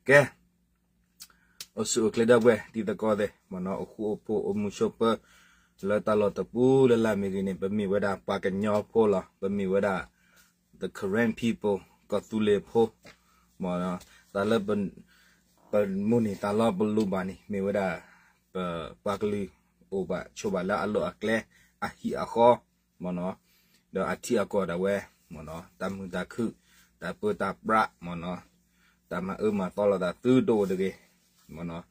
ကဲ အိၣ်ဆူၣ်အိၣ်ချ့ဒီပုၢ်ဝဲၢ်တံၤသကိးသ့ၣ်မ့ၢ်နီၤ, အိၣ်ဃူအိၣ်ဖိး အိၣ်မုာ်ဆိးပၢၤ လၢတၢ်လီၢ်တပူၤလၢ်လၢ်မ့ၢ်ဂ့ၤန့ၣ်, ပမ့ၢ်ဝဲဒၣ်ပှၤကညီဖိလီၤ. ပမ့ၢ်ဝဲဒၣ် the Karen people ကီၢ်သူလ့ၤဖိမ့ၢ်နီၤ. တၢ်လၢပမိၢ်န့ၢ်တၢ်လီၤပလိၣ်ဘၣ်န့ၣ် မ့ၢ်ဝဲဒၣ် ပပှၤကလုာ်အိၣ်ဘၣ်ဆိးဘၣ်လၢအလီၢ်အကျဲ အဟံၣ်အဃီမ့ၢ်နီၤ, ဒီးအထံအကီၢ်ဒၣ်ဝဲမ့ၢ်နီၤ, တၢ်မုာ်တၢ်ခုၣ် တၢ်ပၢတၢ်ပြးမ့ၢ်နီၤ, တၢ်မၤအၢမၤသီလိာ်သးသုတအိၣ်တဂ့ၤမ့ၢ်နီၤ.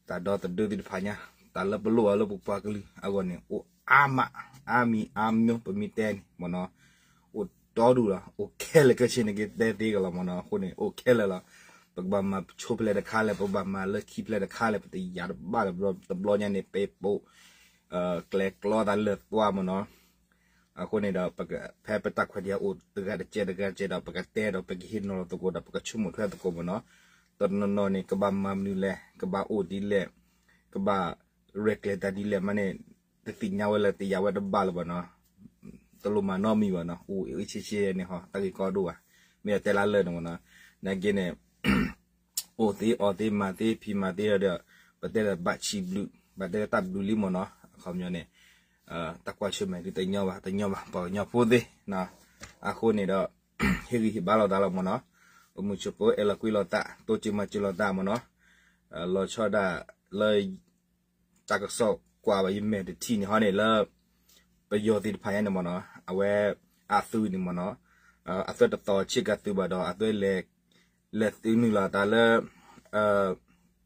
တၢ်ဒီသဒၢသ့ၣ်တဖၣ်ညါ တၢ်လၢပလိၣ်အီၤလၢပပှၤကလုာ်အဂီၢ်န့ၣ် အိၣ်အါမး အါမံၤအါမျိၤ ပမ့ၢ်တဲန့ၣ်မ့ၢ်နီၤ, အိၣ်ဒီဒူၣ်လီၤ. အိၣ်ခဲလၢာ်ခဲဆ့န့ၣ် ကတဲသ့ကလီၤမ့ၢ်နီၤ. အဃိန့ၣ် အိၣ်ခဲလၢာ်လီၤ. ပကဘၣ်မၤဆိဖဲလဲၣ်တခါလဲၣ်, ပကဘၣ်မၤလၢခံဖဲလဲၣ်တခါလဲၣ်, ပတယာ်တဘၣ်လၢၤဘၣ်. တဘျီညါန့ၣ် ပပိာ် ကျဲကျီသးလၢာ်သွါမ့ၢ်နီၤ. အဃိန့ၣ်ဒီး ဖဲပတၢ်ခွဲးတၢ်ယာ်အိၣ်တဂၤတကဲးတဂၤတကဲးဒီး ပကတဲဒီး ပကဟ့ၣ်နီၤလီၤသကိးဒီး ပကဆိကမိၣ်ထွဲသကိးမ့ၢ်နီၤ. တနီၤနီၤန့ၣ် ကဘၣ်မၤမနုၤလဲၣ်, ကဘၣ်အိၣ်ဒ်လဲၣ်, ကဘၣ်ရဲၣ်ကျဲၤတၢ်ဒ်လဲၣ်မးန့ၣ် တသ့ၣ်ညါဝဲလၢတယာ်ဝဲတဘၣ်လၢၤဘၣ်နီၤ. တလိၣ်မၤနီတမံၤဘၣ်နီၤ. အိၣ်အ့ၣ်ဆ့ဆ့န့ၣ်ဟီ တၢ်ဂ့ၢ်ကီဒိၣ်ဘၣ်. မ့ၢ်အတဲလၢလၢာ်န့ၣ်မ့ၢ်နီၤ. နာ်က့န့ၣ် အိၣ်သ့အီၣ်သ့မၤသ့ဖံးမၤသ့ဒီး ပတဲလၢဘၣ်ဆံးဘျုး ဘၣ်တဲလၢတၢ်ဘျုးလံမ့ၢ်နီၤ. အခီပညီန့ၣ် တၢ်ကွၢ်ဆၢၣ်မဲာ်ဒ်တညီဘၣ် တညီဘၣ် ပှၤကညီဖိသ့ၣ်နီၤ. အဃိန့ၣ်ဒီး ဟ့ၣ်ဂံၢ်ဟ့ၣ်ဘါလိာ်သးလီၤမ့ၢ်နီၤ. အိၣ်မုာ်ဆိးပၢၤ အဲၣ်လီၤကွံလိာ်သး တိစၢၤမၤစၢၤလိာ်သးမ့ၢ်နီၤ. လီၤဆီဒၣ်လၢ တၢ်ကစီၣ်ကွၢ်ဘၣ်ယမဲာ်တထံၣ်န့ၣ်ဟီန့ၣ်လၢ ပယီၤသ့ၣ်တဖၣ်ညါန့ၣ်မ့ၢ်နီၤ အဝဲ အသုးန့ၣ်မ့ၢ်နီၤ အသုးတသီၣ်ဆ့ကၤသုးဘၣ်ဒီး အသုး လဲၤသုးနုာ်လီၤသးလၢ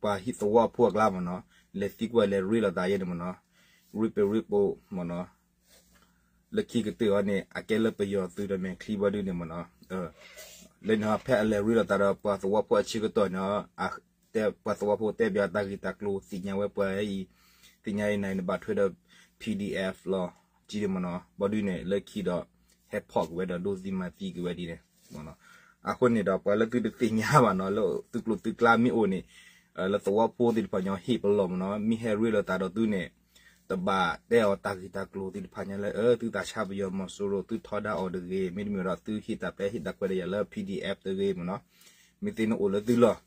ပှၤဟံၣ်သဝီဖိအကျါမ့ၢ်နီၤ လဲၤသံကွၢ်လဲၤရ့လိာ်သးယဲၢ် န့ၣ်မ့ၢ်နီၤ ရ့ပရ့ပိမ့ၢ်နီၤ လၢခံကတၢၢ်အီၤန့ၣ် အကဲလၢပယီၤသုးဒီးမဲာ်ချံဘီဒုန့ၣ်မ့ၢ်နီၤ လၢန့ၣ်ဟီ ဖဲအလဲၤရ့လိာ်သးဒီးပှၤသဝီဖိအဆၢကတီၢ်န့ၣ် တဲပှၤသဝီဖိတဲပၠးတၢ်ဂ့ၢ်တၢ်ကျိၤသ့ၣ်ညါဝဲပှၤအံၤ သ့ၣ်ညါအံၤန့ၣ် နဘၣ်ထွဲဒီး PDF လီၤ ကံန့ၣ်မ့ၢ်နီၤ ဘီဒုန့ၣ် လၢခံဒီး ဟဲဖီၣ်က့ၤဝဲဒီးဒိးသံမၤသံက့ၤဝဲဒ်န့ၣ် အဃိန့ၣ်ဒီး ပှၤလၢသုတသ့ၣ်ညါဘၣ်နီၤ လၢသုကျိၤသုကျါမ့ၢ်အိၣ်န့ၣ် လၢသဝီဖိသ့ၣ်တဖၣ်ညီဟ့ၣ်ပလီၢ်မ့ၢ်နီၤ မ့ၢ်ဟဲရ့လိာ်သးဒီးသုန့ၣ် တဘၣ်တဲအီၤတၢ်ဂ့ၢ်တၢ်ကျိၤသ့ၣ်တဖၣ်ညါလၢ သုသးဆါပယီၤမီၤစိရိၤ သုထီဒါအီၤတဂ့ၤ မ့တမ့ၢ်ဒီးသုဟ့ၣ်တၢ်ပျဲဟ့ၣ်တၢ်ကွဲးဒီးယၤလၢ PDF တဂ့ၤမ့ၢ်နီၤ မ့ၢ်သ့န့ၣ်အိၣ်လၢသုလီၢ်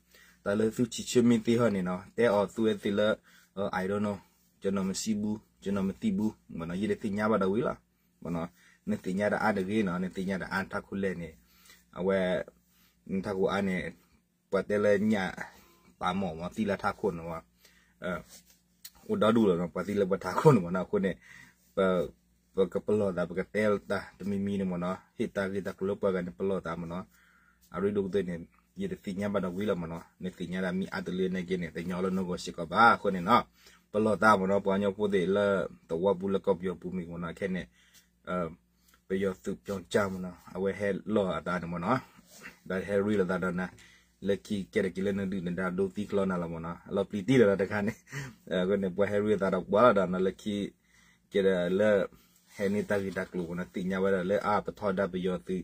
တၢ်လၢသုဆံးဆၢမ့ၢ်သ့ဟီန့ၣ်နီၤ တဲအီၤသုဝဲသ့ၣ်လၢ I don't know ကျွန်တော်မသိဘူး ကျွန်တော်မသိဘူး မ့ၢ်နီၤ ယတသ့ၣ်ညါဘၣ်ဒီးဝံၤလီၤ မ့ၢ်နီၤ နသ့ၣ်ညါတၢ်အါတဂ့ၤနီၤ နသ့ၣ်ညါတၢ်အါနထးခိၣ်လဲၣ်န့ၣ် အဝဲ နထးခိၣ်အါန့ၣ် ပှၤတဲလၢညၣ်ပာ်မီၢ်မ့ၢ်သံလၢထးခိၣ်န့ၣ်ဝဲ အိၣ်ဒီဒူၣ်လီၤနီၤ ပှၤသံလၢပှၤထးခိၣ်န့ၣ်မ့ၢ်နီၤ အဃိန့ၣ် ပကပလီၢ်သး ပကတဲတၢ်တမံၤမံၤန့ၣ်မ့ၢ်နီၤ ဟ့ၣ်တၢ်ဂ့ၢ်တၢ်ကျိၤလၢပှၤဂၤန့ၣ် ပလီၢ်သးမ့ၢ်နီၤ အရ့ဒိၣ်ကတၢၢ်န့ၣ် ယတသ့ၣ်ညါဘၣ်ဒီးဝံၤလီၤမ့ၢ်နီၤ နသ့ၣ်ညါဒၣ်မ့ၢ်အါတလၢန့ၣ်က့န့ၣ် တညီလၢနဂီၢ်စ့ၢ်ကီးဘၣ် အဃိန့ၣ်နီၤ ပလီၢ်သးမ့ၢ်နီၤ ပှၤကညီဖိသ့ၣ်လၢသဝီပူၤလၢကီၢ်ပယီၤပူၤမ့ၢ်မ့ၢ်နီၤ ခဲန့ၣ် ပယီၤသုး ပြောင်းကျား မ့ၢ်နီၤ အဝဲဟဲလီၢ်အသးန့ၣ်မ့ၢ်နီၤ ဒီးဟဲရ့လိာ်သးဒီးနၤ လၢခံကဲထီၣ်က့ၤလၢနဒုၣ်နဒါဒိသံကျီနၤလီၤမ့ၢ်နီၤ အလီၤပျံၤတံၢ်လီၤနၤတခါန့ၣ် အဃိန့ၣ် ပှၤဟဲရ့လိာ်သးဒီးပှၤလီၤဒီးနၤလၢခံ ကဲဒီးလၢ ဟဲန့ၢ်တၢ်ဂ့ၢ်တၢ်ကျိၤမ့ၢ်နီၤ သ့ၣ်ညါဝဲဒၣ်လၢအါပထီဒါပယီၤသုး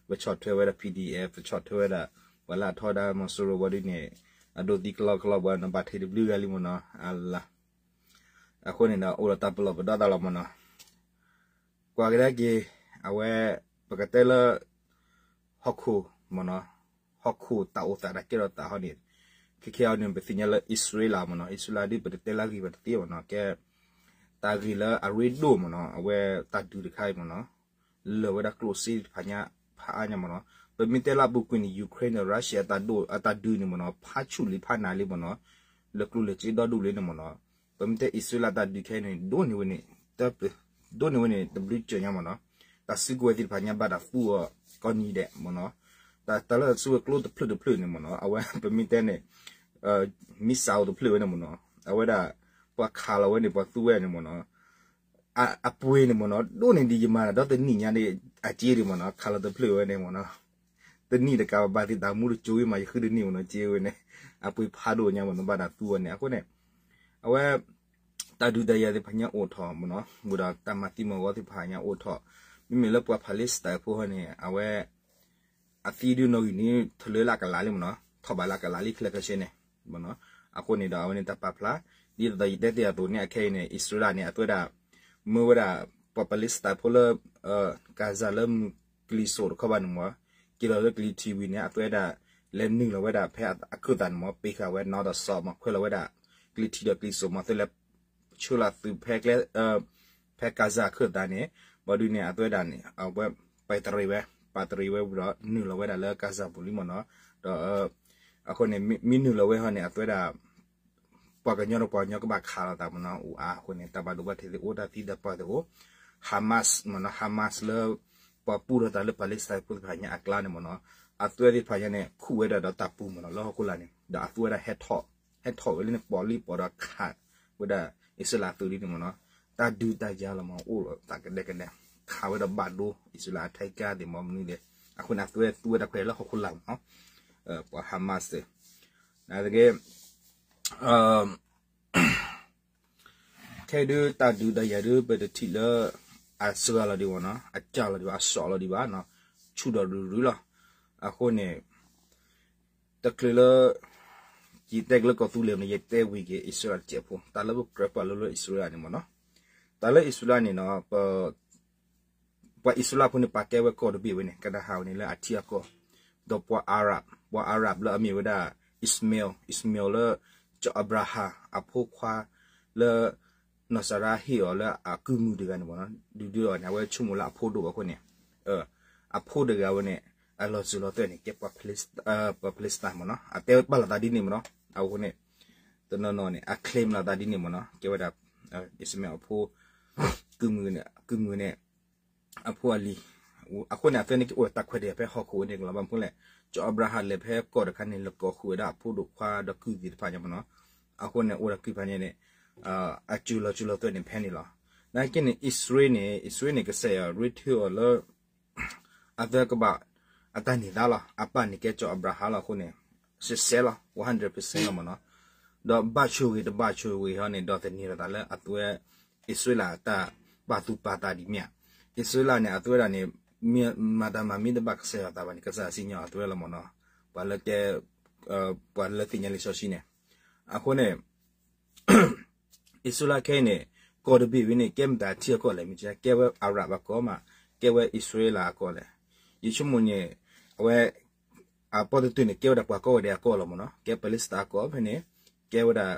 ပဆီၣ်ထွဲဝဲဒၣ် PDF ပဆီၣ်ထွဲဝဲဒၣ် ပှၤလၢအထီဒါမီၤစိရိၤဝဲဒ်န့ၣ် အဒိသံကျီကျီဘၣ်နဘၣ်ထံးတဘျုးဂၤလံမ့ၢ်နီၤ အလါ အဃိန့ၣ်ဒီး အိၣ်ဒီးတၢ်ပလီၢ်ပဒီသးလီၤမ့ၢ်နီၤ ကွၢ်ကဒါက့ၤ အဝဲ ပကတဲလၢ ဟီၣ်ခိၣ်မ့ၢ်နီၤ ဟီၣ်ခိၣ်တၢ်အိၣ်သးတၢ်ကဲထီၣ်သးဟီန့ၣ် ခဲခဲအံၤန့ၣ် ပသ့ၣ်ညါလၢအံၣ်စရ့လးမ့ၢ်နီၤ အံၣ်စရ့လးဒ်ပတတဲလၢအဂ့ၢ်ဘၣ်တသ့မ့ၢ်နီၤ ကဲ တၢ်ဂ့ၢ်လၢအရ့ဒိၣ်မ့ၢ်နီၤ အဝဲတၢ်ဒုးတခါအံၤမ့ၢ်နီၤ လၢာ်ဝဲဒၣ်ကျိၣ်စ့တဖၣ်ညါဖးအါညါမ့ၢ်နီၤ ပမ့ၢ်တဲလၢအပူၤကွံာ်န့ၣ် Ukraine ဒီး Russia အတၢ်ဒုးန့ၣ်မ့ၢ်နီၤ ဖးဆူၣ်လံဖးနးလံမ့ၢ်နီၤ လၢကျိၣ်လၢစ့ဒီဒူၣ်လံန့ၣ်မ့ၢ်နီၤ ပမ့ၢ်တဲအံၣ်စရ့လးတၢ်ဒုးခဲအံၤန့ၣ် ဒိၣ်န့ၢ်ဝဲန့ၣ် တၢ်ပ ဒိၣ်န့ၢ်ဝဲန့ၣ် တဘျုးစၢၤညါမ့ၢ်နီၤ တၢ်စုကဝဲၤသ့ၣ်တဖၣ်ညါဘၣ်တၢ်သူအီၤကိးနံၤဒဲးမ့ၢ်နီၤ တၢ်လၢတၢ်စုကဝဲၤကျိတဖျၢၣ်တဖျၢၣ်န့ၣ်မ့ၢ်နီၤ အဝဲပမ့ၢ်တဲန့ၣ် missile တဖျၢၣ်ဝဲန့ၣ်မ့ၢ်နီၤ အဝဲဒၣ် ပှၤခးလီၤဝဲန့ၣ် ပှၤသူဝဲန့ၣ်မ့ၢ်နီၤ အပှ့ၤန့ၣ်မ့ၢ်နီၤ ဒိၣ်န့ၢ်ဒံးယမၤဒီးတနံၣ်ညါန့ၣ် အစ့ဒံးမ့ၢ်နီၤ ခးလီၤတဖျၢၣ်ဝဲန့ၣ်မ့ၢ်နီၤ တနံၣ်တကးဘၣ်သ့ၣ်တၢ်မူတစိၤဝံၤမး ယဃုတနံၣ်မ့ၢ်နီၤ စ့ဝဲန့ၣ် အပှ့ၤဖးဒိၣ်ညါမ့ၢ်နီၤ ဘၣ်တၢ်သူဝဲန့ၣ် အဃိန့ၣ် အဝဲ တၢ်ဒုးတၢ်ယၤသ့ၣ်တဖၣ်ညါအိၣ်ထီၣ်မ့ၢ်နီၤ ဝံၤဒီးတၢ်မၤသံမၤဝီသ့ၣ်တဖၣ်ညါအိၣ်ထီၣ် မ့မ့ၢ်လၢပှၤ Palestine ဖိဟီန့ၣ် အဝဲ အသံဒုးနီၣ်ဂံၢ်န့ၣ် ထလၢလၢအကလးလံမ့ၢ်နီၤ ထီၣ်ဘးလၢအကလးလံခဲလၢာ်ခဲဆ့န့ၣ် မ့ၢ်နီၤ အဃိန့ၣ်ဒီး အဝဲန့ၣ်တၢ်ပာ်ဖျါ ဒ်သိးယတဲတ့ၢ်အသိးန့ၣ် အခဲအံၤန့ၣ် အံၣ်စရ့လးန့ၣ် အသွဲဒၣ် မၢဝဲဒၣ် ပှၤ Palestine ဖိလၢ Gaza လၢမုၢ်ကလံၤစိးတခီဘၣ်န့ၣ်မ့ၢ် က့ၤလီၤလၢကလံၤထံးဝံၤန့ၣ် အသွဲဒၣ် လဲၤနုာ်လီၤဝဲဒၣ်ဖဲအခိၣ်သးန့ၣ်မ့ၢ် ပ့ၤဃာ်ဝဲနီဒီးစီၤမ့ၢ် ခွဲးလီၤဝဲဒၣ် ကျိထံဒီးကျိစိးမ့ၢ် အသုလဲၤဆှၢလီၤသုးဖဲကျဲ ဖဲကၤစၤအခိၣ်သးန့ၣ် ဘၣ်ဒုးန့ၣ် အသုဝဲဒၣ်န့ၣ် အဝဲ ပာ်တရံးဝဲ ပာ်တရံးဝဲဝံၤဒီး နုာ်လီၤဝဲဒၣ်လၢကၤစၤပူၤလံမ့ၢ်နီၤ ဒီး အဃိန့ၣ် မ့ၢ်နုာ်လီၤဝဲဟီန့ၣ် အသုဝဲဒၣ် ပှၤကညီဒီးပှၤကညီကဘၣ်ခးလိာ်သးမ့ၢ်နီၤ အိၣ်အါအဃိန့ၣ် တၢ်ဘၣ်ဒိဘၣ်ထံးသ့ၣ်အိၣ် တၢ်သံတၢ်ပှၢ်သ့ၣ်အိၣ် Hamas မ့ၢ်နီၤ Hamas လၢ ပှၤပူထီၣ်သးလၢ Palestine ဖိသ့ၣ်တဖၣ်ညါအကျါန့ၣ်မ့ၢ်နီၤ အသုဝဲသ့ၣ်တဖၣ်ညါန့ၣ် ခူၣ်ဝဲဒၣ်ဒီးတၢ်ပူၤမ့ၢ်နီၤ လၢဟီၣ်ခိၣ်လာ်န့ၣ် ဒီးအသုဝဲဒၣ်ဟဲထီၣ် ဟဲထီၣ်ဝဲလၢန့ၣ် ပိာ်လံပိာ်ဒီးခးဝဲဒၣ် အံၣ်စရ့လးအသုးလံန့ၣ်မ့ၢ်နီၤ တၢ်ဒုးတၢ်ယၤလီၤမ့ၢ် အိၣ်လီၤသးကဒဲကဒဲ ခးဝဲဒီးဘၣ်ဒိ အံၣ်စရ့လးအထံကါသ့ၣ်မ့ၢ်မနုၤလဲၣ် အဃိန့ၣ် အသုဝဲသူဝဲတၢ်ခွဲးလၢဟီၣ်ခိၣ်လာ်မ့ၢ်နီၤ ပှၤ Hamas သ့ၣ် နာ်သက့ ခဲအံၤဒုးတၢ်ဒုးတၢ်ယၤဒုး ပတထံၣ်လၢ အစှၤလီၤဒံးဘၣ်နီၤ အကၢ်လီၤဒံးဘၣ် အစီးလီၤဒံးဘၣ်နီၤ ဆူၣ်ဒီးရုရုလီၤ အဃိန့ၣ် တချုးလၢ ယတဲက့ၤလၢကီၢ်သူလ့ၤန့ၣ် ယတဲဝံၤက့ၤ အံၣ်စရ့လးတစဲးဖိ တၢ်လၢပကြၢးပာ်လၢလၢအံၣ်စရ့လးန့ၣ်မ့ၢ်နီၤ တၢ်လၢအံၣ်စရ့လးန့ၣ်နီၤ ပှၤအံၣ်စရ့လးဖိန့ၣ် ပာ်ကဲဝဲကီၢ်တဘ့ၣ်ဝဲန့ၣ် ကဒၤဟးဝဲန့ၣ်လၢအထံအကီၢ်, ဒီးပှၤ Arab ပှၤ Arab လၢအမ့ၢ်ဝဲဒၣ် Ishmael, Ishmael လၢ စီၤအၤဘြၤဟၣ်အဖိခွါလၢ နီၢ်စၤရါဟ့ၣ်အီၤလၢအကုၢ်မုၣ်တဂၤန့ၣ်မ့ၢ်နီၤ, ဒုးဒုးအီၤန့ၣ် အဝဲဆိကမိၣ်လၢအဖိဒိၣ်အဃိန့ၣ်, အဖိတဂၤဝဲန့ၣ် အလီၤစၢၤလီၤသွဲၣ်န့ၣ် ကဲပှၤ Palestine မ့ၢ်နီၤ, အတဲဝဲပာ်လီၤသးဒ်န့ၣ်မ့ၢ်နီၤ, အဃိန့ၣ် တနီၤနီၤန့ၣ် အ claim လီၤသးဒ်န့ၣ်မ့ၢ်နီၤ, ကဲဝဲဒၣ် Ishmael အဖိ ကုၢ်မုၣ်န့ၣ် ကုၢ်မုၣ်န့ၣ် အဖိအလံၤ, အဃိန့ၣ် အသ့န့ၣ်ကအိၣ်ဒီးတၢ်ခွဲးတၢ်ယာ်ဖဲဟီၣ်ခိၣ်ဝဲန့ၣ်ကလီၤဘၣ်မနုၤလဲၣ်, စီၤအၤဘြၤဟၣ်လဲၤဖဲကီၢ်တခါန့ၣ် လဲၤကိးဃုာ်ဝဲဒၣ်အဖိဒိၣ်ခွါဒီးကုၢ်သ့ၣ်တဖၣ်ညါမ့ၢ်နီၤ, အဃိန့ၣ်အိၣ်ဒီးကုၢ်ဖးညါန့ၣ် အစၢၤလီၤစၢၤလီၤသွဲၣ်န့ၣ်ဖဲန့ၣ်လီၤ. နာ်က့န့ၣ် အံၣ်စရ့လးန့ၣ် အံၣ်စရ့လးန့ၣ် ကစၢ်ယွၤရ့ထၢၣ်အီၤလၢ အသၢကဘၣ် အတၢ်န့ၢ်သါလီၤ, အပၢ်န့ၣ်ကဲစီၤအၤဘြၤဟၣ်လီၤအဃိန့ၣ် စဲစဲလီၤ one hundred percent လီၤမ့ၢ်နီၤ, ဒီးဘၣ်ဆိၣ်ဂ့ၤတဘၣ်ဆိၣ်ဂ့ၤဟီန့ၣ် ဒီးသန့ၤလီၤသးလၢအသွဲ အံၣ်စရ့လးအတၢ်ပာ်သူၣ်ပာ်သးဒ်မ့ၢ်ဧါ, အံၣ်စရ့လးန့ၣ် အသွဲဒၣ်န့ၣ် မၤတၢ်မၤမ့ၢ်တဘၣ်ကစၢ်ယွၤသးဘၣ်န့ၣ် ကစၢ်ယွၤစံၣ်ညီၣ်အသွဲလီၤမ့ၢ်နီၤ, ပှၤလၢကဲ ပှၤလၢသ့ၣ်ညါလံာ်စီဆှံန့ၣ်, အဃိန့ၣ် အံၣ်စရ့လးခဲအံၤန့ၣ် ကီၢ်တဘ့ၣ်ဝဲန့ၣ် ကဲမတၤထံအကီၢ်လဲၣ်, မ့ၢ်ကဲဝဲ Arab အကီၢ်မး, ကဲဝဲအံၣ်စရ့လးအကီၢ်လဲၣ်, ယဆိကမိၣ်န့ၣ် အဝဲ အပီၣ်တတုၤန့ၣ် ကဲဝဲဒၣ်ပှၤကိးဂၤဒဲးအကီၢ်လီၤမ့ၢ်နီၤ, ကဲ Palestine အကီၢ်ဖဲန့ၣ်, ကဲဝဲဒၣ်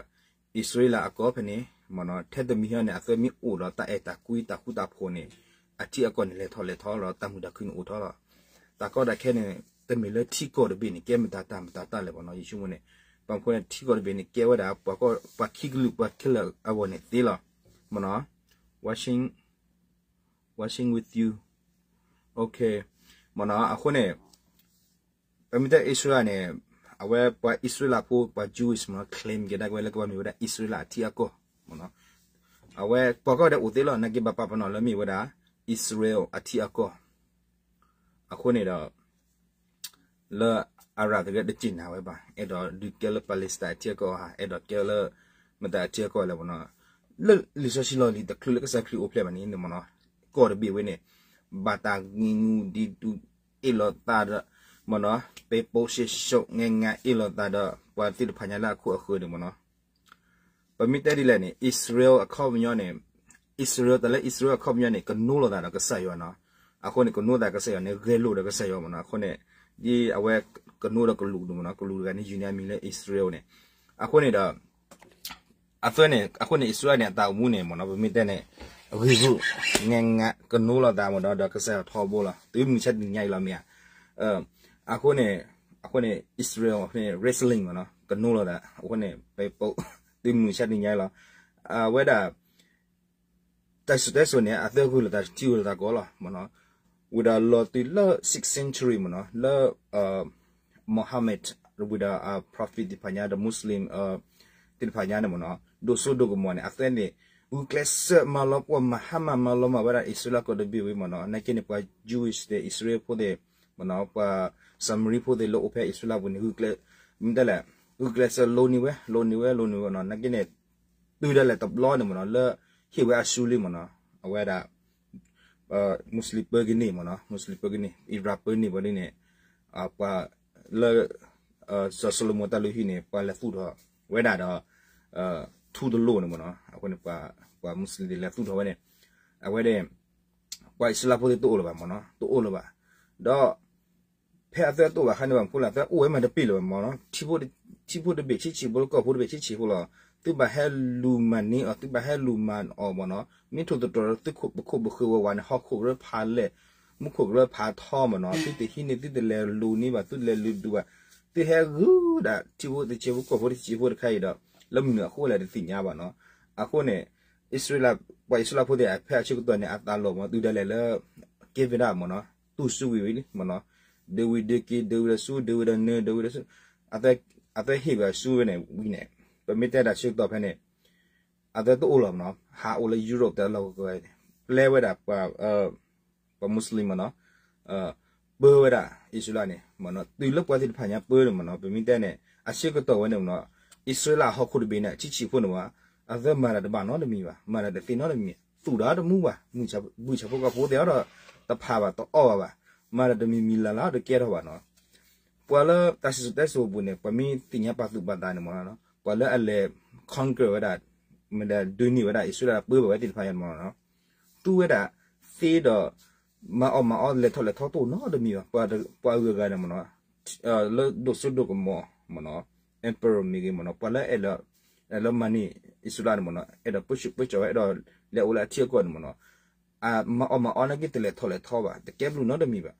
အံၣ်စရ့လးအကီၢ်ဖဲန့ၣ် မ့ၢ်နီၤ, ထဲတမံၤဟီန့ၣ် အသွဲမ့ၢ်အိၣ်ဒီးတၢ်အဲၣ်တၢ်ကွံတၢ်ဃူတၢ်ဖိးန့ၣ် အထံအကီၢ်န့ၣ် လဲၤထီၣ်လဲၤထီလီၤ, တၢ်မုာ်တၢ်ခုၣ်န့ၣ်အိၣ်ထီၣ်လီၤ. တၢ်ကီတၢ်ခဲန့ၣ် တမ့ၢ်လၢထံကီၢ်တဘ့ၣ်န့ၣ် ကဲမတၤတၢ်မတၤတၢ်လဲၣ်မ့ၢ်နီၤ, ယဆိကမိၣ်န့ၣ် ပှၤဖိန့ၣ် ထံကီၢ်တဘ့ၣ်န့ၣ် ကဲဝဲဒၣ် ပှၤခံကလုာ်ပှၤခဲလၢာ်အဂီၢ်န့ၣ်သ့လီၤ, မ့ၢ်နီၤ, watching, watching with you, okay, မ့ၢ်နီၤ, အဃိန့ၣ် ပမ့ၢ်တဲအံၣ်စရ့လးန့ၣ် အဝဲပှၤအံၣ်စရ့လးဖိ ပှၤ Jewish မ့ၢ်နီၤ claim က့ၤဒၣ်က့ၤဝဲလၢကဘၣ်မ့ၢ်ဝဲဒၣ်အံၣ်စရ့လးအထံအကီၢ်, မ့ၢ်နီၤ, အဝဲပှၤကိးဂၤဒဲးအိၣ်သ့လီၤ, နာ်က့ဘၣ်ပာ်ပနီၣ်လၢမ့ၢ်ဝဲဒၣ် အံၣ်စရ့လးအထံအကီၢ်, အဃိန့ၣ်ဒီး လၢ Arab တဂၤတစံၣ်နၤဝဲဘၣ်, အဲၣ်ဒိးဒုးကဲလၢ Palestine အထံအကီၢ်ဧါ, အဲၣ်ဒိးကဲလၢ မတၤအထံအကီၢ်လဲၣ်မ့ၢ်နီၤ, လၢလံာ်စီဆှံလီၢ်လံၤတချုးလၢကစၢ်ခရံာ်အိၣ်ဖျဲၣ်ဘၣ်န့ၣ် မ့ၢ်နီၤ, ကီၢ်တဘ့ၣ်ဝဲန့ၣ် ဘၣ်တၢ်ဂံၢ်ဂူာ်ဒံးဒူၣ်အ့ၣ်လိာ်သးဒီး မ့ၢ်နီၤ, ပှၤပိာ်စ့ၣ်စိး ငဲငါအ့ၣ်လိာ်သးဒီး ပှၤသ့ၣ်တဖၣ်ညါလၢအခိၣ်အဃၢၤန့ၣ်မ့ၢ်နီၤ ပမ့ၢ်တဲဒ်လဲၣ်န့ၣ် အံၣ်စရ့လးအခီပညီန့ၣ်, အံၣ်စရ့လး တၢ်လၢအံၣ်စရ့လးအခီပညီန့ၣ် ကနိးလိာ်သးဒီးကစၢ်ယွၤနီၤ, အဃိန့ၣ် ကနိးသးကစၢ်ယွၤန့ၣ် ဂဲၤလိာ်ဒီးကစၢ်ယွၤမ့ၢ်နီၤ, အဃိန့ၣ် ဒ်အဝဲကနိးဒီးကလူးန့ၣ်မ့ၢ်နီၤ, ကလူးတဂၤန့ၣ် ယုၢ်န့ၢ်အမံၤလၢအံၣ်စရ့လးန့ၣ်, အဃိန့ၣ်ဒီး အသွဲန့ၣ် အဃိန့ၣ် အံၣ်စရ့လးန့ၣ် အတၢ်အိၣ်မူန့ၣ်မ့ၢ်နီၤ, ပမ့ၢ်တဲန့ၣ် ဂံၢ်ဂူာ် ငဲငါ ကနိးလိာ်သးမ့ၢ်နီၤ, ဒီးကစၢ်ယွၤထီဘိလီၤ, တုၤမုၢ်ဆါတနံၤညါအံၤလီၤမ့ၢ်ဧါ, အဃိန့ၣ် အဃိန့ၣ် အံၣ်စရ့လးန့ၣ် wrestling မ့ၢ်နီၤ, ကနိးလိာ်သး, အဃိန့ၣ် ပ တုၤမုၢ်ဆါတနံၤညါအံၤလီၤ, အဝဲဒၣ် တၢ်စံၣ်စိၤတဲစိၤန့ၣ် အသၢဂုၢ်လိာ်သးတထံၣ်လိာ်သးကီးလီၤမ့ၢ်နီၤ, ဝံၤဒီးလီၤတုၤလၢ sixth century မ့ၢ်နီၤ, လၢ Muhammad ဝံၤဒီး prophet သ့ၣ်တဖၣ်ညါဒီး Muslim သ့ၣ်တဖၣ်ညါန့ၣ်မ့ၢ်နီၤ, ဒိၣ်စိဒိၣ်ကမီၤန့ၣ် အသွဲန့ၣ် ဂုာ်ကျဲးစၢးမၤလီၤပှီၢ်မၤဟါမၢ်မၤလီၤမၢ်ဝဲဒၣ်အံၣ်စရ့လးကီၢ်တဘ့ၣ်ဝံၤမ့ၢ်နီၤ, နာ်က့န့ၣ် ပှၤ Jewish သ့ၣ် အံၣ်စရ့လးဖိသ့ၣ်မ့ၢ်နီၤ, ပှၤ Samari ဖိသ့ၣ်လၢအိၣ်ဖဲအံၣ်စရ့လးပူၤန့ၣ် ဂုာ်ကျဲး, မ့ၢ်တဲလဲၣ်, ဂုာ်ကျဲးစၢးလိၤန့ၢ်ဝဲ လိၤန့ၢ်ဝဲ လိၤန့ၢ်ဝဲနီၤ, နာ်က့န့ၣ် တုၤဒၣ်လဲာ်တဘျီန့ၣ်မ့ၢ်နီၤ လၢဟ့ၣ်ဝဲအစုလံမ့ၢ်နီၤ, အဝဲဒၣ် Muslim ပၢကန့ၢ်မ့ၢ်နီၤ, Muslim ပၢကန့ၢ် Iran ပၢန့ၢ်ဝဲဒ်န့ၣ်, ပှၤလၢ စီၤၡလိၤမိၣ်တၢ်လုၢ်ဟံၣ်န့ၣ် ပှၤလဲၤသူၣ်ထီၣ်ဝဲဒၣ်ဒီး ထူတလိၣ်န့ၣ်မ့ၢ်နီၤ, အဃိန့ၣ် ပှၤ Muslim သ့ၣ်လဲၤသူၣ်ထီၣ်ဝဲန့ၣ် အဝဲန့ၣ် ပှၤအံၣ်စရ့လးဖိသ့ၣ်တအိၣ်လၢၤဘၣ်မ့ၢ်နီၤ, တအိၣ်လၢၤဘၣ်, ဒီး ဖဲအသၢတအိၣ်ဘၣ်အခါန့ၣ်ဘၣ်မနုၤဃိလဲၣ် အသၢအိၣ်ဝဲမၤတပ့ၢ်လၢၤဘၣ်မ့ၢ်နီၤ, ထံဖိတဘ့ၣ်ဆံးဆံးဖိလၢကီၢ်ဖိတဘ့ၣ်ဆံးဆံးဖိလီၤ. သုဘၣ်ဟဲလူၤမၤန့ၢ်အီၤ သုဘၣ်ဟဲလူၤမၤအီၤမ့ၢ်နီၤ, မ့ၢ်ထိၣ်သတြီၤလၢသုပခိၣ်ပဃၢၤဝဲဝဲန့ၣ် ဟီၣ်ခိၣ်လၢဖးလဲၢ်, မူခိၣ်လၢဖးထီမ့ၢ်နီၤ, သုတဟံးန့ၢ် သုတလဲၤလူၤန့ၢ်ဘၣ် သုတလဲၤလူၤဒုးဘၣ်, သုဟဲဂုာ်ဒၣ်ထံဖိတဆံးဖိ ကီၢ်ဖိတဆံးဖိတခါအံၤဒီး လၢမနုၤအဃိလဲၣ်တသ့ၣ်ညါဘၣ်နီၤ. အဃိန့ၣ် အံၣ်စရ့လး ပှၤအံၣ်စရ့လးဖိသ့ၣ် ဖဲအဆၢကတီၢ်န့ၣ် အသးလီၤမ့ၢ် တုၤဒၣ်လဲာ်လၢ ကဲဝဲဒၣ်မ့ၢ်နီၤ, တူၢ်စုဝံၤဝံၤလံမ့ၢ်နီၤ, ဒုးဝံၤဒုးက့ၤ ဒုးဝံၤဒီးဆူ ဒုးဝံၤဒီးနၢၤ ဒုးဝံၤဒီးဆူ, အသ အသၢဟ့ၣ်ဝဲဆူဝဲန့ၣ်ဝံၤန့ၣ် ပမ့ၢ်တဲဒၣ်ဆၢကတီၢ်ဖဲန့ၣ် အသၢတအိၣ်လီၤမ့ၢ်နီၤ, ဟးအိၣ်လၢ Europe တၢ်လီၢ်ကဝဲၤန့ၣ် ပျဲဝဲဒၣ် ပှၤ Muslim မ့ၢ်နီၤ, ပၢဝဲဒၣ်အံၣ်စရ့လးန့ၣ်မ့ၢ်နီၤ, တုၤလၢပှၤသ့ၣ်တဖၣ်ညါပၢန့ၣ်မ့ၢ်နီၤ, ပမ့ၢ်တဲန့ၣ် အဆၢကတီၢ်ဝဲန့ၣ်မ့ၢ်နီၤ, အံၣ်စရ့လးအဟီၣ်ခိၣ်တဘ့ၣ်န့ၣ် ဆံးဆံးဖိန့ၣ်မ့ၢ်, အသၢမၤတၢ်တဘၣ်နီတမံၤဘၣ်, မၤတၢ်တသ့နီတမံၤ, သူၣ်တၢ်တမူဘၣ်, ဘုၣ်ဆၣ်ဖိကီၢ်ဖိသ့ၣ်အီၤဒီး တဖးဘၣ်တအီၣ်ဘၣ်ဘၣ်, မၤတၢ်တမံၤမံၤလၢ်လၢ်တကဲထီၣ်ဘၣ်နီၤ. ပှၤလၢတၢ်စံၣ်စိၤတဲစိၤအပူၤန့ၣ် ပှၤမ့ၢ်သ့ၣ်ညါပာ်သူၣ်ပာ်သးန့ၣ်မ့ၢ်နီၤ, ပှၤလၢအလဲၤ conquer ဝဲဒၣ် မ့ၢ်ဒၣ်ဒုးန့ၢ်ဝဲဒၣ်အံၣ်စရ့လး ပၢဘၣ်ဝဲသ့ၣ်တဖၣ်ယါန့ၣ်မ့ၢ်နီၤ, သူဝဲဒၣ်သ့ဒီး မၤအီၣ်မၤအီလဲၤထီၣ်လဲၤထီတအိၣ်နီတမံၤဘၣ်, ပှၤအဂုၤအဂၤန့ၣ်မ့ၢ်နီၤ, လၢဒိၣ်စိဒိၣ်ကမီၤမ့ၢ်နီၤ, emperor မ့ၢ်ဂ့ၤမ့ၢ်နီၤ, ပှၤလၢအဲၣ်ဒိး လၢမၤန့ၢ်အံၣ်စရ့လးန့ၣ်မ့ၢ်နီၤ, အဲၣ်ဒိးပၢဆူၣ်ပၢစိးဝဲ အဲၣ်ဒိးလဲၤအိၣ်လၢအထံအကီၢ်န့ၣ်မ့ၢ်နီၤ, မၤအီၣ်မၤအီနာ်က့တလဲၤထီၣ်လဲၤထီဘၣ်, တကဲဘျုးနီတမံၤဘၣ်,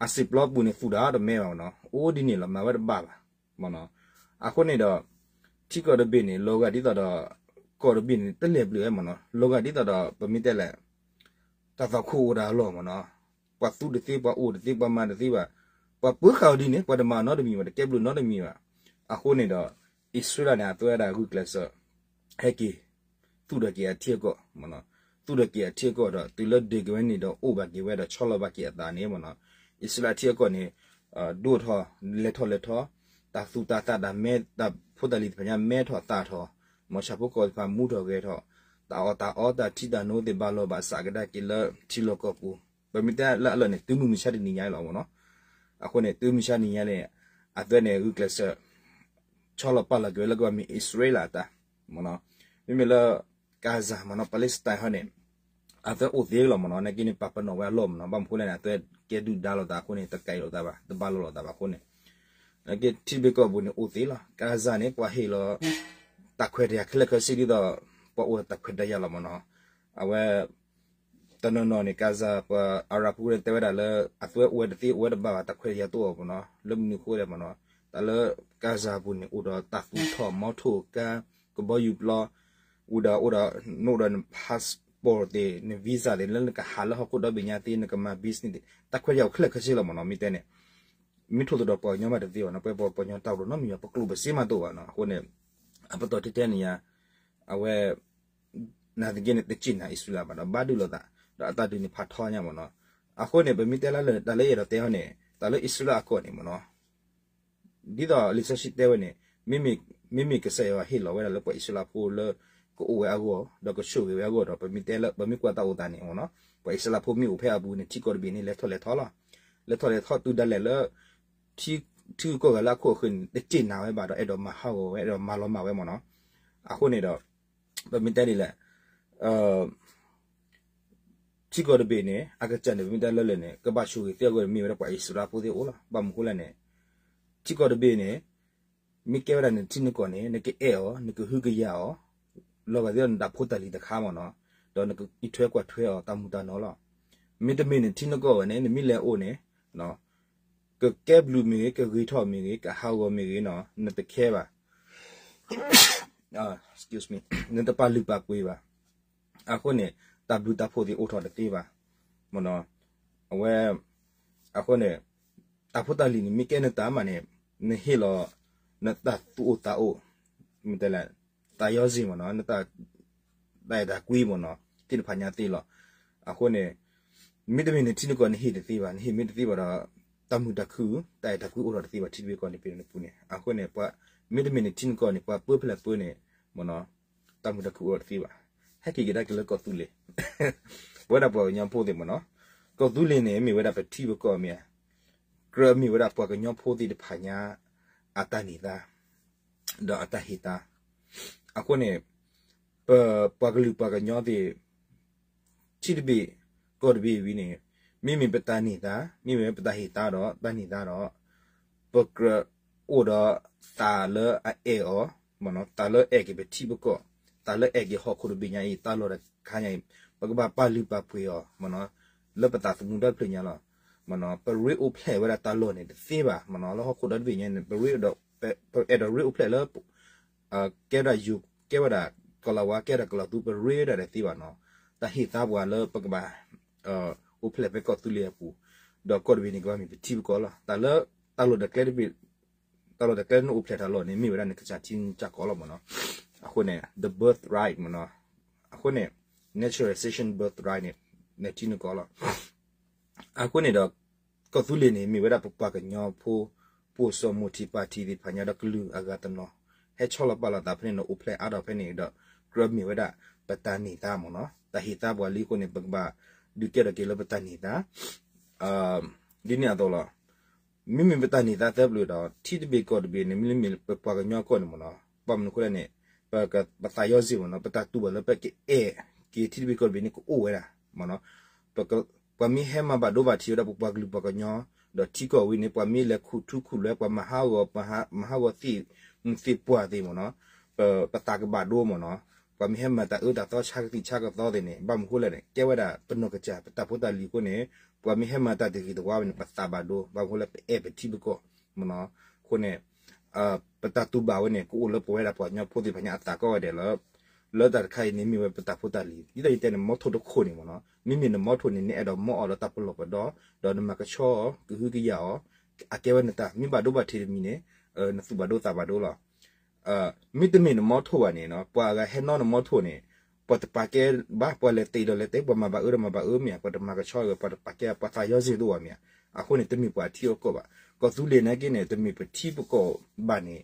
အစံာ်ပျီပူၤန့ၣ် သူၣ်တၢ်တမဲဘၣ်မ့ၢ်နီၤ, အိၣ်ဒ်န့ၣ်လီၤ မၤဝဲတဘၣ်ဘၣ် မ့ၢ်နီၤ. အဃိန့ၣ်ဒီး ထံကီၢ်တဘ့ၣ်န့ၣ် လီၤဂာ်ဒ်သိးဒီး ကီၢ်တဘ့ၣ်န့ၣ် တလဲၤဘျုးဝဲမ့ၢ်နီၤ, လီၤဂာ်ဒ်သိးဒီး ပမ့ၢ်တဲလဲၣ် တၢ်သွၣ်ခိၣ်အိၣ်တၢ်အလီၢ်မ့ၢ်နီၤ, ပှၤသူတသ့ ပှၤအိၣ်တသ့ ပှၤမၤတသ့ဘၣ်, ပှၤပၢဃာ်အီၤဒ်န့ၣ် ပှၤတမၤအီၤနီတမံၤဘၣ်, တကဲဘျုးနီတမံၤဘၣ်. အဃိန့ၣ်ဒီး အံၣ်စရ့လးန့ၣ် အသွဲဒၣ်ဂုာ်ကျဲးစၢး ဟဲက့ၤ သူၣ်ထီၣ်က့ၤအထံအကီၢ်မ့ၢ်နီၤ, သူၣ်ထီၣ်က့ၤအထံအကီၢ်ဒီး တုၤလၢဒုးက့ၤဝဲန့ၣ်ဒီး အိၣ်ဘၣ်က့ၤဝဲဒီး ဆီလီၤဘၣ်က့ၤအသးန့ၣ်မ့ၢ်နီၤ, အံၣ်စရ့လးထံအကီၢ်န့ၣ် ဒိၣ်ထီၣ် လဲၤထီၣ်လဲၤထီ, တၢ်သူၣ်တၢ်သးတၢ်မဲ တၢ်ဖိတၢ်လံၤတဖၣ်ညါ မဲထီၣ်သးထီၣ်, မ့ၢ်ဆၣ်ဖိကီၢ်သ့ၣ်တဖၣ်မူထီၣ်ဂဲၤထီၣ်, တၢ်အီၣ်တၢ်အီ တၢ်ထံတၢ်နိသ့ၣ် ဘၣ်လီၤဘၣ်စးကဒါက့ၤလၢထံလီၢ်ကီၢ်ပူၤ, ပမ့ၢ်တဲလၢအလီၢ်န့ၣ် တုၤမုၢ်မဆါတနံၤညါလီၤမ့ၢ်နီၤ. အဃိန့ၣ် တုၤမုၢ်မဆါတနံၤညါန့ၣ် အသွဲန့ၣ် ဂုာ်ကျဲးစၢး ဆီလီၤပာ်လီၤက့ၤဝဲလၢကဘၣ်မ့ၢ်အံၣ်စရ့လးတၢ်မ့ၢ်နီၤ, မ့မ့ၢ်လၢ Gaza မ့ၢ်နီၤ Palestine ဟီန့ၣ် အသွဲအိၣ်သ့လီၤမ့ၢ်နီၤ, နာ်က့န့ၣ် ပာ်ပနီၣ်ဝဲအလီၢ်မ့ၢ်နီၤ, ဘၣ်မနုၤဃိလဲၣ်န့ၣ် အသွဲကဲဒုၣ်ဒါလိာ်သးအဃိန့ၣ် တကဲလိာ်သးဘၣ် တဘၣ်လိာ်လိာ်သးဘၣ်အဃိန့ၣ်, နာ်က့ထံတဘ့ၣ်ကီၢ်ပူၤန့ၣ်အိၣ်သ့လီၤ. Gaza န့ၣ် ပှၤဟ့ၣ်လီၤ တၢ်ခွဲးတၢ်ယာ်ခဲလၢာ်ခဲဆ့ဒ်သိး ပှၤအိၣ်ဒီးတၢ်ခွဲးတၢ်ယာ်လီၤမ့ၢ်နီၤ, အဝဲ တနီၤနီၤန့ၣ် Gaza ပှၤအၤရးဖိန့ၣ် တဲဝဲဒၣ်လၢ အသွဲအိၣ်ဝဲတသ့ အိၣ်ဝဲတဘၣ်ဘၣ် တၢ်ခွဲးတၢ်ယာ်တအိၣ်ဘၣ်မ့ၢ်နီၤ, လၢမနုၤအဃိလဲၣ်မ့ၢ်နီၤ, တၢ်လၢ Gaza ပူၤန့ၣ် အိၣ်ဒီးတၢ်သူၣ်ထီၣ် မီထိၣ်ကါ ကဘီယူၤပျီ, အိၣ်ဒီး အိၣ်ဒီး နအိၣ်ဒီးန passport သ့ၣ် န visa သ့ၣ် လၢနကဟးလၢဟီၣ်ခိၣ်ဒီဘ့ၣ်ညါသ့ နကမၤ business သ့ၣ် တၢ်ခွဲးတၢ်ယာ်အိၣ်ခဲလၢာ်ခဲဆ့လီၤမ့ၢ်နီၤ, မ့ၢ်တဲန့ၣ် မ့ၢ်ထိၣ်သတြီၤပှၤကညီမးတသ့ဘၣ်နီၤ, ပှၤပှၤကညီတၢ်အိၣ်ဒီးနီတမံၤဘၣ်, ပကျိၣ်ပစ့မးတအိၣ်ဘၣ်နီၤ, အဃိန့ၣ် အပတီၢ်ထဲထဲန့ၣ်ညါ အဝဲ နာ်သက့န့ၣ် တစူၢ်နာ်အံၣ်စရ့လးဘၣ်ဒီး ဘၣ်ဒုးလိာ်သး ဒီးအတၢ်ဒုးန့ၣ်ဖးထီညါမ့ၢ်နီၤ. အဃိန့ၣ် ပမ့ၢ်တဲလၢလၢ တၢ်လၢယအဲၣ်ဒိးတဲဟီန့ၣ် တၢ်လၢအံၣ်စရ့လးအကီၢ်န့ၣ်မ့ၢ်နီၤ, ဒ်သိးလံာ်စီဆှံတဲဝဲန့ၣ် မ့မ့ၢ် မ့မ့ၢ်ကစၢ်ယွၤဟ့ၣ်လီၤဝဲဒၣ်လၢပှၤအံၣ်စရ့လးဖိလၢ ကအိၣ်ဝဲအဂီၢ် ဒီးကဆိၣ်ဂ့ၤဝဲအဂီၢ်ဒီး ပမ့ၢ်တဲလၢ ပမ့ၢ်ကွၢ်တၢ်အိၣ်သးန့ၣ်မ့ၢ်နီၤ, ပှၤအံၣ်စရ့လးဖိမ့ၢ်အိၣ်ဖဲအပူၤန့ၣ် ထံကီၢ်တဘ့ၣ်န့ၣ် လဲၤထီၣ်လဲၤထီလီၤ. လဲၤထီၣ်လဲၤထီတုၤဒၣ်လဲာ်လၢ ထံ ထံဂုၤကီၢ်ဂၤလၢအခိၣ်အဃၢၤန့ၣ် တစူၢ်နာ်ဝဲဘၣ်ဒီး အဲၣ်ဒိးမၤဟးဂီၤဝဲ အဲၣ်ဒိးမၤလီၤမၢ်ဝဲမ့ၢ်နီၤ. အဃိန့ၣ်ဒီး ပမ့ၢ်တဲဒ်လဲၣ် ထံကီၢ်တဘ့ၣ်န့ၣ် အကစၢ်န့ၣ် ပမ့ၢ်တဲလၢလၢာ်န့ၣ် ကဘၣ်ဆိၣ်ဂ့ၤသ့အဂီၢ်န့ၣ် မ့ၢ်ဝဲဒၣ်ပှၤအံၣ်စရ့လးဖိသ့ၣ်အိၣ်လီၤ. ဘၣ်မနုၤဃိလဲၣ်န့ၣ် ထံကီၢ်တဘ့ၣ်န့ၣ် မ့ၢ်ကဲဝဲဒၣ်နထံနကီၢ်န့ၣ် နကအဲၣ်အီၤ နကဟုကယာ်အီၤ လီၤဂာ်သ့ဒီးနတၢ်ဖိတၢ်လံၤတခါမ့ၢ်နီၤ, ဒီးနကအံးထွဲကွၢ်ထွဲအီၤတၢ်မူၤတၢ်နီၤလီၤ. မ့တမ့ၢ်နထံနကီၢ်ဝဲန့ၣ် နမ့ၢ်လဲၤအိၣ်န့ၣ် ကကဲဘျုးမ့ၢ်ဂ့ၤ ကဂ့ၤထီၣ်မ့ၢ်ဂ့ၤ ကဟးဂီၤမ့ၢ်ဂ့ၤနီၤ နတခဲဘၣ် နတပာ်လုၢ်ပာ်ပှ့ၤဘၣ်. အဃိန့ၣ် တၢ်ဘျုးတၢ်ဖှိၣ်သ့ၣ်အိၣ်ထီၣ်တသ့ဘၣ် မ့ၢ်နီၤ. အဝဲ အဃိန့ၣ် တၢ်ဖိတၢ်လံၤန့ၣ် မ့ၢ်ကဲနတၢ်မးန့ၣ် နဟ့ၣ်လီၤ နတၢ်သူၣ်အိၣ်သးအိၣ် မ့ၢ်တဲလဲၣ် တၢ်ယီစ့ၢ်မ့ၢ်နီၤ နတၢ် တၢ်အဲၣ်တၢ်ကွံမ့ၢ်နီၤ သ့ၣ်တဖၣ်ညါသ့လီၤ. အဃိန့ၣ် မ့တမ့ၢ်နထံနကီၢ်နဟ့ၣ်တသ့ဘၣ် နဟ့ၣ်မ့ၢ်တသ့ဘၣ်ဒီး တၢ်မုာ်တၢ်ခုၣ် တၢ်အဲၣ်တၢ်ကွံအိၣ်ထီၣ်တသ့ဘၣ် ထံတဘ့ၣ်ကီၢ်န့ၣ် ပ့ၤန့ၣ်ပူၤန့ၣ် အဃိန့ၣ် ပှၤ မ့တမ့ၢ်နထံနကီၢ်န့ၣ် ပှၤပၢဖဲလဲၣ်ပၢန့ၣ် မ့ၢ်နီၤ တၢ်မုာ်တၢ်ခုၣ်အိၣ်ထီၣ်တသ့ဘၣ်. ဟဲက့ၤကဒါက့ၤလၢကီၢ်သူလ့ၤ ပဝဲဒၣ်ပှၤကညီဖိသ့ၣ်မ့ၢ်နီၤ ကီၢ်သူလ့ၤန့ၣ် မ့ၢ်ဝဲဒၣ်ပထံပကီၢ်မ့ၢ်ဧါ, ကြၢးမ့ၢ်ဝဲဒၣ်ပှၤကညီဖိသ့ၣ်တဖၣ်ညါ အတၢ်န့ၢ်သါ ဒီးအတၢ်ဟ့ၣ်သါ. အဃိန့ၣ် ပပှၤကလုာ်ပှၤကညီသ့ၣ် ထံတဘ့ၣ် ကီၢ်တဘ့ၣ်ဝံၤန့ၣ် မ့မ့ၢ်ပတၢ်န့ၢ်သါ မ့မ့ၢ်ပတၢ်ဟ့ၣ်သါဒီး တၢ်န့ၢ်သါဒီး ပကြၢးအိၣ်ဒီးသးလၢအအဲၣ်အီၤ, မ့ၢ်နီၤ, သးလၢအဲၣ်က့ၤပထံပကီၢ်, သးလၢအဲၣ်က့ၤဟီၣ်ခိၣ်တဘ့ၣ်ညါအံၤ, တၢ်လီၢ်တခါညါအံၤ ပကဘၣ်ပာ်လုၢ်ပာ်ပှ့ၤအီၤ, မ့ၢ်နီၤ, လၢပသးသမူဒီတဖျၢၣ်ညါလီၤ. မ့ၢ်နီၤ, ပရ့အိၣ်ဖျဲၣ်ဝဲဒၣ်တၢ်လီၢ်န့ၣ်တသ့ဘၣ်, မ့ၢ်နီၤ, လၢဟီၣ်ခိၣ်ဒီတဘ့ၣ်ညါန့ၣ် ပရ့ဒီး ပအဲၣ်ဒိးရ့အိၣ်ဖျဲၣ်လၢ ကဲဝဲဒၣ်ယိၤ, ကဲဝဲဒၣ်ကီၤလၤဝါ, ကဲဝဲဒၣ်ကီၤလၤသူ, ပရ့ဝဲဒၣ်တသ့ဘၣ်နီၤ. တၢ်ဟ့ၣ်သါပှၤလၢပကဘၣ် အိၣ်ဖျဲၣ်ဖဲကီၢ်သူလ့ၤအပူၤ, ဒီးကီၢ်တဘ့ၣ်န့ၣ် ကဘၣ်မ့ၢ်ပထံပကီၢ်လီၤ. တၢ်လၢ တၢ်လီၢ်တၢ်ကျဲတဘ့ၣ်, တၢ်လီၢ်တၢ်ကျဲနအိၣ်ဖျဲၣ်တၢ်လီၢ်န့ၣ် မ့ၢ်ဝဲဒၣ်နကစၢ်ထံနကစၢ်ကီၢ်လီၤ မ့ၢ်နီၤ. အဃိန့ၣ် the birthright မ့ၢ်နီၤ, အဃိန့ၣ် naturalization birthright န့ၣ် နထံနကီၢ်လီၤ. အဃိန့ၣ်ဒီး ကီၢ်သူလ့ၤန့ၣ် မ့ၢ်ဝဲဒၣ်ပပှၤကညီဖိ ပိာ်စီၤမိၢ်ထံးပၢ်ထံးသ့ၣ်တဖၣ်ညါဒီးကလုာ်အဂၤတနီၤ ဟဲဆီလီၤပာ်လီၤသးဖဲန့ၣ်ဒီး အိၣ်ဖျဲၣ်အါထီၣ်ဖဲန့ၣ်ဒီး ကြၢးမ့ၢ်ဝဲဒၣ်ပတၢ်န့ၢ်သါ မ့ၢ်နီၤ. တၢ်ဟ့ၣ်သါပှၤလံအဃိန့ၣ် ပကဘၣ်ဒုးကဲထီၣ်က့ၤလၢပတၢ်န့ၢ်သါ ဒ်န့ၣ်အသိးလီၤ. မ့မ့ၢ်ပတၢ်န့ၢ်သါသၢပျၢၤဒီး ထံတဘ့ၣ်ကီၢ်တဘ့ၣ်န့ၣ် မ့မ့ၢ်ပပှၤကညီအကီၢ်န့ၣ် မ့ၢ်နီၤ, ဘၣ်မနုၤအဃိလဲၣ်န့ၣ် ပက ပသးယီၤစ့ၢ် မ့ၢ်နီၤ, ပတၢ်တူၢ်ဘၣ်လၢပကအဲၣ်က့ၤထံတဘ့ၣ်ကီၢ်တဘ့ၣ်န့ၣ် ကအိၣ်ဝဲဒၣ် မ့ၢ်နီၤ. ပှၤမ့ၢ်ဟဲမၤဘၣ်ဒိဘၣ်ထံးဝဲဒၣ်ပပှၤကလုာ်ပှၤကညီ ဒီးထံကီၢ်ဝံၤန့ၣ် ပှၤမ့ၢ်လဲၤခူၣ်ထူခူၣ်လွဲ ပှၤမၤဟးဂီၤ မၤဟးဂီၤသ့ၣ်မုၢ်သ့ၣ်ပှၢ်သ့ၣ် မ့ၢ်နီၤ, ပသးကဘၣ်ဒိ မ့ၢ်နီၤ. ပှၤမ့ၢ်ဟဲမၤတၢ်အၢတၢ်သီဆါကသံၣ်ဆါကသီသ့ၣ်န့ၣ် ဘၣ်မနုၤအဃိလဲၣ်န့ၣ် ကဲဝဲဒၣ်ပနီၢ်ကစၢ် ပတၢ်ဖိတၢ်လံၤအဃိန့ၣ် ပှၤမ့ၢ်ဟဲမၤတၢ်တဂ့ၤတဝါဝဲန့ၣ် ပသးဘၣ်ဒိ ဘၣ်မနုၤအဃိလဲၣ် ပအဲၣ်ပထံပကီၢ် မ့ၢ်နီၤ. အဃိန့ၣ် ပတၢ်တူၢ်ဘၣ်ဝဲန့ၣ် ကအိၣ်လၢပဝဲဒၣ်ပှၤကညီဖိသ့ၣ်တဖၣ်ညါအသးကိးဂၤဒဲးလီၤ. လၢတၢ်တခါအံၤန့ၣ် မ့ၢ်ဝဲပတၢ်ဖိတၢ်လံၤ ဒ်သိးယတဲန့ၣ် မီထိၣ်တခိၣ်န့ၣ် မ့ၢ်နီၤ, မ့မ့ၢ်နမီထိၣ်န့ၣ် နအဲၣ်ဒိးမီအီၤဒီးတၢ်ပလီၢ်ပဒီ ဒီးနမၤကဆှီအီၤ ကဟုကယာ်အီၤ အကဲဝဲနတၢ် မ့ၢ်ဘၣ်ဒိဘၣ်ထံးတမံၤန့ၣ် နသူၣ်ဘၣ်ဒိသးဘၣ်ဒိလီၤ. မ့တမ့ၢ်နမီထိၣ်ဘၣ်န့ၣ် ပှၤအဂၤဟဲနီနမီထိၣ်န့ၣ် ပှၤတပာ်ကဲဘၣ် ပှၤလဲၤတ့ၢ်ဒီးလဲၤတ့ၢ် ပှၤမၤဘၣ်အၢဒီးမၤဘၣ်အၢမ့ၢ်ဧါ ပှၤတမၤကဆှီဝဲ ပှၤတပာ်ကဲ ပှၤသးယီၤစ့ၢ်တအိၣ်ဘၣ်မ့ၢ်ဧါ. အဃိန့ၣ် တမ့ၢ်ပှၤထံအီၣ်ကီၢ်ဘၣ်. ကီၢ်သူလ့ၤနာ်က့န့ၣ် တမ့ၢ်ပထံပကီၢ်ဘၣ်န့ၣ်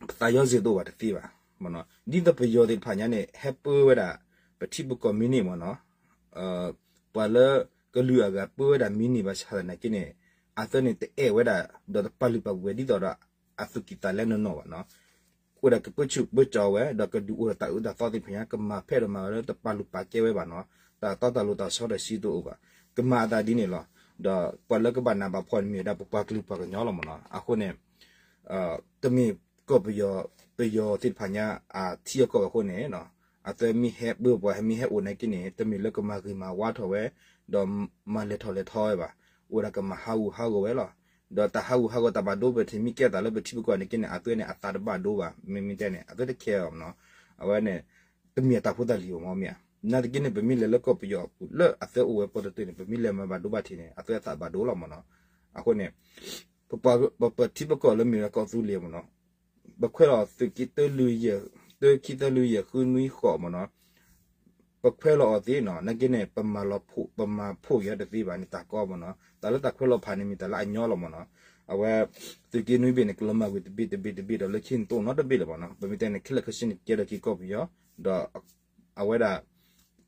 ပသးယီၤစ့ၢ်တအိၣ်ဘၣ်တသ့ဘၣ်. ဒ်သိးပယီၤသ့ၣ်တဖၣ်ညါန့ၣ် ဟဲပၢဝဲဒၣ် ပထံပကီၢ်မံၤန့ၣ်မ့ၢ်နီၤ ပှၤလၢကလုာ်အဂၤပၢဝဲဒၣ်မံၤန့ၢ်ဘၣ်ဆၣ်သနာ်က့န့ၣ် အသၢန့ၣ်တအဲၣ်ဝဲဒၣ် ဒီးတပာ်လုၢ်ပာ်ပှ့ၤဒ်သိးဒီး အသူၣ်ကံၢ်သးလဲနီၢ်နီၢ်ဘၣ်နီၤ. အိၣ်ဝဲဒၣ်ကပၢဆူၣ်ပၢကီၤဝဲ ဒီးကဒုးအိၣ်ဒီးတၢ်အၢတၢ်သီသ့ၣ်တဖၣ်ညါ ကမၤဖဲဒီးမၤဝဲလၢတပာ်လုၢ်ပာ်ကဲဝဲဘၣ်နီၤ. တၢ်တီတၢ်လိၤတၢ်ဆီတၢ်ဆှံတအိၣ်ဘၣ်. ကမၤအသးဒ်န့ၣ်လီၤ. ဒီးပှၤလၢကဘၣ်နးဘၣ်ဖှီၣ်န့ၣ်မ့ၢ်ဝဲဒၣ်ပပှၤကလုာ်ပှၤကညီလီၤမ့ၢ်နီၤ. အဃိန့ၣ် တမ့ၢ်ကီၢ်ပယီၤ ပယီၤသ့ၣ်တဖၣ်ညါ အထံအီၣ်ကီၢ်ဘၣ်အဃိန့ၣ် အသၢမ့ၢ်ဟဲပၢပှၤ မ့ၢ်ဟဲအိၣ်နာ်က့န့ၣ် တမ့ၢ်လၢကမၤဂ့ၤမၤဝါထီၣ်ဝဲ ဒီးမၤလဲၤထီၣ်လဲၤထီဝဲဘၣ်. အိၣ်ဝဲဒၣ်ကမၤဟးဂူာ်ဟးဂီၤဝဲလီၤ. ဒီးတၢ်ဟးဂူာ်ဟးဂီၤတၢ်ဘၣ်ဒိပထံၣ်မ့ၢ်ကဲသးလၢပထံပကီၢ်န့ၣ်က့န့ၣ် အသၢန့ၣ် အသးတဘၣ်ဒိဘၣ်. မ့မ့ၢ်တဲန့ၣ် အသၢတခဲအီၤမ့ၢ်နီၤ. အဝဲန့ၣ် တမ့ၢ်အတၢ်ဖိတၢ်လံၤအီၤမ့ၢ်ဧါ. နာ်သက့န့ၣ် ပမ့ၢ်လဲၤလၢကီၢ်ပယီၤအပူၤ လၢအသၢအိၣ်ဝဲပီတတုၤန့ၣ် ပမ့ၢ်လဲၤမၤဘၣ်ဒိဘၣ်ထံးန့ၣ် အသၢအသးဘၣ်ဒိလီၤမ့ၢ်နီၤ. အဃိန့ၣ် ပပှၤ ပပထံပကီၢ်လၢမ့ၢ်ဝဲကီၢ်သူလ့ၤမ့ၢ်နီၤ, ပခွဲးလီၤအီၤသုးက့တၢ ခံသၢလွံၢ်ယဲၢ်ဃုနွံဃိးမ့ၢ်နီၤ, ပခွဲးလီၤအီၤသ့နီၤ, နာ်က့န့ၣ် ပမၤလီၤဖှိၣ် ပမၤဖှိၣ်ယဲတသ့ဘၣ်န့ၣ် တၢ်ကီမ့ၢ်နီၤ, တၢ်လၢတၢ်ခွဲးလီၤဖးန့ၣ် မ့ၢ်တၢ်လၢအညီလီၤမ့ၢ်နီၤ, အဝဲ သုးက့နွံဘ့ၣ်န့ၣ် ကလီၤမၢ်ကွံာ်တဘ့ၣ်တဘ့ၣ်တဘ့ၣ်ဒီး လၢခံန့ၣ်တအိၣ်နီတဘ့ၣ်လၢၤမ့ၢ်နီၤ, ပမ့ၢ်တဲန့ၣ် ခဲလၢာ်ခဲဆ့န့ၣ် ကဲထီၣ်က့ၤကီၢ်ပယီၤ, ဒီး အဝဲဒၣ်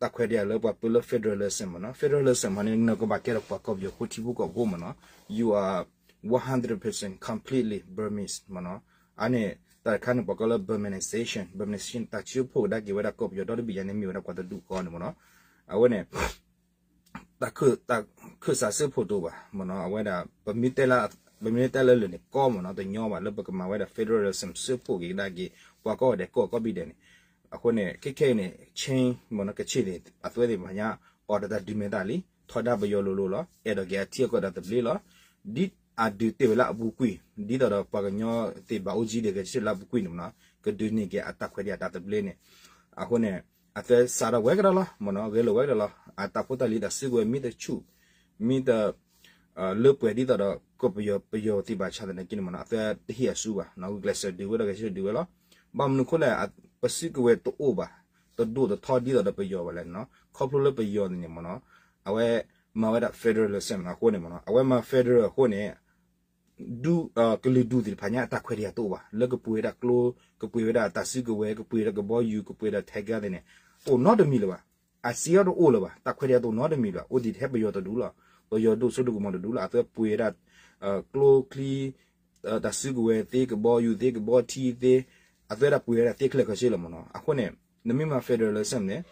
တၢ်ခွဲးတၢ်ယာ်လၢပှၤပၢလၢ federalism မ့ၢ်နီၤ, federalism မ့ၢ်န့ၣ် နကဘၣ်ကဲထီၣ်ပှၤကီၢ်ပယီၤဖိထံဖိကီၢ်ဖိမ့ၢ်နီၤ, you are one hundred percent completely Burmese မ့ၢ်နီၤ, အန့ၣ် တၢ်တခါန့ၣ် ပှၤကိးလၢ Burmanization, Burmanization တၢ်ဆၢဖှိၣ်ကဒါက့ၤဝဲဒၣ်ကီၢ်ပယီၤဒီတဘ့ၣ်ညါန့ၣ် မ့ၢ်ဝဲဒၣ်ပှၤတဒူၣ်ဃီန့ၣ်မ့ၢ်နီၤ, အဝဲန့ၣ် တၢ်ခၢၣ်စးစၢဖှိၣ်တအိၣ်ဘၣ်မ့ၢ်နီၤ, အဝဲဒၣ် ပမ့ၢ်တဲလၢလၢာ်န့ၣ် ကီမ့ၢ်နီၤ, တညီဘၣ်လၢပကမၤဝဲဒၣ် federalism စၢဖှိၣ်က့ၤကဒါက့ၤ ပှၤကိးဂၤဒဲးကီၢ်ကိးဘ့ၣ်ဒဲးန့ၣ်, အဃိန့ၣ် ခဲခဲအံၤန့ၣ် Chin မ့ၢ်နီၤ, ကချ့ၣ်န့ၣ် အသၢသ့ၣ်တဖၣ်ညါ အီၣ်ဒီးတၢ်ဒုးမဲာ်သၣ်လံ, ထီဒါပယီၤလိၤလိၤလီၤ, အဲၣ်ဒိးက့ၤအထံအကီၢ်တၢ်သဘျ့လီၤ, ဒ်အဒုးတ့ၢ်ဝဲလၢအပူၤကွံာ် ဒ်သိးဒီးပှၤကညီသ့ၣ်ဘၣ်အိၣ်ကံဒဲးဂဲၤဆၢထၢၣ်လၢအပူၤကွံာ်န့ၣ်မ့ၢ်နီၤ, ကဒုးန့ၢ်က့ၤအတၢ်ခွဲးတၢ်ယာ်တၢ်သဘျ့န့ၣ်, အဃိန့ၣ် အသၢစးထီၣ်ဝဲကဒီးလီၤမ့ၢ်နီၤ, ဂဲၤလိာ်ဝဲကဒီးလီၤ, အတၢ်ဖိတၢ်လံၤတၢ်စုကဝဲၤမ့ၢ်တဆူၣ်, မ့ၢ်တ လၢပှဲၤဒ်သိးဒီး ကီၢ်ပယီၤ ပယီၤသ့ၣ်ဘၣ်ဆၣ်သနာ်က့န့ၣ်မ့ၢ်နီၤ, အသၢတဟ့ၣ်အစုဘၣ်, ဂုာ်ကျဲးစၢးဒုးဝဲဒီးဂဲၤဆၢထၢၣ်ဒုးဝဲလီၤ, ဘၣ်မနုၤအဃိလဲၣ်, ပစုကဝဲၤတအိၣ်ဘၣ်, တဒိၣ်တထီဒ်သိးဒီးပယီၤဘၣ်လဲၣ်နီၤ, ခီဖျိလၢပယီၤန့ၣ်မ့ၢ်နီၤ, အဝဲမၤဝဲဒၣ် federalism အဃိန့ၣ်မ့ၢ်နီၤ, အဝဲမၤ federal အဃိန့ၣ် ဒူ ကလုာ်ဒူၣ်သ့ၣ်တဖၣ်ညါအတၢ်ခွဲးတၢ်ယာ်တအိၣ်ဘၣ်, လၢကပှ့ၤဝဲဒၣ်ကျိ, ကပှ့ၤဝဲဒၣ်တၢ်စုကဝဲၤ, ကပှ့ၤဒီးကဘီယူၤ, ကပှ့ၤဒီး Tiger သ့ၣ်န့ၣ်, တအိၣ်နီတမံၤလၢၤဘၣ်, အစ့အီၤတအိၣ်လၢၤဘၣ်, တၢ်ခွဲးတၢ်ယာ်တအိၣ်နီတမံၤလၢၤဘၣ်, အိၣ်ဒံးထဲပယီၤတဒူၣ်လီၤ, ပယီၤဒိၣ်စိဒိၣ်ကမီၤတဒူၣ်လီၤ, အသၢပှ့ၤဝဲဒၣ် ကျိချံ တၢ်စုကဝဲၤသ့, ကဘီယူၤသ့, ကဘီထံသ့, အသၢဒၣ်ပှ့ၤဝဲဒၣ်သ့ခဲလၢာ်ခဲဆ့လီၤမ့ၢ်နီၤ, အဃိန့ၣ် နမ့ၢ်မၤ federalism န့ၣ်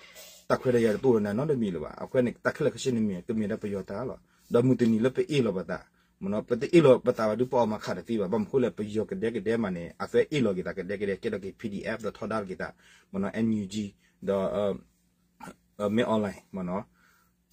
တၢ်ခွဲးတၢ်ယာ်တအိၣ်လၢၤနၤနီတမံၤလၢၤဘၣ်, အဃိန့ၣ် တၢ်ခဲလၢာ်ခဲဆ့န့ၣ်မ့ၢ် ကမ့ၢ်ဒၣ်ပယီၤတၢ်လီၤ, ဒီးမုၢ်တနံၤလၢပအ့ၣ်လိာ်ပသး မ့ၢ်နီၤ, ပတအ့ၣ်လိာ်ပသးဘၣ်ဒုး ပအီၣ်မၤခးတသ့ဘၣ်. ဘၣ်မနုၤဃိလဲၣ်, ပယီၤကဒဲကဒဲမးန့ၣ် အသးအ့ၣ်လိာ်က့ၤသးကဒဲကဒဲ ကဲထီၣ်က့ၤ ပီၣ်ဒီအ့ၣ်ဖ် ဒီးထီဒါလိာ်က့ၤသး, မ့ၢ်နီၤ, အန်ယူအ့ၣ်ယူၣ်ကၠံ ဒီး မ့ၢ်အီၣ်လဲၣ် မ့ၢ်နီၤ,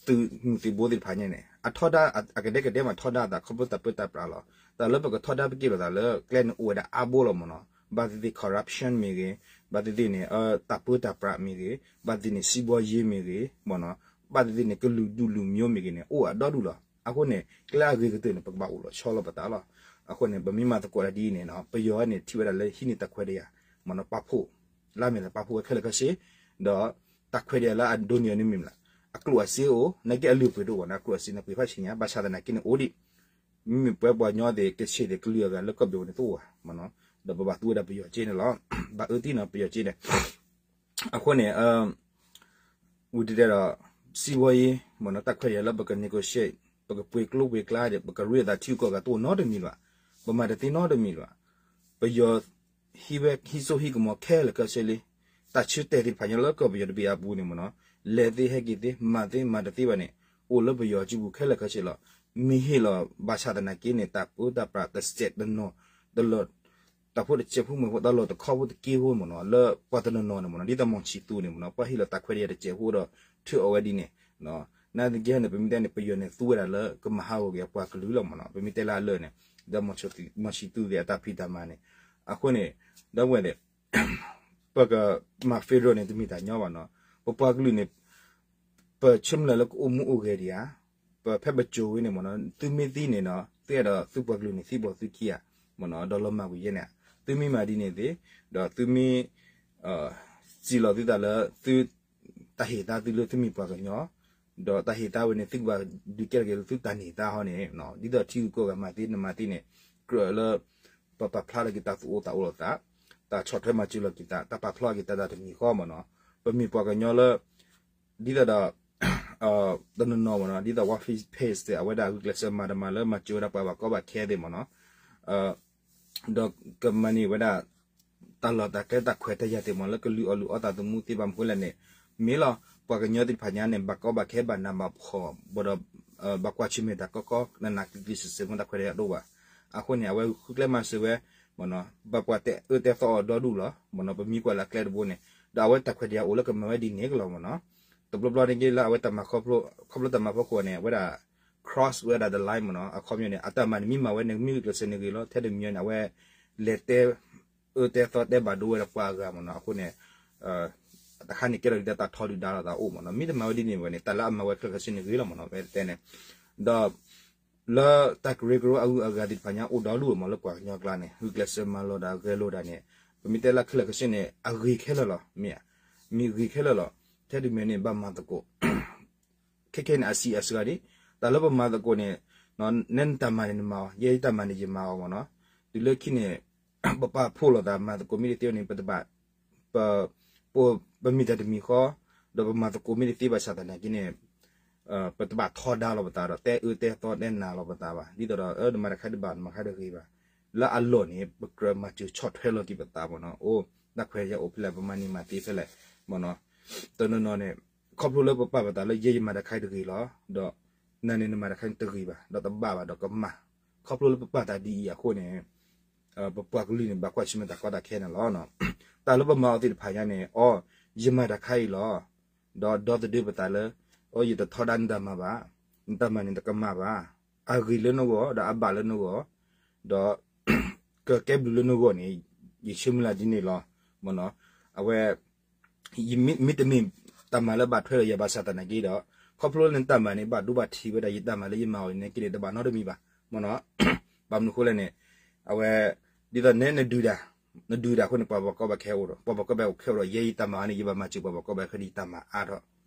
သုးမုၢ်သံၣ်ဘိသ့ၣ်တဖၣ်ညါန့ၣ် အထီဒါ အကဒဲကဒဲမးထီဒါသး ခီဖျိတၢ်ပၢတၢ်ပြးလီၤ. တၢ်လၢပကထီဒါပက့ၢ်လိာ်သးလၢ ကျဲန့ၣ်အိၣ်ဝဲဒၣ်အါဘိလီၤ မ့ၢ်နီၤ. ဘၣ်သ့ၣ်သ့ၣ် corruption မ့ၢ်ဂ့ၤ, ဘၣ်သ့ၣ်သ့ၣ်န့ၣ် တၢ်ပၢတၢ်ပြးမ့ၢ်ဂ့ၤ, ဘၣ်သ့ၣ်သ့ၣ်န့ၣ် စံးဘီယ့မ့ၢ်ဂ့ၤ, မ့ၢ်နီၤ, ဘၣ်သ့ၣ်သ့ၣ်န့ၣ် ကလုာ်ဒူၣ်လုၢ်မၠိမ့ၢ်ဂ့ၤန့ၣ် အိၣ်အဒီဒူၣ်လီၤ. အဃိန့ၣ် ကျဲအဂ့ၤကတၢၢ်န့ၣ် ပကဘၣ်အိၣ်လီၤဆီလီၤပသးလီၤ. အဃိန့ၣ် ပမ့ၢ်မၤသကိးတၢ်ဒ်အံၤန့ၣ်နီၤ ပယီၤန့ၣ် ထံၣ်ဝဲဒၣ်လၢဟံးန့ၢ်တၢ်ခွဲးတၢ်ယာ် မ့ၢ်နီၤ, ပာ်ဖှိၣ် လၢအမ့ၢ်တၢ်ပာ်ဖှိၣ်ဝဲခဲလၢာ်ခဲဆ့, ဒီးတၢ်ခွဲးတၢ်ယာ်လၢအဒိးန့ၢ်အီၤန့ၣ်မ့ၢ်မနုၤလဲၣ်, အကျိၣ်အစ့အိၣ် နာ်က့အလုၢ်အပှ့ၤတအိၣ်ဘၣ်နီၤ, အကျိၣ်အစ့န့ၣ်ပှ့ၤဖးဆံးညါ, ဘၣ်ဆၣ်သနာ်က့န့ၣ်အိၣ်ဒံး, မ့မ့ၢ်ပှၤပှၤကညီသ့ၣ် ကဆံးသ့ၣ်ကလုာ်အဂၤလၢကီၢ်ပယီၤန့ၣ်တအိၣ်ဘၣ် မ့ၢ်နီၤ, ဒီးပဘၣ်သူဝဲဒၣ်ပယီၤက့န့ၣ်လီၤ. ဘၣ်အၢသံနီၤ ပယီၤက့န့ၣ် အဃိန့ၣ် ဝံၤတတဲဒီး စံးဝဲယ့ မ့ၢ်နီၤ, တၢ်ခွဲးတၢ်ယာ်လၢပက negotiate ပကပှ့ၤကျိပှ့ၤကျါဒီး ပကရ့အသးထံဂုၤကီၢ်ဂၤတအိၣ်နီတမံၤလၢၤဘၣ်, ပမၤတသ့နီတမံၤလၢၤဘၣ်. ပယီၤဟံးဝဲဟံးစိဟံးကမီၤခဲလၢာ်ခဲဆ့လံ, တၢ်ဆၢတဲာ်သ့ၣ်တဖၣ်ညါလၢကီၢ်ပယီၤတဘ့ၣ်အပူၤန့ၣ် မ့ၢ်နီၤ, လဲၤသ့ဟဲက့ၤသ့ မၤသ့မၤတသ့ဘၣ်န့ၣ် အိၣ်လၢပယီၤစုပူၤခဲလၢာ်ခဲဆ့လီၤ. မ့ၢ်ဟ့ၣ်လီၤဘၣ်ဆၣ်သနာ်က့န့ၣ် တၢ်ပၢတၢ်ပြးတစဲးတနီၤ တလီၤ တၢ်ဖိတစဲးဖိမုၢ်ဖိ တၢ်လီၢ်တခီဖိတက့ဖိမ့ၢ်နီၤ, လၢပှၤတနီၤနီၤန့ၣ်မ့ၢ်နီၤ, ဒ်သိးမီၢ်ဆံးသူန့ၣ်မ့ၢ်နီၤ, ပှၤဟ့ၣ်လီၤတၢ်ခွဲးတၢ်ယာ်တစဲးဖိဒီး ထုးအီၤဝဲဒ်န့ၣ်, နာ်သက့န့ၣ် ပမ့ၢ်တဲန့ၣ် ပယီၤန့ၣ် သူဝဲဒၣ်လၢကမၤဟးဂီၤက့ၤအပှၤကလုာ်လီၤမ့ၢ်နီၤ, ပမ့ၢ်တဲလၢအလၢာ်န့ၣ်, ဒီးမီၢ်ဆံးသူသ့ၣ်အတၢ်ဖံးတၢ်မၤန့ၣ်, အဃိန့ၣ် ဒီပုၢ်ဝဲၢ်သ့ၣ် ပကမၤ federal န့ၣ် တမ့ၢ်တၢ်ညီဘၣ်နီၤ, ပပှၤကလုာ်န့ၣ် ပဆၢမုၢ်လၢ်လၢကအိၣ်မူအိၣ်ဂဲၤဒံးဧါ, ပဖဲပစိၤဝဲန့ၣ်မ့ၢ်နီၤ, သုမ့ၢ်သံန့ၣ်နီၤ သုအဲၣ်ဒိးသုပှၤကလုာ်န့ၣ်သံဘီၣ်သုခံဧါ, မ့ၢ်နီၤ, ဒီးလီၤမၢ်ကွံာ်ယဲန့ၣ်, သုမ့ၢ်မၤဒ်န့ၣ်သ့, ဒီးသုမ့ၢ် စံးလီၤသုသးလၢသု တၢ်ဟ့ၣ်သါသုလၢသုမ့ၢ်ပှၤကညီ, ဒီးတၢ်ဟ့ၣ်သါဝဲန့ၣ် သုကဘၣ်ဒုးကဲထီၣ်က့ၤလၢသုတၢ်န့ၢ်သါဟီန့ၣ်, ဒ်သိးထံဂုၤကီၢ်ဂၤမၤသ့နမၤသ့န့ၣ်, ကြၢးလၢ ပပာ်ဖျါထီၣ်က့ၤတၢ်သူၣ်အိၣ်သးအိၣ်လိာ်သး, တၢ်ဆီၣ်ထွဲမၤစၢၤလီၤက့ၤသး, တၢ်ပာ်ဖျါက့ၤတၢ်တၢ်တမံၤဃီမ့ၢ်နီၤ, ပမ့ၢ်ပှၤကညီလၢ ဒ်သိးဒီး တနီၤနီၤမ့ၢ်နီၤ, ဒ်သိး Washington Post သ့ၣ် အဝဲဒၣ်ဂုာ်ကျဲးစၢးမၤတမၤလၢမၤစၢၤဝဲဒၣ်ပှၤဘၣ်ကီဘၣ်ခဲသ့ၣ်မ့ၢ်နီၤ, ဒီးကမၤန့ၢ်ဝဲဒၣ် တၢ်လီၢ်တၢ်ကျဲတၢ်ခွဲးတၢ်ယာ်သ့ၣ်မ့ၢ်နီၤ, လၢကလုၢ်အီၣ်လုၢ်အီသးသမူသ့ၣ်ဘၣ်မနုၤဃိလဲၣ်န့ၣ်, မ့ၢ်လီၤ ပှၤကညီသ့ၣ်တဖၣ်ညါန့ၣ် ဘၣ်ကီဘၣ်ခဲဘၣ်နးဘၣ်ဖှီၣ်, ဘၣ်ဒီး ဘၣ်ကွၢ်ဆၢၣ်မဲာ်တၢ်ကီကီနးနးကျံၤကျံၤစ့ၢ်စ့ၢ်မ့ၢ်တၢ်ခွဲးတၢ်ယာ်တအိၣ်ဘၣ်. အဃိန့ၣ် အဝဲဃုကျဲမၤစၢၤဝဲ မ့ၢ်နီၤ, ဘၣ်ပှၤတဲအၢတဲသီအီၤဒီဒူၣ်လီၤ, မ့ၢ်နီၤ, ပမံကွၢ်လၢအကျဲတဘိန့ၣ်, ဒီးအဝဲတၢ်ခွဲးတၢ်ယာ်အိၣ်လၢကမၤဝဲဒ်န့ၣ်ကလီၤမ့ၢ်နီၤ, တဘျီဘျီန့ၣ်က့လၢအဝဲတၢ်မၤခီဖျိ ခီဖျိတၢ်မၤဖီခိၣ်န့ၣ် အဝဲဒၣ် cross ဝဲဒၣ် the line မ့ၢ်နီၤ, အခီပညီန့ၣ် အတၢ်မၤန့ၣ်မ့ၢ်မၤဝဲန့ၣ် မ့ၢ်ဂုာ်ကျဲးစၢးန့ၣ်ဂ့ၤလီၤ, ထဲတမံၤန့ၣ် အဝဲ လဲၤတဲ အၢတဲသီတဲဘၣ်ဒိဝဲဒၣ်ပှၤအဂၤမ့ၢ်နီၤ, အဃိန့ၣ် တခါန့ၣ်ကဲထီၣ်ဒ်တၢ်ထီဒုၣ်ဒါလိာ်သးအိၣ်မ့ၢ်နီၤ, မ့ၢ်တမၤဝဲဒ်န့ၣ်ဝဲန့ၣ် တၢ်လၢအမၤဝဲခဲလၢာ်ခဲဆ့န့ၣ်ဂ့ၤလီၤမ့ၢ်နီၤ, မ့ၢ်တဲန့ၣ်, ဒီး လၢတၢ်ကရၢကရိအဂုၤအဂၤသ့ၣ်တဖၣ်ညါအိၣ်ဒီဒူၣ်မ့ၢ်လၢပှၤကညီကျါန့ၣ် ဂုာ်ကျဲးစၢးမၤလီၤဒၣ်ဂဲၤလိာ်ဒၣ်န့ၣ်, ပမ့ၢ်တဲလၢခဲလၢာ်ခဲဆ့န့ၣ် အဂ့ၤခဲလၢာ်လီၤ, မ့ၢ် မ့ၢ်ဂ့ၤခဲလၢာ်လီၤ, ထဲတမံၤန့ၣ် ဘၣ်မၤသကိး ခဲခဲန့ၣ် အစံးအစှၤဒံး, တၢ်လၢပမၤသကိးန့ၣ်, နဲနတၢ်မၤန့ၣ်နမၤအီၤ, ယဲယတၢ်မၤန့ၣ်ယမၤအီၤမ့ၢ်နီၤ, တုၤလၢခံန့ၣ် ပပာ်ဖှိၣ်လိာ်သးမၤသကိးမ့ၢ်တသ့န့ၣ် ပတဘၣ်, ပ, ပမ့ၢ်တၢ်တမံၤဃီ, ဒီးပမၤသကိးမ့ၢ်တသ့ဘၣ်ဆၣ်သနာ်က့န့ၣ်, ပတဘၣ်ထီဒါလိာ်ပသးဒီး တဲအၢတဲသီတဲနၤလိာ်ပသးဘၣ်, ဒ်သိးဒီး နမၤတခါတဘၣ် နမၤတခါတဂ့ၤဘၣ်, လၢအလီၢ်န့ၣ် ပကြၢးမၤစၢၤဆီၣ်ထွဲလီၤက့ၤပသးမ့ၢ်နီၤ, အိၣ် တၢ်ခွဲးတၢ်ယာ်အိၣ်ဖဲလဲၣ် ပမၤန့ၢ်မၤသ့ဖဲလဲၣ်, မ့ၢ်နီၤ, တနီၤနီၤန့ၣ် ခီဖျိလၢပပာ်ပသးလၢယဲယမၤတခါတဂ့ၤလီၤ, ဒီး နၤန့ၣ်နမၤတခါန့ၣ်တဂ့ၤဘၣ်, ဒီးတဘၣ်ဘၣ်ဒီးကမၣ်, ခီဖျိလၢပပာ်သးဒ်အံၤအဃိန့ၣ်, ပပှၤကလုာ်န့ၣ် ဘၣ်ကွၢ်ဆၢၣ်မဲာ်တၢ်ကီတၢ်ခဲန့ၣ်လီၤ. တၢ်လၢပမၤအီၤသ့ၣ်တဖၣ်ညါန့ၣ်, အိ ယမၤတၢ်ခါအံၤလီၤ, ဒီးဒီသဒၢပသးလၢ, အိ ယတထီဒါနတၢ်မၤဘၣ်, နတၢ်မၤန့ၣ်တကမၣ်ဘၣ်, အဂ့ၤလၢနဂီၢ် ဒီးအဘၣ်လၢနဂီၢ်, ဒီး ကကဲဘျုးလၢနဂီၢ်န့ၣ်, ယဆၢမုၢ်လၢ်ဒ်န့ၣ်လီၤ, မ့ၢ်နီၤ, အဝဲ မ့တမ့ၢ်တၢ်မၤလၢဘၣ်ထွဲဒီးယၤဘၣ်ဆၣ်သနာ်က့ဒီး, ခီဖျိလၢနတၢ်မၤန့ၣ် ဘၣ်ဒိဘၣ်ထံးဝဲဒၣ်ယတၢ်မၤလၢယမၤအီၤန့ၣ်က့န့ၣ် တဘၣ်နီတမံၤဘၣ်, မ့ၢ်နီၤ, ဘၣ်မနုၤအဃိလဲၣ်န့ၣ်, အဝဲ, ဒ်သိးနဲနဒုးတၢ်, နဒုးတၢ်အဃိန့ၣ် ပှၤဘၣ်ကီဘၣ်ခဲအိၣ်ဒီး ပှၤဘၣ်ကီဘၣ်ခဲအိၣ်ဒီး ယဲယတၢ်မၤန့ၣ် ယဘၣ်မၤစၢၤပှၤဘၣ်ကီဘၣ်ခဲဒီးယတၢ်မၤအါထီၣ်,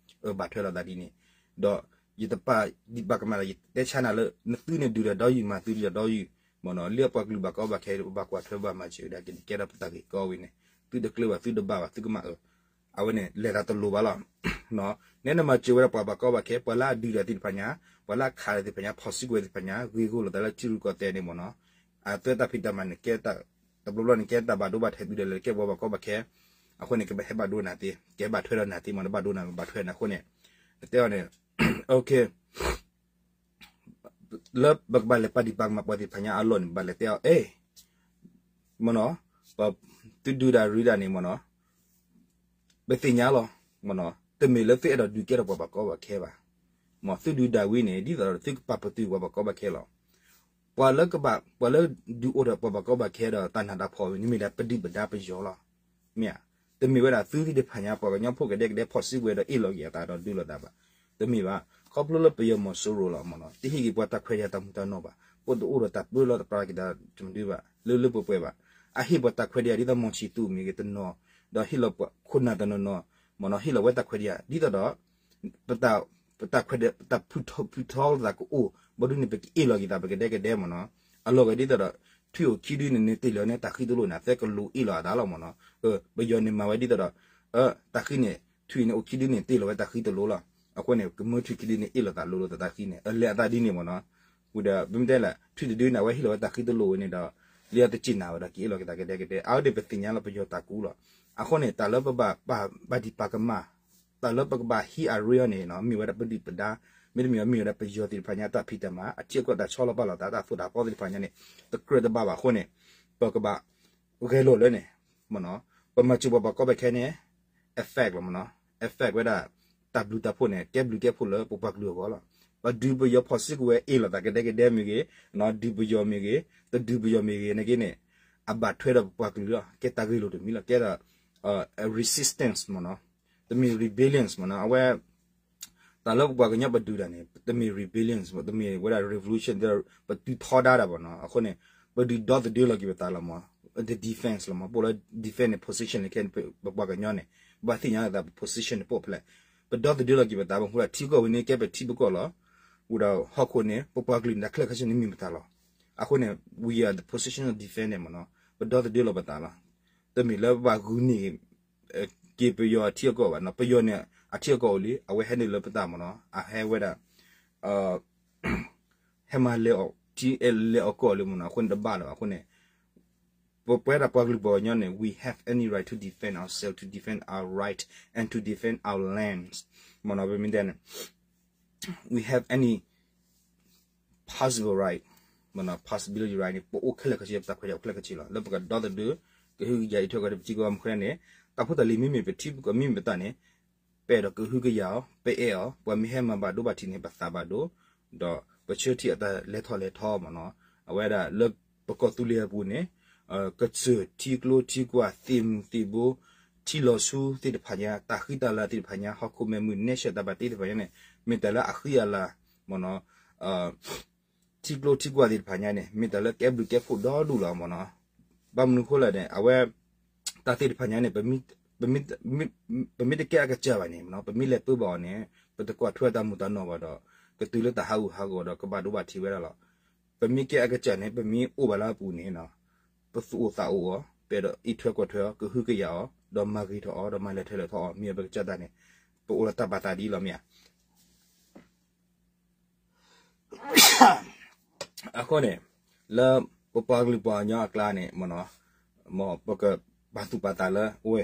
အဘၣ်ထွဲလိာ်သးဒ်န့ၣ်, ဒီးယတပာ်ဒံးပာ်ကမၣ်ဒီး ယတဲဆါနၤလၢ နသုန့ၣ်ဒုးတၢ်ဒီယုၢ် မၤသုဒုးတၢ်ဒီယုၢ်, မ့ၢ်နီၤ, လၢအပှၤကလုာ်ဘၣ်ကီဘၣ်ခဲ ပဘၣ်ကွၢ်ထွဲဘၣ်မၤစၢၤကဒါက့ၤန့ၣ် ကဲထီၣ်ပတၢ်ဂ့ၢ်ကီဝံၤန့ၣ်, သုတကျၢၤဘၣ် သုတဘၣ်ဘၣ် သုကမၣ်အၢ, အဝဲန့ၣ် လဲၤတၢ်တလိၤဘၣ်လီၤ. နဲနမၤစၢၤဝဲဒၣ်ပှၤဘၣ်ကီဘၣ်ခဲ ပှၤလၢအဒုးတၢ်သ့ၣ်တဖၣ်ညါ, ပှၤလၢအခးတၢ်သ့ၣ်တဖၣ်ညါ ဖီၣ်စုကဝဲၤသ့ၣ်တဖၣ်ညါ ဂ့ၢ်ဂီၢ်လိာ်သးလၢထံရူၢ်ကီၢ်သဲးန့ၣ်မ့ၢ်နီၤ, အသွဲတၢ်ဖံးတၢ်မၤန့ၣ် ကဲတၢ်, တဘျီဘျီန့ၣ် ကဲတၢ်ဘၣ်ဒိဘၣ်ထံးသုဒီးလၢကဲပှၤဘၣ်ကီဘၣ်ခဲ, အဃိန့ၣ် ကဘၣ်ဟဲဘၣ်ဒိနၤသ့, ကဟဲဘၣ်ထွဲဒီးနၤသ့မ့ၢ်နီၤ, ဘၣ်ဒိနၤဘၣ်ထွဲနၤအဃိန့ၣ်, နတဲအီၤန့ၣ်, OK, လၢပကဘၣ်လဲၤပာ်ဒံးပာ်ကမၣ်ပှၤသ့ၣ်တဖၣ်ညါအလီၢ်န့ၣ် ဘၣ်လဲၤတဲအီၤ အဲၣ် မ့ၢ်နီၤ, ပသုဒုးတၢ်ရ့တၢ်န့ၣ် မ့ၢ်နီၤ, ပသ့ၣ်ညါလီၤ, မ့ၢ်နီၤ, တမ့ၢ်လၢသုအဲၣ်ဒိးဒုးကဲထီၣ်ပှၤဘၣ်ကီဘၣ်ခဲဘၣ်, မ့ၢ်သုဒုးတၢ်ဝံၤန့ၣ် ဒ်သိးဒီးသုကပာ်ပတုာ်ပှၤဘၣ်ကီဘၣ်ခဲလီၤ. ပှၤလၢကဘၣ် ပှၤလၢဒုးအိၣ်ဒီးပှၤဘၣ်ကီဘၣ်ခဲဒီးတၢ်နးတၢ်ဖှီၣ်န့ၣ် မ့ၢ်ဒၣ်ပဒုၣ်ပဒါပယီၤလီၤ. မ့ၢ်ဧါ, တမ့ၢ်ဝဲဒၣ်သုသ့ၣ်တဖၣ်ညါ ပှၤကညီဖိကဒဲကဒဲဖီၣ်စုကဝဲၤဒီးအ့ၣ်လီၤက့ၤအသးဒီးဒုးလိာ်သးဘၣ်. တမ့ၢ်ဘၣ်, ခီဖျိလၢပယီၤမီၤစိရိၤလီၤ မ့ၢ်နီၤ, တဟ့ၣ်က့ၤပှၤတၢ်ခွဲးတၢ်ယာ်တၢ်မူးတၢ်နီၢ်ဘၣ်, ပတအိၣ်ဒီးတၢ်ပၢလီၤတပျၢ်က့ၤတၢ်တမုာ်ဘၣ်, လၢလၢပှဲၤပှဲၤဘၣ်. အဟ့ၣ်ပှၤတၢ်ခွဲးတၢ်ယာ်ဒ်သိးမီၤဆံၣ်သူၣ်မ့ၢ်ဂ့ၤတနီၤ, ဒီးဟ့ၣ်လီၤပှၤခိၣ်နၢ်တနီၤနီၤ, မ့ၢ်နီၤ, ဟ့ၣ်လီၤဝဲတၢ်ခွဲးတၢ်ယာ် ဒ်သိးဒီး ပတၢ်ခွဲး ပတၢ်ဖုထီ ဖုထီလိာ်သးကအိၣ်, ဘီဒုန့ၣ် ပကအ့ၣ်လီၤက့ၤသး ပကဒဲကဒဲ မ့ၢ်နီၤ. အလီၢ်ဂဲၤဒ်သိးဒီး ထွံၣ်အိၣ်ခံဒုန့ၣ် နတ့ၢ်လီၤန့ၢ်တၢ်ဃံတလိၣ်န့ၣ် အသဲကလိၤအ့ၣ်လီၤအသးလီၤ မ့ၢ်နီၤ. ပယီၤန့ၣ်မၤဝဲဒ်သိးဒီး တၢ်ဃံန့ၣ် ထွံၣ်န့ၣ်အိၣ်ခံဒုန့ၣ် တ့ၢ်လီၤဝဲတၢ်ဃံတလိၣ်လီၤ. အဃိန့ၣ် ကမၢထွံၣ်ခံဒုန့ၣ် အ့ၣ်လီၤသးလိၤလိၤသးတၢ်ဃံန့ၣ် အလဲၤအသးဒ်န့ၣ် မ့ၢ်နီၤ. ဝံၤဒီး ပမ့ၢ်တဲလၢ ထွံၣ်တဒုန့ၣ် အဝဲဟ့ၣ်လီၤဝဲတၢ်ဃံတလိၣ်ဝဲန့ၣ်ဒီး လၢအတစ့ၢ်နာ်ဝဲဒီး က့ၤအ့ၣ်လီၤက့ၤသးကဒဲကဒဲ အဝဲန့ၣ်ပသ့ၣ်ညါလီၤပယီၤတၢ်ကူလီၤ. အဃိန့ၣ် တၢ်လၢပဘၣ်ပာ်ဒံးပာ်ကမၣ် တၢ်လၢပကဘၣ်ဟံးအရ့အီၤန့ၣ် မ့ၢ်ဝဲဒၣ်ပဒုၣ်ပဒါ, မ့တမ့ၢ် မ့ၢ်ဝဲဒၣ်ပယီၤသ့ၣ်တဖၣ်ညါ တၢ်ဖံးတၢ်မၤ အထံအကီၢ်တၢ်ဆီလီၤပာ်လီၤသး တၢ်သိၣ်တၢ်သီသ့ၣ်တဖၣ်ညါန့ၣ် တကြၢးတဘၣ်ဘၣ်အဃိန့ၣ် ပကဘၣ်ဂဲၤလိာ်လၢန့ၣ် မ့ၢ်နီၤ, ပမၤစၢၤပှၤဘၣ်ကီဘၣ်ခဲန့ၣ် effect လီၤ မ့ၢ်နီၤ, effect ဝဲဒၣ် တၢ်ဘျုးတၢ်ဖှိၣ်န့ၣ် ကဲဘျုးကဲဖှိၣ်လၢပပှၤကလုာ်အဂီၢ်လီၤ. ပဒုးပယီၤဖီၣ်စုကဝဲၤအ့ၣ်လိာ်သးကဒဲကဒဲမ့ၢ်ဂ့ၤ, ဒုးပယီၤမ့ၢ်ဂ့ၤ, တဒုးပယီၤမ့ၢ်ဂ့ၤန့ၣ်က့န့ၣ် အဘၣ်ထွဲဒီးပပှၤကလုာ်လီၤ. ကဲတၢ်ဂဲၤလိာ်တမံၤလီၤ. ကဲဒီး resistance မ့ၢ်နီၤ, တမ့ၢ် rebellions မ့ၢ်နီၤ, အဝဲ တၢ်လၢပပှၤကညီပဒုးတၢ်န့ၣ် တမ့ၢ် rebellions တမ့ၢ်ဝဲဒၣ် revolution ပတုၤထီဒါတၢ်ဘၣ်နီၤ. အဃိန့ၣ် ပဒုးဒီသဒၢလီၤက့ၤပသးလီၤမး, တ defense လီၤမး, ပအိၣ်လၢ defense န့ၣ် position လၢခဲ ပပှၤကညီန့ၣ် ဘၣ်သ့ၣ်ညါလီၤသး ပ position န့ၣ် ပအိၣ်ဖဲလဲၣ်. ပဒီသဒၢလီၤက့ၤပသး ပမ့ၢ်ဟူဒၣ်ထံကီၢ်ဝဲန့ၣ် ကဲပထံပကီၢ်လီၤ. ဝံၤဒီးဟီၣ်ခိၣ်န့ၣ် ပပှၤကလုာ်န့ၣ် တၢ်ခဲလၢာ်ခဲဆ့န့ၣ်မ့ၢ်ပသးလီၤ. အဃိန့ၣ် we are the position of defense န့ၣ်မးနီၤ, ပဒီသဒၢလီၤပသးလီၤ. တမ့ၢ်လၢပဘၣ်ဂုာ်န့ၢ် က့ၤပယီၤအထံအကီၢ်ဘၣ်နီၤ. ပယီၤန့ၣ် အထံအကီၢ်အိၣ်လံ, အဝဲဟဲနုာ်လၢပသးမးနီၤ, အဟဲဝဲဒၣ် ဟဲမၤလဲၤအီၤထံလဲၤအီၤကီၢ်လံမးနီၤ. အဃိန့ၣ်တဘၣ်လၢၤဘၣ်. အဃိန့ၣ် ပဝဲဒၣ်ပှၤကလုာ်ပှၤကညီန့ၣ် we have any right to defend ourselves, to defend our right and to defend our lands မးနီၤ. ပမ့ၢ်တဲန့ၣ် we have any possible right မးနီၤ, possibility right န့ၣ် ပအိၣ်ခဲလၢာ်ခဲဆ့, ပတၢ်ခွဲးတၢ်ယာ်အိၣ်ခဲလၢာ်ခဲဆ့လီၤ. လၢပကဒီသဒၢ ကဟုကယာ်အံးထွဲကွၢ်ထွဲပထံပကီၢ်မူခဲန့ၣ် တၢ်ဖိတၢ်လံၤမ့မ့ၢ်ပထံပကီၢ်မ့မ့ၢ်ပသးန့ၣ် ပအဲၣ်ဒိးကဟုကယာ်အီၤ, ပအဲၣ်အီၤ, ပှၤမ့ၢ်ဟဲမၤဘၣ်ဒိဘၣ်ထံးန့ၣ် ပသးဘၣ်ဒိ, ဒီးပဆၢထံၣ်အတၢ်လဲၤထီၣ်လဲၤထီမးနီၤ. အဝဲဒၣ်လၢပကီၢ်သူလ့ၤအပူၤန့ၣ် ကစၢၢ်ထံကျိထံကွာ်သ့ၣ်မုၢ်သ့ၣ်ဘိ ထံလီၤဆူသ့ၣ်တဖၣ်ညါ တၢ်ဃံတၢ်လၤသ့ၣ်တဖၣ်ညါ ဟီၣ်ခိၣ်မဲာ်မုၢ်နဲဆၢၣ်တၢ်ဘၣ်တ့သ့ၣ်တဖၣ်ညါန့ၣ် မ့ၢ်တၢ်လၢအဃံအလၤမးနီၤ. ထံကျိထံကွာ်သ့ၣ်တဖၣ်ညါန့ၣ် မ့ၢ်တၢ်လၢကဲဘျုးကဲဖှိၣ်ဒီဒူၣ်လီၤမးနီၤ. ဘၣ်မနုၤဃိလဲၣ်န့ၣ် အဝဲ တၢ်သ့ၣ်တဖၣ်ညါန့ၣ် ပမ့ၢ်တကဲအကစၢ်ဘၣ်န့ၣ်မးနီၤ, ပမ့ၢ်လဲၤပၢဘၣ်အီၤန့ၣ် ပတကွၢ်ထွဲတၢ်မူးတၢ်နီၢ်ဘၣ်ဒီး ကတုၤလၢတၢ်ဟးဂူာ်ဟးဂီၤဒီး ကဘၣ်ဒိဘၣ်ထံးဝဲဒၣ်လီၤ. ပမ့ၢ်ကဲအကစၢ်န့ၣ် ပမ့ၢ်အိၣ်ဘၣ်လၢအပူၤန့ၣ် ပသူၣ်အိၣ်သးအိၣ်အီၤ ပအဲၣ်ဒိးအံးထွဲကွၢ်ထွဲအီၤ ကဟုကယာ်အီၤ ဒီးမၤဂ့ၤထီၣ်အီၤ ဒီးမၤလဲၤထီၣ်လဲၤထီအီၤ မ့ၢ်အပကစၢ်တၢ်န့ၣ် ပအိၣ်ဒီးတၢ်ဘၣ်သးဒ်လီၤမ့ၢ်ဧါ. အဃိန့ၣ် လၢပပှၤကလုာ်ပှၤကညီအကျါန့ၣ်မးနီၤ, မ်ပကပာ်သူၣ်ပာ်သးလၢ အိၣ်ဝဲ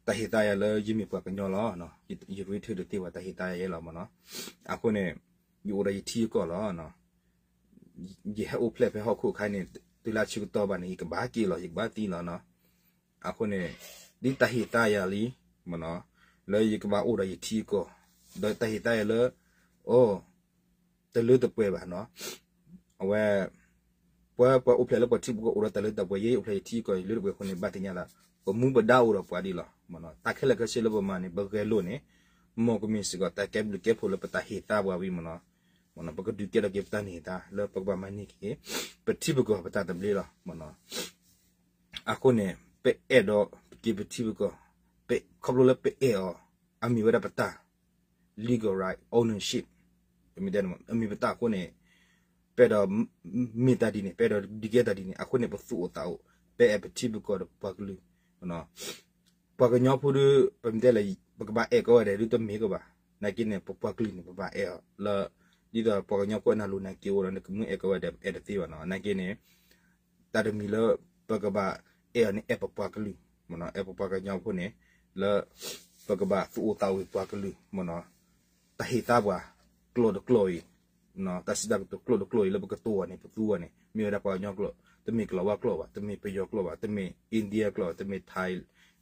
တၢ်ဟ့ၣ်သးယၤလၢယမ့ၢ်ပှၤကညီလီၤ. ယရ့ထုးတသ့ဝဲတၢ်ဟ့ၣ်သးယၤယဲလီၤမးနီၤ. အဃိန့ၣ် ယအိၣ်ဒီးယထံယကီၢ်လီၤ. ယဟဲအိၣ်ဖျဲၣ်ဖဲဟီၣ်ခိၣ်အခါန့ၣ် တုၤလၢအဆၢကတီၢ်ဘၣ်န့ၣ် ယကဘၣ်က့ၤလီၤ ယကဘၣ်သံလီၤနီၤ. အဃိန့ၣ် ဒ်တၢ်ဟ့ၣ်သးယၤလံ မးနီၤ, လၢယကဘၣ်အိၣ်ဒီးယထံယကီၢ်, ဒီးတၢ်ဟ့ၣ်သးယၤလၢ အိၣ် တလၢတပှဲၤဘၣ်နီၤ. အဝဲ ပှၤ ပှၤအိၣ်ဖျဲၣ်လၢပှၤထံပကီၢ်အိၣ်ဒီးတၢ်လၢတၢ်ပှဲၤ ယဲယအိၣ်ဖျဲၣ်ယထံယကီၢ် ယလၢတပှဲၤအဃိန့ၣ် ဘၣ်သ့ၣ်ညါသး ပမူပဒါအိၣ်ဒီးပှၤဒ်လီၤမးနီၤ. တၢ်ခဲလၢာ်ခဲဆ့လၢပမၤန့ၣ် ပဂဲၤလိာ်န့ၣ် မ်ကမ့ၢ်စ့ၢ်ကီးတၢ်ကဲဘျုးကဲဖှိၣ်လၢပတၢ်ဟ့ၣ်သးပှၤဝံၤမးနီၤ. မးနီၤ ပကဒုးကဲထီၣ်က့ၤပတၢ်န့ၢ်သါလၢပကဘၣ်မၤန့ၢ်က့ၤ ပထံပကီၢ်ပတၢ်သဘျ့လီၤမးနီၤ. အဃိန့ၣ် ပအဲၣ်ဒိးက့ၤပထံပကီၢ် ခီဖျိလၢပအဲၣ်အီၤ အမ့ၢ်ဝဲဒၣ်ပတၢ် legal right ownership အမ့ၢ်ပတၢ်အဃိန့ၣ် ပအဲၣ်ဒိးမ့ၢ်တၢ်ဒ်န့ၣ် ပအဲၣ်ဒိးဒုးကဲတၢ်ဒ်န့ၣ် အဃိန့ၣ် ပသူၣ်အိၣ်သးအိၣ် ပအဲၣ်ပထံပကီၢ်ဒီးပပှၤကလုာ် ပှၤကညီဖိဒီး ပမ့ၢ်တဲလဲၣ် ပကဘၣ်အဲၣ်ကီးဝဲဒၣ်ဒုးတမ့ၢ်ကဘၣ် နာ်က့န့ၣ် ပပှၤကလုာ်န့ၣ် ပဘၣ်အဲၣ်အီၤလၢ ဒ်သိးပှၤကညီဖိအနၢ်လိၤနာ်က့အိၣ်ဒီး နကမ့ၢ်အဲၣ်ကီးဝဲဒၣ် အဲၣ်တသ့ဘၣ်နီၤ နာ်က့န့ၣ် တၢ်တမံၤလၢ ပကဘၣ်အဲၣ်အီၤန့ၣ် အဲၣ်ပပှၤကလုာ် မ့ၢ်နီၤ အဲၣ်ပပှၤကညီဖိန့ၣ် လၢ ပကဘၣ်သူၣ်အိၣ်သးအိၣ်ပှၤကလုာ် မ့ၢ်နီၤ တၢ်ဟ့ၣ်သါပှၤ ကျိာ်တကျိာ်အံၤ တၢ်စံးတၢ်ကတိၤကျိာ်တကျိာ်အံၤလၢပကတိၤအီၤန့ၣ် ပသူအီၤန့ၣ် မ့ၢ်ဝဲဒၣ်ပှၤကညီကျိာ်, တမ့ၢ်ကလီၤဝါကျိာ်ဘၣ်, တမ့ၢ်ပယီၤကျိာ်ဘၣ်, တမ့ၢ် India ကျိာ်, တမ့ၢ် Thai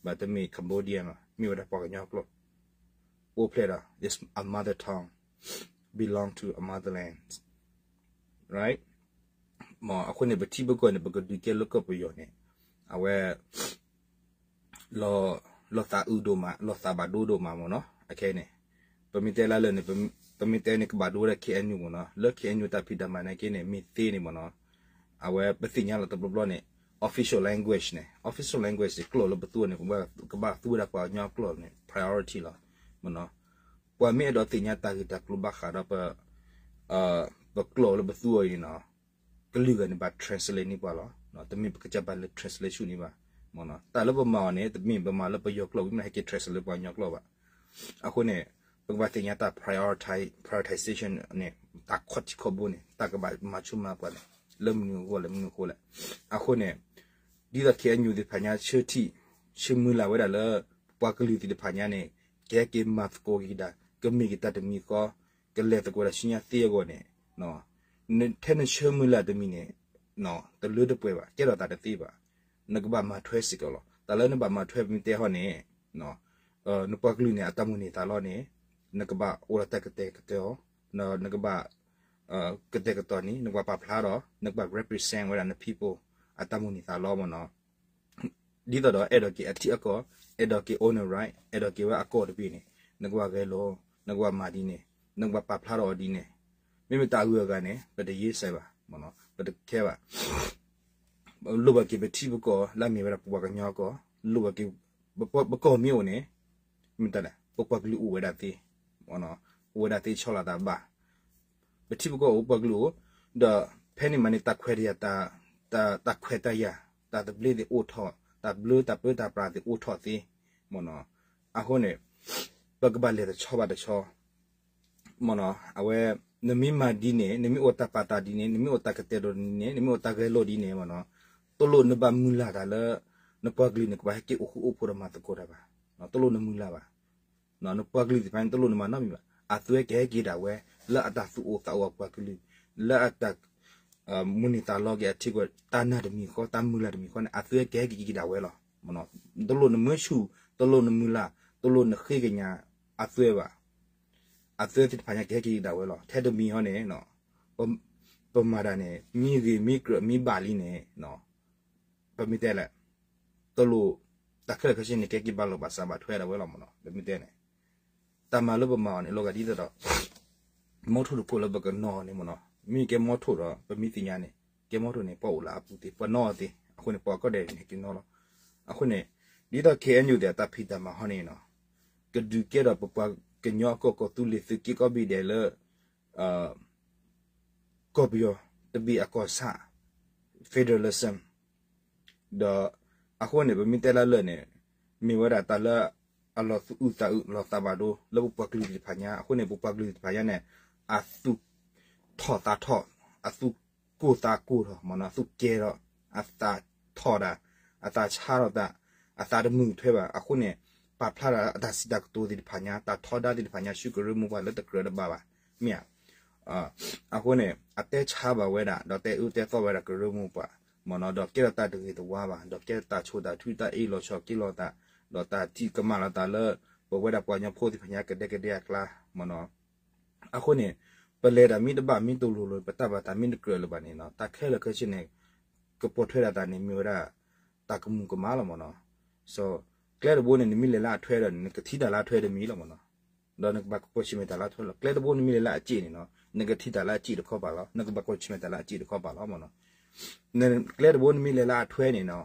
ဘၣ်, တမ့ၢ် Cambodian ဘၣ်, မ့ၢ်ဝဲဒၣ်ပှၤကညီကျိာ်, အိၣ်ဖျဲၣ်ဒီး is a mother tongue, belong to a motherland, right? အဃိန့ၣ် ပထံပကီၢ်န့ၣ် ပကဒုးကဲလၢကီၢ်ပယီၤန့ၣ် အဝဲ လီၤသးအုးဒိၣ်မး, လီၤသးဘၣ်ဒိဒိၣ်မးမ့ၢ်နီၤ. အခဲအံၤန့ၣ် ပမ့ၢ်တဲလၢလၢာ်န့ၣ် ပမ့ၢ်တဲန့ၣ် ကဘၣ်ဒိဝဲဒၣ် K N U မ့ၢ်နီၤ. လၢ K N U တၢ်ဖံးတၢ်မၤနာ်က့န့ၣ် မ့ၢ်သ့န့ၣ်မ့ၢ်နီၤ, အဝဲပသ့ၣ်ညါလီၤတဘျီဘျီန့ၣ် official language န့ၣ်, official language န့ၣ် ကျိာ်လၢပသူအီၤန့ၣ် ပကဘၣ်သူဝဲဒၣ်ပှၤကညီကျိာ်န့ၣ် priority လီၤမ့ၢ်နီၤ. ပှၤမ့ၢ်အဲၣ်ဒိးသ့ၣ်ညါတၢ်ဂ့ၢ်တၢ်ကျိၤဘၣ်ဃးဒီး ပကျိာ်လၢပသူအီၤအံၤန့ၣ်နီၤ ကလုာ်ဂၤန့ၣ် ဘၣ် translate န့ၢ်ပှၤလီၤ. တမ့ၢ်ပကစၢ်ဘၣ်လဲၤ translate ဆူန့ၢ်ဘၣ်. တၢ်လၢပမၤအီၤန့ၣ် တမ့ၢ်ပမၤလၢပယီၤကျိာ် ဝံၤမ့ၢ်ဟဲက့ၤ translate လၢပှၤကညီကျိာ်ဘၣ်. အဃိန့ၣ် ပကဘၣ်သ့ၣ်ညါတၢ် priority, prioritization န့ၣ် တၢ်ခီၣ်ထံးခီၣ်ဘိန့ၣ် တၢ်ကဘၣ်မၤဆူၣ်မၤပှၤန့ၣ် လၢမနုၤအဂီၢ်လဲၣ် မနုၤအဃိလဲၣ်. အဃိန့ၣ် ဒ်သိး K N U သ့ၣ်တဖၣ်ညါ ဆၢထံၣ် ဆၢမုၢ်လၢ်ဝဲဒၣ်လၢ ပှၤကလုာ်သ့ၣ်တဖၣ်ညါန့ၣ် ကဟဲက့ၤမၤသကိးက့ၤဒၣ် ကမ့ၢ်က့ၤတၢ်တမံၤဃီ ကလဲၤသကိးဒၣ်ဆူညါသ့အဂီၢ်န့ၣ် ထဲနဆၢမုၢ်လၢ်တမံၤန့ၣ် တလၢတပှဲၤဘၣ်, ကဲထီၣ်သးတသ့ဘၣ်. နကဘၣ်မၤထွဲစ့ၢ်ကီးလီၤ. တၢ်လၢနဘၣ်မၤထွဲပမ့ၢ်တဲဟီန့ၣ် နပှၤကလုာ်န့ၣ် အတၢ်မိၣ်န့ၢ်သးလီန့ၣ် နကဘၣ်အိၣ်ဒီးတၢ်ကတဲာ်ကတီၤ, နကဘၣ် ကတဲာ်ကတီၤန့ၣ် နကဘၣ်ပာ်ဖျါဒီး နကဘၣ် represent ဝဲဒၣ်န people အတၢ်မိၣ်န့ၢ်သးလီမ့ၢ်နီၤ. ဒ်သိးဒီး အဲၣ်ဒိးက့ၤအထံအကီၢ်, အဲၣ်ဒိးက့ၤ own the right, အဲၣ်ဒိးက့ၤဝဲအကီၢ်တဘ့ၣ်န့ၣ် နကဘၣ်ဂဲၤလိာ်, နကဘၣ်မၤဒ်န့ၣ်, နကဘၣ်ပာ်ဖျါထီၣ်အီၤဒ်န့ၣ်, မ့မ့ၢ်တၢ်အဂုၤအဂၤန့ၣ် ပတယ့စဲးဘၣ်, ပတခဲဘၣ်. လိၣ်ဘၣ်က့ၤပထံပကီၢ် လၢအမ့ၢ်ဝဲဒၣ်ပပှၤကညီကီၢ်, လိၣ်ဘၣ်က့ၤ ပကီၢ်မ့ၢ်အိၣ်န့ၣ် မ့ၢ်တၢ်လဲၣ် ပပှၤကလုာ်အိၣ်ဝဲဒၣ်သ့, အိၣ်ဝဲဒၣ်သ့ဆီလီၤသးဘၣ်. ပထံပကီၢ်အိၣ်ပှၤကလုာ်အိၣ်, ဒီးဖဲန့ၣ်မးန့ၣ် တၢ်ခွဲးတၢ်ယာ်, တၢ်ခွဲးတၢ်ယာ်, တၢ်သဘျ့သ့ၣ်အိၣ်ထီၣ်, တၢ်ဘျၢတၢ်ပၢတၢ်ပြးသ့ၣ်အိၣ်ထီၣ်သ့, မ့ၢ်နီၤ. အဃိန့ၣ် ပကဘၣ်လဲၤတဆီဘၣ်တဆီ မ့ၢ်နီၤ, အဝဲ နမ့ၢ်မၤဒ်န့ၣ် နမ့ၢ်အိၣ်တၢ်ပာ်သးဒ်န့ၣ် နမ့ၢ်အိၣ်တၢ်ကတဲာ်ကတီၤဒ်န့ၣ် နမ့ၢ်အိၣ်တၢ်ဂဲၤလိာ်ဒ်န့ၣ် မ့ၢ်နီၤ, တလိၣ်နဘၣ်မုၢ်လၢ်တၢ်လၢ နပှၤကလုာ်န့ၣ် ကဘၣ်ဟဲက့ၤအိၣ်ဃူအိၣ်ဖိးဒီးမၤသကိးတၢ်ဘၣ်, တလိၣ်နမုၢ်လၢ်ဘၣ်. နပှၤကလုာ်သ့ၣ်တဖၣ်န့ၣ် တလိၣ်နမၤနီတမံၤဘၣ်. အသွဲကဟဲက့ၤဒၣ်ဝဲ လၢအတၢ်သူၣ်အိၣ်သးအိၣ်အပှၤကလုာ်, လၢအတၢ် မိၣ်န့ၢ်သးလီက့ၤအထံအကီၢ် တၢ်နာ်တမံၤဃီ တၢ်မုၢ်လၢ်တမံၤဃီန့ၣ် အသွဲကဟဲက့ၤက့ၤဒၣ်ဝဲလီၤ. တလိၣ်နမၢဆူၣ်, တလိၣ်နမုၢ်လၢ်, တလိၣ်နဃ့ကညးအသွဲဘၣ်. အသွဲသ့ၣ်တဖၣ်ညါကဟဲက့ၤက့ၤဒၣ်ဝဲလီၤ. ထဲတမံၤဟီန့ၣ် ပမၤတၢ်န့ၣ် မ့ၢ်ဂ့ၤမ့ၢ်ကြၢးမ့ၢ်ဘၣ်လံန့ၣ် ပမ့ၢ်တဲလဲၣ်, တလိၣ် တၢ်ခဲလၢာ်ခဲဆ့န့ၣ် ကဲက့ၤဘၣ်လီၤဘၣ်စးဘၣ်ထွဲဒၣ်ဝဲလီၤမ့ၢ်နီၤ. ပမ့ၢ်တဲန့ၣ် တၢ်မၤလၢပမၤအီၤန့ၣ် လီၤဂာ်ဒ်သိးဒီး မီထိၣ်တခိၣ်လၢပကနီၤန့ၣ်မ့ၢ်နီၤ. မ့ၢ်ကဲမီထိၣ်ဒီး ပမ့ၢ်သ့ၣ်ညါန့ၣ် ကဲမီထိၣ်န့ၣ် ပှၤအိၣ်လၢအပူၤသ့ ပှၤနီၣ်အီၤသ့. အဃိန့ၣ် ပှၤကီၢ်ဒဲးန့ၣ်က့ၤနီၤလီၤ. အဃိန့ၣ် ဒ်သိး K N U သ့ၣ်အတၢ်ဖံးတၢ်မၤဟီန့ၣ်နီၤ ကဒုးကဲထီၣ်ပပှၤကညီအကီၢ် ကီၢ်သူလ့ၤသုးက့ကီၢ်ဘ့ၣ်ဒဲးလၢ ကီၢ်ပယီၤတဘ့ၣ်အကီၢ်ဆၣ် federalism ဒီးအဃိန့ၣ် ပမ့ၢ်တဲလၢလၢာ်န့ၣ် မ့ၢ်ဝဲဒၣ်တၢ်လၢအလီၤသူၣ်အုးသးအုး လီၤသးဘၣ်ဒိ လၢပပှၤကလုာ်သ့ၣ်တဖၣ်ညါ. အဃိန့ၣ် ပပှၤကလုာ်သ့ၣ်တဖၣ်ညါန့ၣ် အသူၣ်ထီၣ်သးထီၣ်, အသူၣ်ကိၢ်သးကိၢ်ထီၣ်မ့ၢ်နီၤ, အသူၣ်ကဲထီၣ်, အသးထီၣ်ဒၣ်, အသးဆါထီၣ်သး, အသးတမုာ်ထွဲဘၣ်. အဃိန့ၣ် ပာ်ဖျါထီၣ်အတၢ်စံးတၢ်ကတိၤသ့ၣ်တဖၣ်ညါ, တၢ်ထီဒါသ့ၣ်တဖၣ်ညါ ဆူကရၢမိၢ်ပှၢ်လၢတကြၢးတဘၣ်ဘၣ်. မ့ၢ်ဧါ. အဃိန့ၣ် အတဲဆါဘၣ်ဝဲဒၣ် ဒီးတဲအၢတဲသီဝဲဒၣ်ကရၢမိၢ်ပှၢ်မ့ၢ်နီၤ, ဒီးကဲထီၣ်တၢ်တဂ့ၤတဝါဘၣ်, ဒီးကဲထီၣ်တၢ်ဆိၣ်တၢ်ထု တၢ်အ့ၣ်လိာ်ဆိးက့လိာ်သး, ဒီးတၢ်ထံၣ်ကမၣ်လိာ်သးလၢ ပဝဲဒၣ်ပှၤကညီဖိသ့ၣ်တဖၣ်ညါ ကဒဲကဒဲအကျါမ့ၢ်နီၤ. အဃိန့ၣ် ပလဲၤတၢ်မ့ၢ်တဘၣ် မ့ၢ်တလိၤလိၤ ပတၢ်ဘၣ်တၢ်မ့ၢ်တကြၢးလၢၤဘၣ်န့ၣ်နီၤ, တၢ်ခဲလၢာ်ခဲဆ့န့ၣ် ကပိာ်ထွဲဒၣ်တၢ်န့ၣ် မ့ၢ်ဝဲဒၣ် တၢ်ကမူၤကမၣ်လီၤမ့ၢ်နီၤ. ကျဲတဘိန့ၣ် နမ့ၢ်လဲၤလၢအထွဲဒီး နကထံၣ်တၢ်လၢအထွဲတမံၤလီၤမ့ၢ်နီၤ, ဒီးနကဘၣ်ကကွၢ်ဆၢၣ်မဲာ်တၢ်လၢအထွဲလီၤ. ကျဲတဘိနမ့ၢ်လဲၤလၢအစ့ၣ်န့ၣ်နီၤ နကထံၣ်တၢ်လၢအစ့ၣ်တခီပၤလီၤ, နကဘၣ်ကွၢ်ဆၢၣ်မဲာ်တၢ်လၢအစ့ၣ်တခီပၤလီၤမ့ၢ်နီၤ. ကျဲတဘိနမ့ၢ်လဲၤလၢအထွဲန့ၣ်နီၤ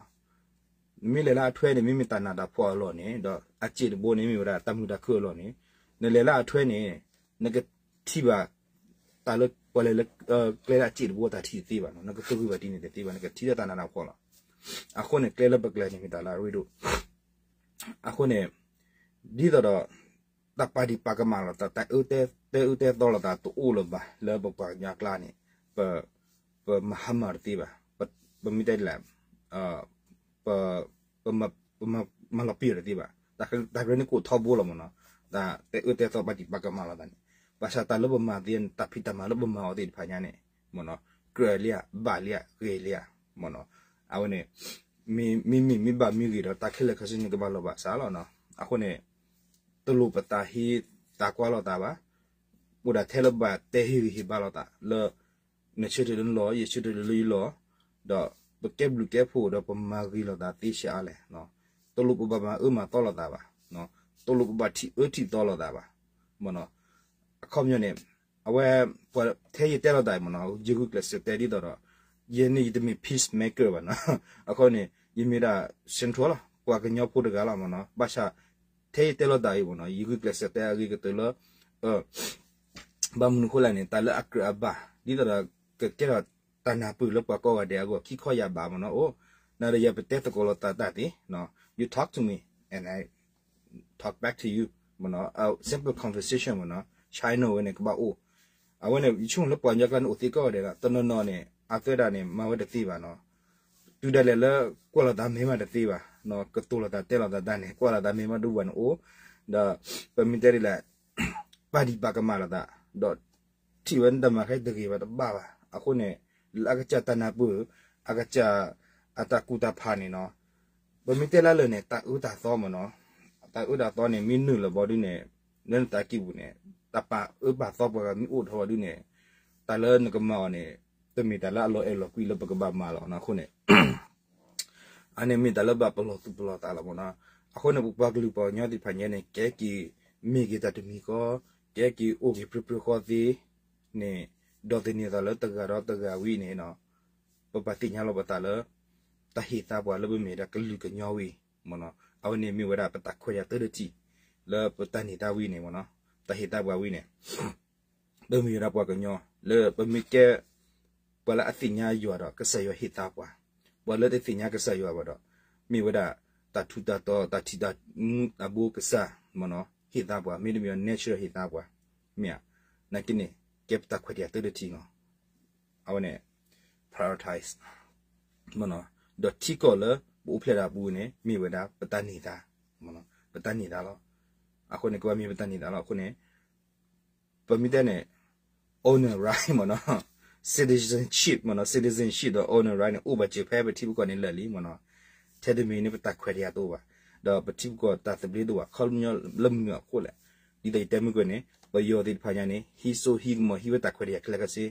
နမ့ၢ်လဲၤလၢအထွဲန့ၣ် မ့မ့ၢ်တၢ်နးတၢ်ဖှီၣ်အလီၢ်န့ၣ် ဒီးအစ့ၣ်တဘိန့ၣ် မ့ၢ်ဝဲဒၣ်တၢ်မုာ်တၢ်ခုၣ်အလီၢ်န့ၣ် နလဲၤလၢအထွဲန့ၣ် နကထံၣ်ဘၣ် တၢ်လၢပှၤလဲၤလၢ ကျဲလၢအစ့ၣ်တဘိတၢ်ထံၣ်တသ့ဘၣ်နီၤ, နကသူၣ်ဂံၢ်ဘၣ်တံၢ်န့ၣ်တသ့ဘၣ်, နကထံၣ်လၢတၢ်နးတၢ်ဖှီၣ်လီၤ. အဃိန့ၣ် ကျဲလၢပကျဲၤန့ၣ်မ့ၢ်တၢ်လၢအရ့ဒိၣ်. အဃိန့ၣ် ဒ်သိးဒီး တၢ်ပာ်ဒံးပာ်ကမၣ်လိာ်သး တၢ်အၢတဲအၢတဲသီလိာ်သးတအိၣ်လၢၤဘၣ် လၢပပှၤကညီအကျါန့ၣ် ပမၤဟါမၢ်တသ့ဘၣ်, ပမ့ၢ်တဲဒ်လဲၣ် ပ ပမၤလီၤပံာ်အီၤတသ့ဘၣ်. တၢ်ကရၢန့ၣ်ကအိၣ်ထီဘိလီၤမ့ၢ်နီၤ, တၢ်တဲအၢတဲသီပာ်ဒံးပာ်ကမၣ်လိာ်သးန့ၣ် ဘၣ်ဆၣ်တၢ်လၢပမၤသ့န့ၣ် တၢ်ဖံးတၢ်မၤလၢပမၤအီၤသ့ၣ်တဖၣ်ညါန့ၣ် မ့ၢ်နီၤ ကြၢးလံဧါ ဘၣ်လံဧါ ဂ့ၤလံဧါ မ့ၢ်နီၤ အဝဲန့ၣ် မ့မ့ၢ်မ့ၢ်ဘၣ်မ့ၢ်ဂ့ၤဒီး တၢ်ခဲလၢာ်ခဲဆ့န့ၣ် ကဘၣ်လီၤဘၣ်စးလီၤနီၤ. အဃိန့ၣ် တလိၣ်ပသးဟ့သးကွၢ်လိာ်သးဘၣ်. အိၣ်ဒၣ်ထဲလၢဘၣ်တဲဟ့ၣ်ဂံၢ်ဟ့ၣ်ဘါလိာ်သးလၢ နဆၢထၢၣ်လၢနလီၢ် ယဆၢထၢၣ်လၢယလီၢ်, ဒီးပကဲဘျုးကဲဖှိၣ်ဒီးပမၤဂ့ၤလိာ်သးသ့ဆံးအါလဲၣ်. တလိၣ်ပဘၣ်မၤအၢမၤသီလိာ်သးဘၣ်, တလိၣ်ပဘၣ်ထံၣ်အၢထံၣ်သီလိာ်သးဘၣ်. မ့ၢ်နီၤ အခီပညီန့ၣ် အဝဲ ပှၤထဲယတဲလိာ်သးမ့ၢ်နီၤ ယဂုာ်ကျဲးစၢးတဲဒ်သိးဒီး ယဲန့ၣ်ယတမ့ၢ် peacemaker ဘၣ်နီၤ. အဃိန့ၣ် ယမ့ၢ်ဒၣ် central လီၤ ပှၤကညီဖိတဂၤလီၤမ့ၢ်နီၤ. ဘၣ်ဆၣ် ထဲယတဲလိာ်သးအံၤမ့ၢ်နီၤ ယဂုာ်ကျဲးစၢးတဲအဂ့ၤကတၢၢ်လၢ ဘၣ်မနုၤအဃိလဲၣ်န့ၣ် တၢ်လၢအကြၢးအဘၣ် ဒ်သိးဒီး ကကဲထီၣ်တၢ်နၢ်ပၢၢ်လၢပှၤကိးဂၤဒဲးအဂီၢ် ခံခီယၢ်ဘးမ့ၢ်နီၤ. အိၣ် နၤဒီးယၤပတဲသကိးလိာ်သးတၢ်သ့ you talk to me and I talk back to you မ့ၢ်နီၤ simple conversation မ့ၢ်နီၤ China ဝဲန့ၣ် ကဘၣ်အိၣ်. အဝဲန့ၣ် ယဆိကမိၣ်လၢပှၤကညီကျါန့ၣ် အိၣ်သ့ကိးဂၤဒဲးလီၤ. တနီၤနီၤန့ၣ် အသၢဒၣ်န့ၣ် မၤဝဲတသ့ဘၣ်နီၤ. တုၤဒၣ်လဲာ်လၢ ကွၢ်လိာ်သးမ့ၢ်မးတသ့ဘၣ်, ကတိၤလိာ်သးတဲလိာ်သးတၢ်န့ၣ် ကွၢ်လိာ်သးမ့ၢ်မးဒိၣ်ဘၣ်န့ၣ်အိၣ်, ဒီး ပမ့ၢ်တဲဒ်လဲၣ် ပာ်ဒံးပာ်ကမၣ်လိာ်သး, ဒီး ထံၣ်ဝဲန့ၣ်တၢ်မၤခဲတဂ့ၤဘၣ်တဘၣ်ဘၣ်. အဃိန့ၣ် လၢအကစၢ်တၢ်နၢ်ပၢၢ် အကစၢ် အတၢ်ကူၣ်တၢ်ဖးန့ၣ်နီၤ ပမ့ၢ်တဲလၢလၢာ်န့ၣ် တၢ်အၢတၢ်သီမ့ၢ်နီၤ, တၢ်အၢတၢ်သီန့ၣ် မ့ၢ်နုာ်လီၤဘီဒုန့ၣ် လၢနတၢ်ကံၢ်ပူၤန့ၣ် တၢ်ပာ်အၢပာ်သီပှၤဂၤမ့ၢ်အိၣ်ထီၣ်ဘီဒုန့ၣ် တၢ်လၢနကမၤအီၤန့ၣ် တမ့ၢ်တၢ်လၢအလီၤအဲၣ်လီၤကွံလၢပကဘၣ်မၤလီၤ. အဃိန့ၣ် အန့ၣ်မ့ၢ်တၢ်လၢဘၣ်ပလီၢ်သူၣ်ပလီၢ်သးလီၤမ့ၢ်နီၤ. အဃိန့ၣ် ပပှၤကလုာ်ပှၤကညီသ့ၣ်တဖၣ်ညါန့ၣ် ကဲက့ၤမ့ၢ်က့ၤတၢ်တမံၤဃီ, ကဲက့ၤအိၣ်က့ၤပြၢပြၢဃီသ့န့ၣ် ဒီးသန့ၤသးလၢတဂၤဒီးတဂၤဝံၤန့ၣ် ပဘၣ်သ့ၣ်ညါလီၤပသးလၢ တၢ်ဟ့ၣ်သါပှၤလၢပမ့ၢ်ဒၣ်ကလုာ်ကညီဝံၤမ့ၢ်နီၤ. အဝဲန့ၣ်မ့ၢ်ဝဲဒၣ်ပတၢ်ခွဲးတၢ်ယာ်သၢဒၢတထံၣ် လၢပတၢ်န့ၢ်သါဝံၤန့ၣ်မ့ၢ်နီၤ, တၢ်ဟ့ၣ်သါပှၤဝံၤန့ၣ် ပမ့ၢ်ဝဲဒၣ်ပှၤကညီ လၢပမ့ၢ်ကဲ ပှၤလၢအသ့ၣ်ညါယွၤဒီး ကစၢ်ယွၤဟ့ၣ်သါပှၤ, ပှၤလၢတသ့ၣ်ညါကစၢ်ယွၤဘၣ်ဒီး မ့ၢ်ဝဲဒၣ် တၢ်ထူးတၢ်တီၤ တၢ်ထံၣ်တၢ်မူအဘိကစၢ်မ့ၢ်နီၤ ဟ့ၣ်သါပှၤ, မ့တမ့ၢ် natural ဟ့ၣ်သါပှၤ, မ့ၢ်ဧါ. နာ်က့န့ၣ် ကဲပတၢ်ခွဲးတၢ်ယာ်သၢဒၢတထံၣ်လီၤ. အဝဲန့ၣ် prioritize မ့ၢ်နီၤ, ဒီးထံကီၢ်လၢပအိၣ်ဖျဲၣ်ဒၣ်အပူၤန့ၣ် မ့ၢ်ဝဲဒၣ်ပတၢ်န့ၢ်သါ, ပတၢ်န့ၢ်သါလီၤ. အဃိန့ၣ် ကဘၣ်မ့ၢ်ပတၢ်န့ၢ်သါလီၤ. အဃိန့ၣ် ပမ့ၢ်တဲန့ၣ် owner right မ့ၢ်နီၤ, citizenship မ့ၢ်နီၤ, citizenship ဒီး owner right န့ၣ် အိၣ်ဘၣ်စၢၤဖဲပထံပကီၢ်န့ၣ်လၢာ်လံမ့ၢ်နီၤ. ထဲတမံၤန့ၣ် ပတၢ်ခွဲးတၢ်ယာ်တအိၣ်ဘၣ်. ဒီးပထံပကီၢ်တၢ်သဘျ့တအိၣ်ဘၣ်. ခီပညီလၢမနုၤအဃိလဲၣ်. ဒ်သိးယတဲမုၢ်ကွံာ်န့ၣ် ပယီၤသ့ၣ်တဖၣ်ညါန့ၣ် ဟံးစိဟံးကမီၤဟံးဝဲတၢ်ခွဲးတၢ်ယာ်ခဲလၢာ်ခဲဆ့,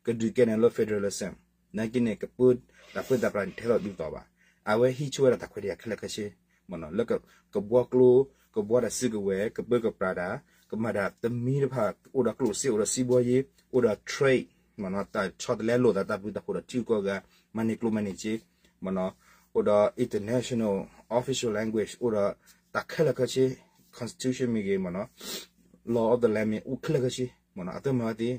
ကဒုးကဲန့ၣ်လၢ federalism နာ်က့န့ၣ် ကပၢတၢ်ပၢတၢ်ပြးန့ၣ် ထဲသိးဒ်သိးဘၣ်. အဝဲဟံးဆိဝဲဒၣ်တၢ်ခွဲးတၢ်ယာ်ခဲလၢာ်ခဲဆ့ မ့ၢ်နီၤ, လၢကဘှီကျိ ကဘှီတၢ်စုကဝဲၤ ကပၢကပြးတၢ် ကမၤတၢ်တမံၤတဖၣ် အိၣ်ဒီးကျိၣ်စ့ အိၣ်ဒီးစံးဘီယ့ အိၣ်ဒီး trade မ့ၢ်နီၤ, တၢ်ဆီတလဲလိာ်သးတၢ်ဘျုးတၢ်ဖှိၣ်ဒီးထံဂုၤကီၢ်ဂၤ မၤန့ၢ်ကျိမၤန့ၢ်စ့ မ့ၢ်နီၤ, အိၣ်ဒီး international official language အိၣ်ဒီးတၢ်ခဲလၢာ်ခဲဆ့ constitution မ့ၢ်ဂ့ၤ မ့ၢ်နီၤ, law of the land မ့ၢ်အိၣ်ခဲလၢာ်ခဲဆ့ မ့ၢ်နီၤ, အသးမၤဝဲသ့ ဒီး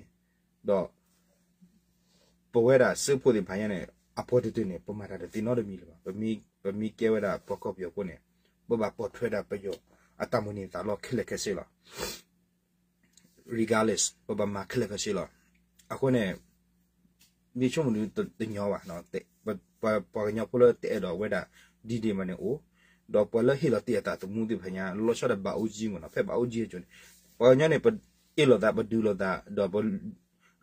ပဝဲဒၣ်စၢဖှိၣ်သ့ၣ်တဖၣ်ညါန့ၣ် အပှၤတတုၤန့ၣ် ပမၤတၢ်တသ့နီတမံၤလၢၤဘၣ်. ပမ့ၢ်ကဲဝဲဒၣ်ပှၤကီၢ်ပယီၤဖိန့ၣ် ပဘၣ်ပိာ်ထွဲဒၣ်ပယီၤအတၢ်မိၣ်န့ၢ်သးလီခဲလၢာ်ခဲဆ့လီၤ. regardless ပဘၣ်မၤခဲလၢာ်ခဲဆ့လီၤ. အဃိန့ၣ် မ့ၢ်ဆိကမိၣ်ဒုတညီဘၣ်, ပှၤကညီဖိလၢတအဲၣ်ဒိးဝဲဒၣ် ဒ်န့ၣ်မးန့ၣ်အိၣ်, ဒီးပှၤလၢဟ့ၣ်လီၤတ့ၢ်အတၢ်သမူသ့ၣ်တဖၣ်ညါ လီၤဆီဒၣ်ဘၣ်အူကၠံမ့ၢ်နီၤ, ဖဲဘၣ်အူကၠံအကၠိန့ၣ် ပှၤကညီန့ၣ် ပအ့ၣ်လိာ်သး ပဒုးလိာ်သး ဒီးပ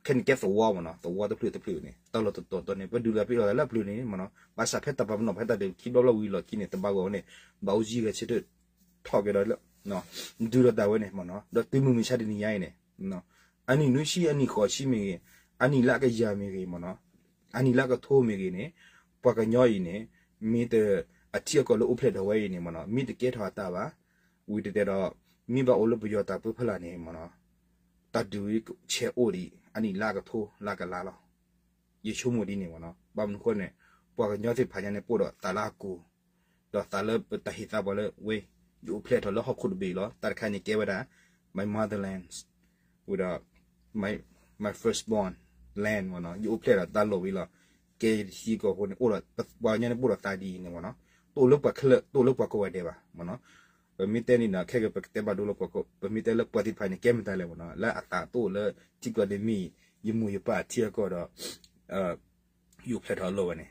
ခဲန့ၣ်ကဲသဝီမ့ၢ်နီၤ, သဝီတဖျၢၣ်တဖျၢၣ်န့ၣ် တၢ်လီၢ်တတီၤတီၤန့ၣ် ပဒုးလိာ်သးပအ့ၣ်လိာ်သးလၢအပျၢၤန့ၣ်မ့ၢ်နီၤ, ဘၣ်ဆၣ်ဖဲတၢ်ပာ်ပနီၣ်ဖဲတၢ်ဒုးခံဘျီဘျီဝံၤလီၢ်ခံန့ၣ် တဘၣ်ဂီၢ်ဝဲန့ၣ် ဘၣ်အူကၠံဂဲၤဆၢထၢၣ်ထီၣ်က့ၤဒီးလၢ ဒုးလိာ်သးဝဲန့ၣ်မ့ၢ်နီၤ, ဒီးတုၤမုၢ်မဆါတနံၤညါအံၤန့ၣ် အနံၣ်နွံဆံ အနံၣ်ဃိးဆံမ့ၢ်ဂ့ၤ, အနံၣ်လၢအကယၤမ့ၢ်ဂ့ၤမ့ၢ်နီၤ, အနံၣ်လၢအကထိမ့ၢ်ဂ့ၤန့ၣ် ပှၤကညီအံၤန့ၣ် မ့ၢ်တ အထံအကီၢ်လၢအိၣ်ဖျဲၣ်ထီၣ်ဝဲအံၤန့ၣ်မ့ၢ်နီၤ မ့ၢ်တကဲထီၣ်အတၢ်ဘၣ်, ဝံၤတတဲဒီး မ့ၢ်ဘၣ်အိၣ်လၢပယီၤတၢ်ပၢဖီလာ်န့ၣ်မ့ၢ်နီၤ တၢ်ဒုးဆဲးအိၣ်ဒံး အနံၣ်လၢအကထိလၢအကလါလီၤ. ယဆိကမိၣ်ဒ်န့ၣ်မ့ၢ်နီၤ, ဘၣ်မနုၤအဃိန့ၣ် ပှၤကညီသ့ၣ်တဖၣ်ညါန့ၣ် ပအိၣ်ဒီးသးလၢအကူၢ် ဒီးသးလၢပတၢ်ဟ့ၣ်သါပှၤလၢဝဲ ယအိၣ်ဖျဲၣ်ထီၣ်လၢဟီၣ်ခိၣ်တဘ့ၣ်လီၤ. တၢ်တခါန့ၣ်ကဲဝဲဒၣ် my motherland ဝံၤဒီး my my first born land မ့ၢ်နီၤ, ယအိၣ်ဖျဲၣ်ဒီးသးလီၤဝံၤလီၤ. ကဲယတထံကီၢ်ဖိန့ၣ် အိၣ်ဒီးပှၤကညီန့ၣ် ပအိၣ်ဒီးသးဒ်အံၤန့ၣ်မ့ၢ်နီၤ, တအိၣ်လၢပှၤခဲလၢာ် တအိၣ်လၢပှၤကိးဂၤဒဲးဘၣ်မ့ၢ်နီၤ. ပမ့ၢ်တဲန့ၣ်ဒီး ခဲကပကတဲဘၣ်ဒိလၢပှၤကိး, ပမ့ၢ်တဲလၢပှၤသ့ၣ်တဖၣ်န့ၣ် ကဲမတၤလဲၣ်မ့ၢ်နီၤ, လၢအသးတအိၣ်လၢထံကီၢ်န့ၣ်မ့ၢ် ယမိၢ်ယပၢ်အထံအကီၢ်ဒီး ယအိၣ်ဖျဲၣ်ထီၣ်အလီၢ်ဝဲန့ၣ်,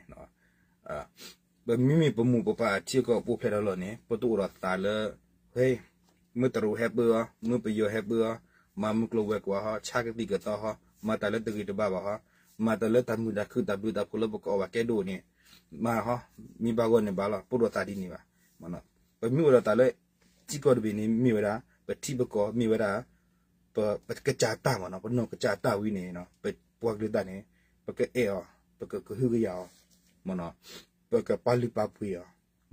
ပမ့မ့ၢ်ပမိၢ်ပပၢ်အထံအကီၢ် ပအိၣ်ဖျဲၣ်ထီၣ်အလီၢ်န့ၣ် ပတအိၣ်ဒီးသးလၢ ဟဲ မ့ၢ်တရူးဟဲပၢအီၤ မ့ၢ်ပယီၤဟဲပၢအီၤ မၤမုၢ်ကျိၤဝဲၤကွာ်ဟီ, ဆါကသံၣ်ကသီဟီ, မၤတၢ်လၢတဂ့ၤတဘၣ်ဘၣ်ဟီ, မၤတၢ်လၢတၢ်မုာ်တၢ်ခုၣ်တၢ်ဘျုးတၢ်ဖှိၣ်လၢပကအီၣ်ဘၣ်ကဲဒိၣ်န့ၣ်, မၤဟီ, မ့ၢ်ဘၣ်ဂီၢ်န့ၣ်ဘၣ်လီၤ, ပဒိၣ်သးဒ်န့ၣ်ဘၣ်. ပမ့ၢ်အိၣ်ဒီးတၢ်လၢ ထံကီၢ်တဘ့ၣ်န့ၣ် မ့ၢ်ဝဲဒၣ် ပထံပကီၢ်မ့ၢ်ဝဲဒၣ် ပကစၢ်တၢ်မ့ၢ်နီၤ, ပနီၢ်ကစၢ်တၢ်ဝံၤန့ၣ် ပပှၤကလုာ်တၢ်န့ၣ် ပကအဲၣ်အီၤ, ပကကဟုကယာ်အီၤ, မ့ၢ်နီၤ, ပကပာ်လုၢ်ပာ်ပှ့ၤအီၤ,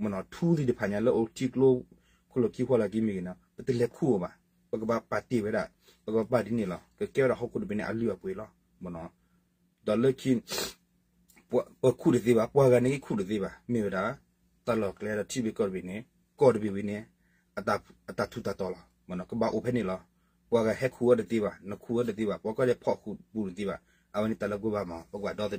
မ့ၢ်နီၤ, ထူသ့ၣ်တဖၣ်ညါလၢအိၣ်ထံကျိ ခိၣ်လီၢ်ခံဖီလာ်ခံမ့ၢ်ဂ့ၤနီၤ ပတလဲၤခူၣ်အီၤဘၣ်, ပကဘၣ်ပာ်တ့ၢ်ဝဲဒၣ်, ပကဘၣ်ပာ်ဒ်န့ၣ်လီၤ, ကကဲဝဲဒၣ်ဟီၣ်ခိၣ်တဘ့ၣ်န့ၣ် အလုၢ်အပှ့ၤလီၤ, မ့ၢ်နီၤ. ဒီးလၢခံ ပခူၣ်တသ့ဘၣ်, ပှၤဂၤန့ၣ်က့ခူၣ်တသ့ဘၣ်, မ့ၢ်ဝဲဒၣ် တၢ်လီၢ်ကျဲဒီးထံဘ့ၣ်ကီၢ်တဘ့ၣ်န့ၣ် ကီၢ်တဘ့ၣ်ဝံၤန့ၣ် အတၢ်ထူးတၢ်တီၤလီၤ, မ့ၢ်နီၤ, ကဘၣ်အိၣ်ဖဲန့ၣ်လီၤ. ပှၤဂၤဟဲခူၣ်ဝဲတသ့ဘၣ်, နခူၣ်ဝဲတသ့ဘၣ်, ပှၤကီၢ်ဒဲးဖီၣ်ခူၣ်ပူၤတသ့ဘၣ်, အဝဲန့ၣ်တၢ်လၢပကဘၣ်မၤ, ပကဘၣ်ဒီသဒၢဂၤ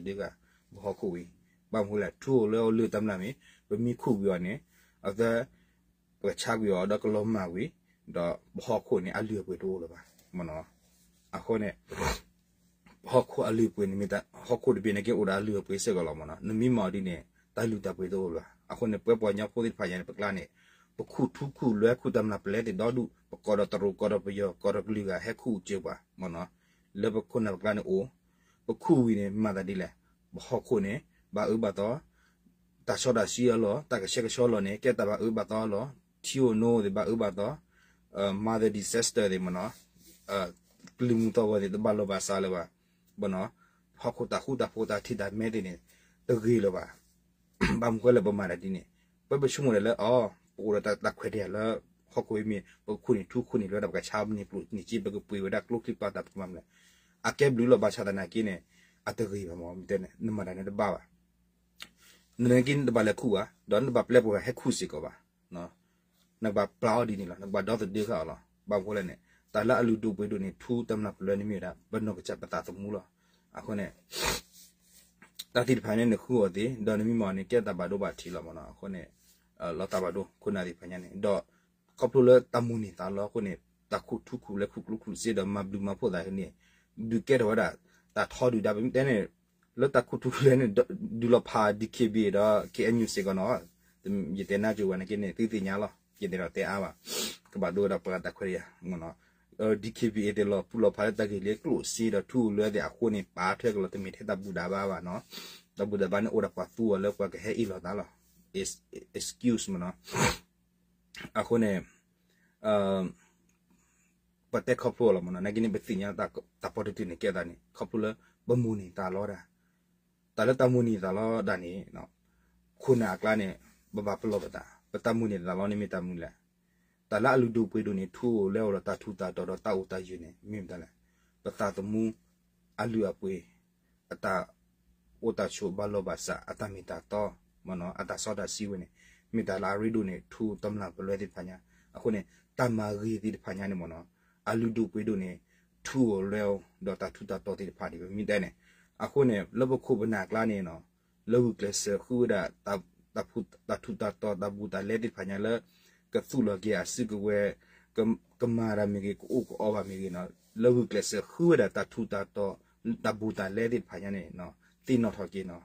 ပဟီၣ်ခိၣ်ဝံၤ, ဘၣ်မနုၤလဲၣ် ထူအိၣ်လွဲအိၣ်လၢတၢ်မျၢ်မ့ၢ် ပမ့ၢ်ခူၣ်ကွံာ်အီၤန့ၣ် အသ ပကဆါကွံာ်အီၤဒီးကလီၤမၢ်ဝံၤ, ဒီးပဟီၣ်ခိၣ်န့ၣ် အလုၢ်အပှ့ၤတအိၣ်လၢၤဘၣ်, မ့ၢ်နီၤ. အဃိန့ၣ် ဟီၣ်ခိၣ်အလုၢ်အပှ့ၤန့ၣ်မ့ၢ် ဟီၣ်ခိၣ်တဘ့ၣ်န့ၣ်က့အိၣ်ဒီးအလုၢ်အပှ့ၤစ့ၢ်ကီးလီၤ, မ့ၢ်နီၤ, နမ့ၢ်မၤအီၤဒ်န့ၣ် တၢ်လုၢ်တၢ်ပှ့ၤတအိၣ်လၢၤဘၣ်. အဃိန့ၣ် ပဝဲပှၤကညီဖိသ့ၣ်တဖၣ်ညါန့ၣ် ပကျါန့ၣ် ပခူၣ်ထူခူၣ်လွဲခူၣ်တၢ်မျၢ်ပလဲသ့ၣ်ဒီဒူၣ်, ပကိးဒီးတရူး ကိးဒီးပယီၤ ကိးဒီးကလုာ်ဂၤဟဲခူၣ်စၢၤပှၤ, မ့ၢ်နီၤ, လၢပခိၣ်နၢ်ပကျါန့ၣ်အိၣ်, ပခူၣ်ဝံၤန့ၣ်မၤသးဒ်လဲၣ်, ပဟီၣ်ခိၣ်န့ၣ် ဘၣ်အၢဘၣ်သီ, တၢ်စီတၢ်ဆှံအလီၢ်, တၢ်ကဆှဲကဆှီလီၢ်န့ၣ် ကဲတၢ်ဘၣ်အၢဘၣ်သီအလီၢ်, ထံအိၣ်နိသ့ၣ်ဘၣ်အၢဘၣ်သီ, mother disaster သ့ၣ်မ့ၢ်နီၤ, ကလုၢ်မုၢ်သီၣ်ဂီၤသ့ၣ်တဘၣ်လီၢ်ဘၣ်စးလၢၤဘၣ်, မ့ၢ်နီၤ, ဟီၣ်ခိၣ်တၢ်ဃူတၢ်ဖိးတၢ်ထံၣ်တၢ်မဲသ့ၣ်န့ၣ် တဂ့ၤလၢၤဘၣ်. ဘၣ်မနုၤဃိလၢပမၤတၢ်ဒ်န့ၣ်, ပပဆိကမိၣ်ဒၣ်လၢအီၤ ပအိၣ်ဒီးတၢ်ခွဲးတၢ်ယာ်လၢ ဟီၣ်ခိၣ်အံၤမ့ၢ် ပကခူၣ်န့ၢ်ထူခူၣ်န့ၢ်လွဲဒီး ပကဆါန့ၢ်ကျိၣ်န့ၢ်စ့ ပကပှ့ၤဝဲဒၣ်ကျိချံပာ်သး ပကမၤမနုၤလဲၣ်, အကဲဘျုးလီၤ. ဘၣ်ဆၣ်သနာ်က့န့ၣ် အတဂ့ၤဘၣ်မ့ၢ် မ့ၢ်တဲန့ၣ် နမၤတၢ်န့ၣ်တဘၣ်ဘၣ်. နက့နတဘၣ်လဲၤခူၣ်ဘၣ်, ဒီးနတဘၣ်ပျဲပှၤဂၤဟဲခူၣ်စ့ၢ်ကီးဘၣ်. နကဘၣ်ပျဲအီၤဒ်န့ၣ်လီၤ, နကဘၣ်ဒီသဒၢဃာ်အီၤလီၤ. ဘၣ်မနုၤဃိလဲၣ်န့ၣ် တၢ်လၢအလုၢ်ဒိၣ်ပှ့ၤဒိၣ်န့ၣ် ထူတမျၢ်ပလဲန့ၣ်မ့ၢ်ဝဲဒၣ် ပနီၢ်ကစၢ်ပသးသမူလီၤ. အဃိန့ၣ် တၢ်သ့ၣ်တဖၣ်န့ၣ် နဃုအီၤသ့, ဒီးနမ့ၢ်မၤအီၤန့ၣ် ကဲတၢ်ဘၣ်ဒိဘၣ်ထံးလီၤမ့ၢ်နီၤ. အဃိန့ၣ် လီၤသးဘၣ်ဒိခိၣ်နၢ်သ့ၣ်တဖၣ်ညါန့ၣ်, ဒီးခီဖျိလၢတၢ်မိၣ်န့ၢ်သးလီအဃိန့ၣ် တၢ်ခူၣ်ထူခူၣ်လဲခူၣ်ကျိချံစ့ဒီးမၤဘျုးမၤဖှိၣ်သးန့ၣ် ဒုးကဲထီၣ်ဝဲဒၣ် တၢ်ထီဒုၣ်ဒါ ပမ့ၢ်တဲန့ၣ် လၢတၢ်ခူၣ်ထူခူၣ်လဲန့ၣ် ဒုးလီၤဖး DKBA ဒီး KNU စ့ၢ်ကီးနီၤ. ယတဲနါကၠိဝဲန့ၣ်က့န့ၣ် သုသ့ၣ်ညါလီၤ. ယတဲဒီးတဲအါဘၣ်, ကဘၣ်ဒိဝဲဒၣ်ပှၤတၢ်ခွဲးတၢ်ယာ် DKBA သ့ၣ်လီၤပူၤလီၤဖးလၢတၢ်ဂ့ၢ်လၢကျိၣ်စ့ဒီးထူလၢသ့ၣ်အဃိန့ၣ် ပာ်ထွဲကလီၤ တမ့ၢ်ထဲတၢ်ဘူၣ်တၢ်ဘါဘၣ်နီၤ. တၢ်ဘူၣ်တၢ်ဘါန့ၣ်အိၣ်ဒီးပှၤသူအီၤလၢပှၤကဟဲအ့ၣ်လိာ်သးလီၤ. Excuse မ့ၢ်နီၤ. အဃိန့ၣ် ပတဲခီဖျိလီၤမ့ၢ်နီၤ. နာ်က့န့ၣ် ပသ့ၣ်ညါတၢ်ပီတတုၤန့ၣ် ကဲသးန့ၣ် ခီဖျိလၢပမိၣ်န့ၢ်သးလီဒၣ် တၢ်လၢတၢ်မိၣ်န့ၢ်သးလီဒၣ်န့ၣ် ခိၣ်နၢ်အကျါန့ၣ် ပဘၣ်ပလီၢ်ပသး ပတၢ်မိၣ်န့ၢ်သးလီန့ၣ်မ့ၢ်တၢ်မနုၤလဲၣ်. တၢ်လၢအလုၢ်ဒိၣ်ပှ့ၤဒိၣ်န့ၣ် ထူအိၣ်လွဲအိၣ်ဒီးတၢ်ထူးတၢ်တီၤဒီးတၢ်အိၣ်တၢ်ယၢၤန့ၣ် မ့ၢ်မတၤလဲၣ်. ပသးသမူ အလုၢ်အပှ့ၤ အတၢ်အိၣ်တၢ်ဆိးဘၣ်လီၢ်ဘၣ်စး အတၢ်မ့ၢ်တၢ်တီ မ့ၢ်နီၤ အတၢ်စီတၢ်ဆှံဝဲန့ၣ် မ့ၢ်တၢ်လၢအရ့ဒိၣ်န့ၣ် ထူတမျၢ်ပလဲသ့ၣ်တဖၣ်ညါ. အဃိန့ၣ် တၢ်မၤဂ့ၤသ့ၣ်တဖၣ်ညါန့ၣ်မ့ၢ်နီၤ အလုၢ်ဒိၣ်ပှ့ၤဒိၣ်န့ၣ် ထူအိၣ်လွဲအိၣ်ဒီးတၢ်ထူးတၢ်တီၤသ့ၣ်တဖၣ်န့ၣ် ပမ့ၢ်တဲန့ၣ်. အဃိန့ၣ် လၢပခိၣ်ပနၢ်အကျါန့ၣ်နီၤ လၢဂုာ်ကျဲးစၢးဃုဝဲဒၣ် တၢ်ထူးတၢ်တီၤတၢ်ဘူးတၢ်လဲသ့ၣ်တဖၣ်ညါလၢ ကသူၣ်လီၤက့ၤအစုကဝဲၤ ကမၤတၢ်မ့ၢ်ဂ့ၤ ကအိၣ်ကအီဘၣ်မ့ၢ်ဂ့ၤနီၤ လၢဂုာ်ကျဲးစၢးဃုဝဲဒၣ်တၢ်ထူးတၢ်တီၤ တၢ်ဘူးတၢ်လဲသ့ၣ်တဖၣ်ညါန့ၣ် သ့ၣ်နီၣ်ထီၣ်က့ၤနီၤ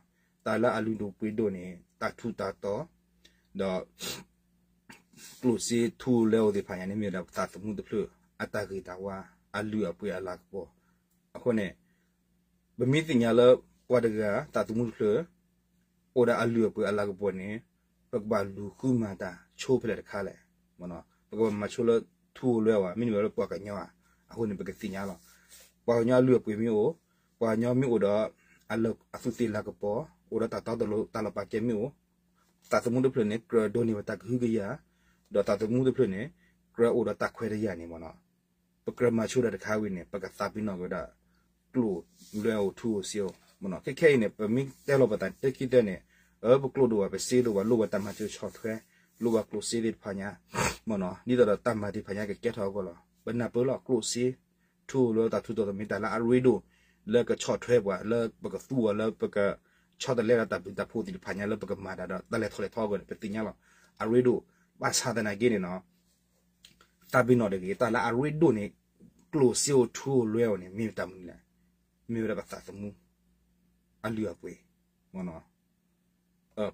တၢ်လၢအလုၢ်ဒိၣ်ပှ့ၤဒိၣ်န့ၣ် တၢ်ထူးတၢ်တီၤ ဒီး ကျိၣ်စ့ထူလွဲအိၣ်သ့ၣ်တဖၣ်ညါန့ၣ် မ့ၢ်ဝဲဒၣ်ပသးသမူတဖျၢၣ် အတၢ်ဂ့ၤတၢ်ဝါ အလုၢ်အပှ့ၤအလၤကပီၤ. အဃိန့ၣ် ပမ့ၢ်သ့ၣ်ညါလၢ ပှၤတဂၤ သးသမူတဖျၢၣ် အိၣ်ဒီးအလုၢ်အပှ့ၤအလၤကပီၤန့ၣ် ပကဘၣ်လူၤဃုမၤတၢ်ဆိဖဲလဲၣ်တခါလဲၣ်. ပကဘၣ်မၤဆိလၢထူအိၣ်လွဲအိၣ်ဧါ မ့တမ့ၢ်လၢပှၤကညီဧါ. အဃိန့ၣ် ပကသ့ၣ်ညါလီၤ. ပှၤကညီအလုၢ်အပှ့ၤမ့ၢ်အိၣ်, ပှၤကညီမ့ၢ်အိၣ်ဒီး အသူးသ့ၣ်လၤကပီၤ, အိၣ်ဒီးတၢ်တီတလိၤတၢ်လီၤပာ်ကဲမ့ၢ်အိၣ်, သးသမူတဖျၢၣ်န့ၣ် ကြၢးဒိးန့ၢ်ဝဲတၢ်ကဟုကယာ်, ဒီးသးသမူတဖျၢၣ်န့ၣ် ကြၢးအိၣ်ဒီးတၢ်ခွဲးတၢ်ယာ်န့ၣ်မ့ၢ်နီၤ. ပကြၢးမၤဆိဒီးတခါဝံၤန့ၣ် ပကသးပ့ၤနီၣ်က့ၤဝဲဒၣ် ကျိၣ်လွဲအိၣ်ထူအိၣ်စ့အိၣ်မ့ၢ်နီၤ. ခဲခဲအံၤန့ၣ် ပမ့ၢ်တဲလီၤပသးတခံသၢန့ၣ် အၢ ပကျိၣ်ဒိၣ်ဘၣ် ပစ့ဒိၣ်ဘၣ် လိၣ်ဘၣ်တၢ်မၤစၢၤဆီၣ်ထွဲ, လိၣ်ဘၣ်ကျိၣ်စ့သ့ၣ်တဖၣ်ညါမ့ၢ်နီၤ. ဒ်သိးဒီးတၢ်မၤသ့ၣ်တဖၣ်ညါကကဲထီၣ်အဂီၢ်လီၤ. ပနၢ်ပၢၢ်လီၤ ကျိၣ်စ့ ထူအိၣ်လွဲတၢ်ထူးတၢ်တီၤမ့ၢ်တၢ်လၢအရ့ဒိၣ် လၢကဆီၣ်ထွဲပှၤ လၢပကသူအီၤ လၢပကဆီတလဲဒီးတၢ်ဘျုးတၢ်ဖှိၣ်သ့ၣ်တဖၣ်ညါ လၢပကမၤတၢ်ဒီးတၢ်လဲၤထီၣ်လဲၤထီအဂီၢ်န့ၣ် ပသ့ၣ်ညါလီၤ. အရ့ဒိၣ် ဘၣ်ဆၣ်သနာ်က့န့ၣ်နီၤ သးပ့ၤနီၣ်တဂ့ၤ တၢ်လၢအရ့ဒိၣ်န့ၣ် ကျိၣ်စ့အိၣ်ထူအိၣ်လွဲအိၣ်န့ၣ် မ့ၢ်တၢ်မနုၤလဲၣ်. မ့ၢ်ဝဲဒၣ်ပသးသမူ အလုၢ်အပှ့ၤ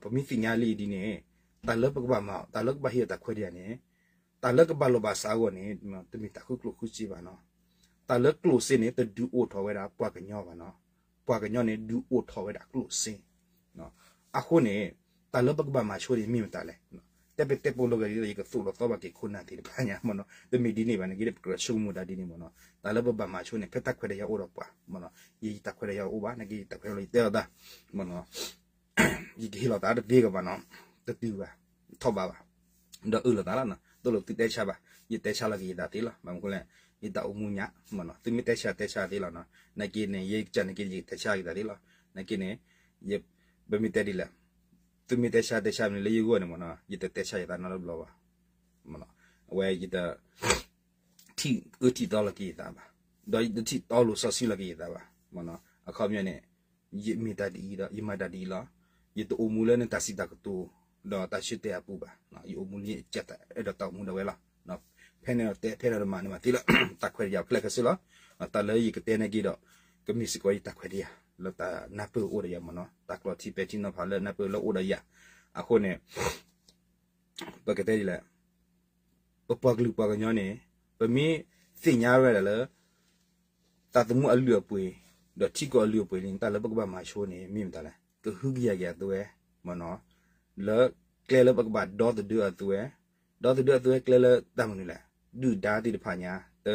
ပမ့ၢ်သ့ၣ်ညါလံဒ်န့ၣ် တၢ်လၢပကဘၣ်မၤ တၢ်လၢကဘၣ်ဟ့ၣ်အီၤတၢ်ခွဲးတၢ်ယာ်န့ၣ် တၢ်လၢကဘၣ်လီၤဘၣ်စးအဂီၢ်န့ၣ် တမ့ၢ်တၢ်ဃုကျိၣ်ဃုစ့ဘၣ်နီၤ. တၢ်လၢကျိၣ်စ့န့ၣ် တဒုးအိၣ်ထီၣ်ဝဲဒၣ်ပှၤကညီဘၣ်နီၤ. ပှၤကညီန့ၣ် ဒုးအိၣ်ထီၣ်ဝဲဒၣ်ကျိၣ်စ့. အဃိန့ၣ် တၢ်လၢပကဘၣ်မၤဆိန့ၣ်မ့ၢ်မတၤလဲၣ်. တဲပတဲပိာ်လိာ်က့ၤဒ်သိး ယကသိၣ်လိာ်သီဘၣ်က့ၤခိၣ်နၢ်သ့ၣ်တဖၣ်ညါမ့ၢ်နီၤ. တမ့ၢ်ဒ်န့ၣ်ဘၣ်န့ၣ်က့ ပကြၢးဆိကမိၣ်တၢ်ဒ်န့ၣ်မ့ၢ်နီၤ. တၢ်လၢပဘၣ်မၤဆိန့ၣ် ဖဲတၢ်ခွဲးတၢ်ယာ်အိၣ်ဒီးပှၤမ့ၢ်နီၤ. ယတၢ်ခွဲးတၢ်ယာ်အိၣ်ဘၣ် နာ်က့ ယတၢ်ခွဲးတၢ်ယာ်အိၣ်လီၤ ယတဲလိာ်သး မ့ၢ်နီၤ. ယကဟ့ၣ်လီၤသးတသ့ကဘၣ်နီၤ, တတုၤဘၣ်, ထီၣ်ဘးဘၣ်, ဒီးအၢၣ်လီၤသးလီၤနီၤ. တလိၣ်သုတဲဆါဘၣ်, ယတဲဆါလီၤက့ၤယသးသ့လီၤ. ဘၣ်မနုၤလဲၣ်, ယတၢ်အိၣ်မူညါမ့ၢ်နီၤ. သုမ့ၢ်တဲဆါတဲဆါသ့လီၤနီၤ. နာ်က့န့ၣ် ယကစၢ်နာ်က့ ယကတဲဆါက့ၤသးသ့လီၤ. နာ်က့န့ၣ် ပမ့ၢ်တဲဒ်လဲၣ်, သုမ့ၢ်တဲဆါတဲဆါမနုၤလၢယဂီၢ်န့ၣ်မ့ၢ်နီၤ, ယတတဲဆါယသးနီတဘျီဘၣ်. အဝဲယတ ထံၣ်အၢထံၣ်သီလီၤက့ၤယသးဘၣ်, ဒီးယတထံၣ်တီလိာ်စီဆှံလီၤက့ၤယသးဘၣ်. အခီပညီန့ၣ် ယမ့ၢ်တၢ်ဒ်အံၤဒီး ယမၤတၢ်ဒ်အံၤလီၤ. ယတအိၣ်မူလၢနတၢ်စံးတၢ်ကတိၤ ဒီးတၢ်ဆၢတဲာ်အပူၤဘၣ်. ယအိၣ်မူလၢယကစၢ်တၢ်အဲၣ်ဒိးတၢ်အိၣ်မူဒၣ်ဝဲလီၤ. ဖဲန့ၣ်ဒီးတဲ ဖဲန့ၣ်ဒီးမၤန့ၣ်မၤသ့လၢ တၢ်ခွဲးတၢ်ယာ်ဖျဲၣ်ခဲဆ့လီၤ. တၢ်လၢယကတဲန့ၣ်က့ၤဒီး ကမ့ၢ်စ့ၢ်ကီးယတၢ်ခွဲးတၢ်ယာ် လၢတၢ်နၢ်ပၢၢ်အိၣ်ဒီးယၤမ့ၢ်နီၤ, တၢ်ကျိးထံပဲာ်ထံနီၤဖးလၢနၢ်ပၢၢ်လၢအိၣ်ဒီးယၤ. အဃိန့ၣ် ပကတဲဒ်လဲၣ်, ပပှၤကလုာ်ပှၤကညီန့ၣ် ပမ့ၢ်သ့ၣ်ညါဝဲဒၣ်လၢ သးသမူအလုၢ်အပှ့ၤ ဒီးထံကီၢ်အလုၢ်အပှ့ၤန့ၣ် တၢ်လၢပကဘၣ်မၤဆိန့ၣ် မ့ၢ်မတၤလဲၣ်, ကဟုကယာ်က့ၤအသွဲ မ့ၢ်နီၤ, လၢကျဲလၢပကဘၣ်ဒီသဒၢအသွဲ, ဒီသဒၢအသွဲကျဲလၢတၢ်မနုၤလဲၣ်, ဒုၣ်ဒါသ့ၣ်တဖၣ်ညါ တ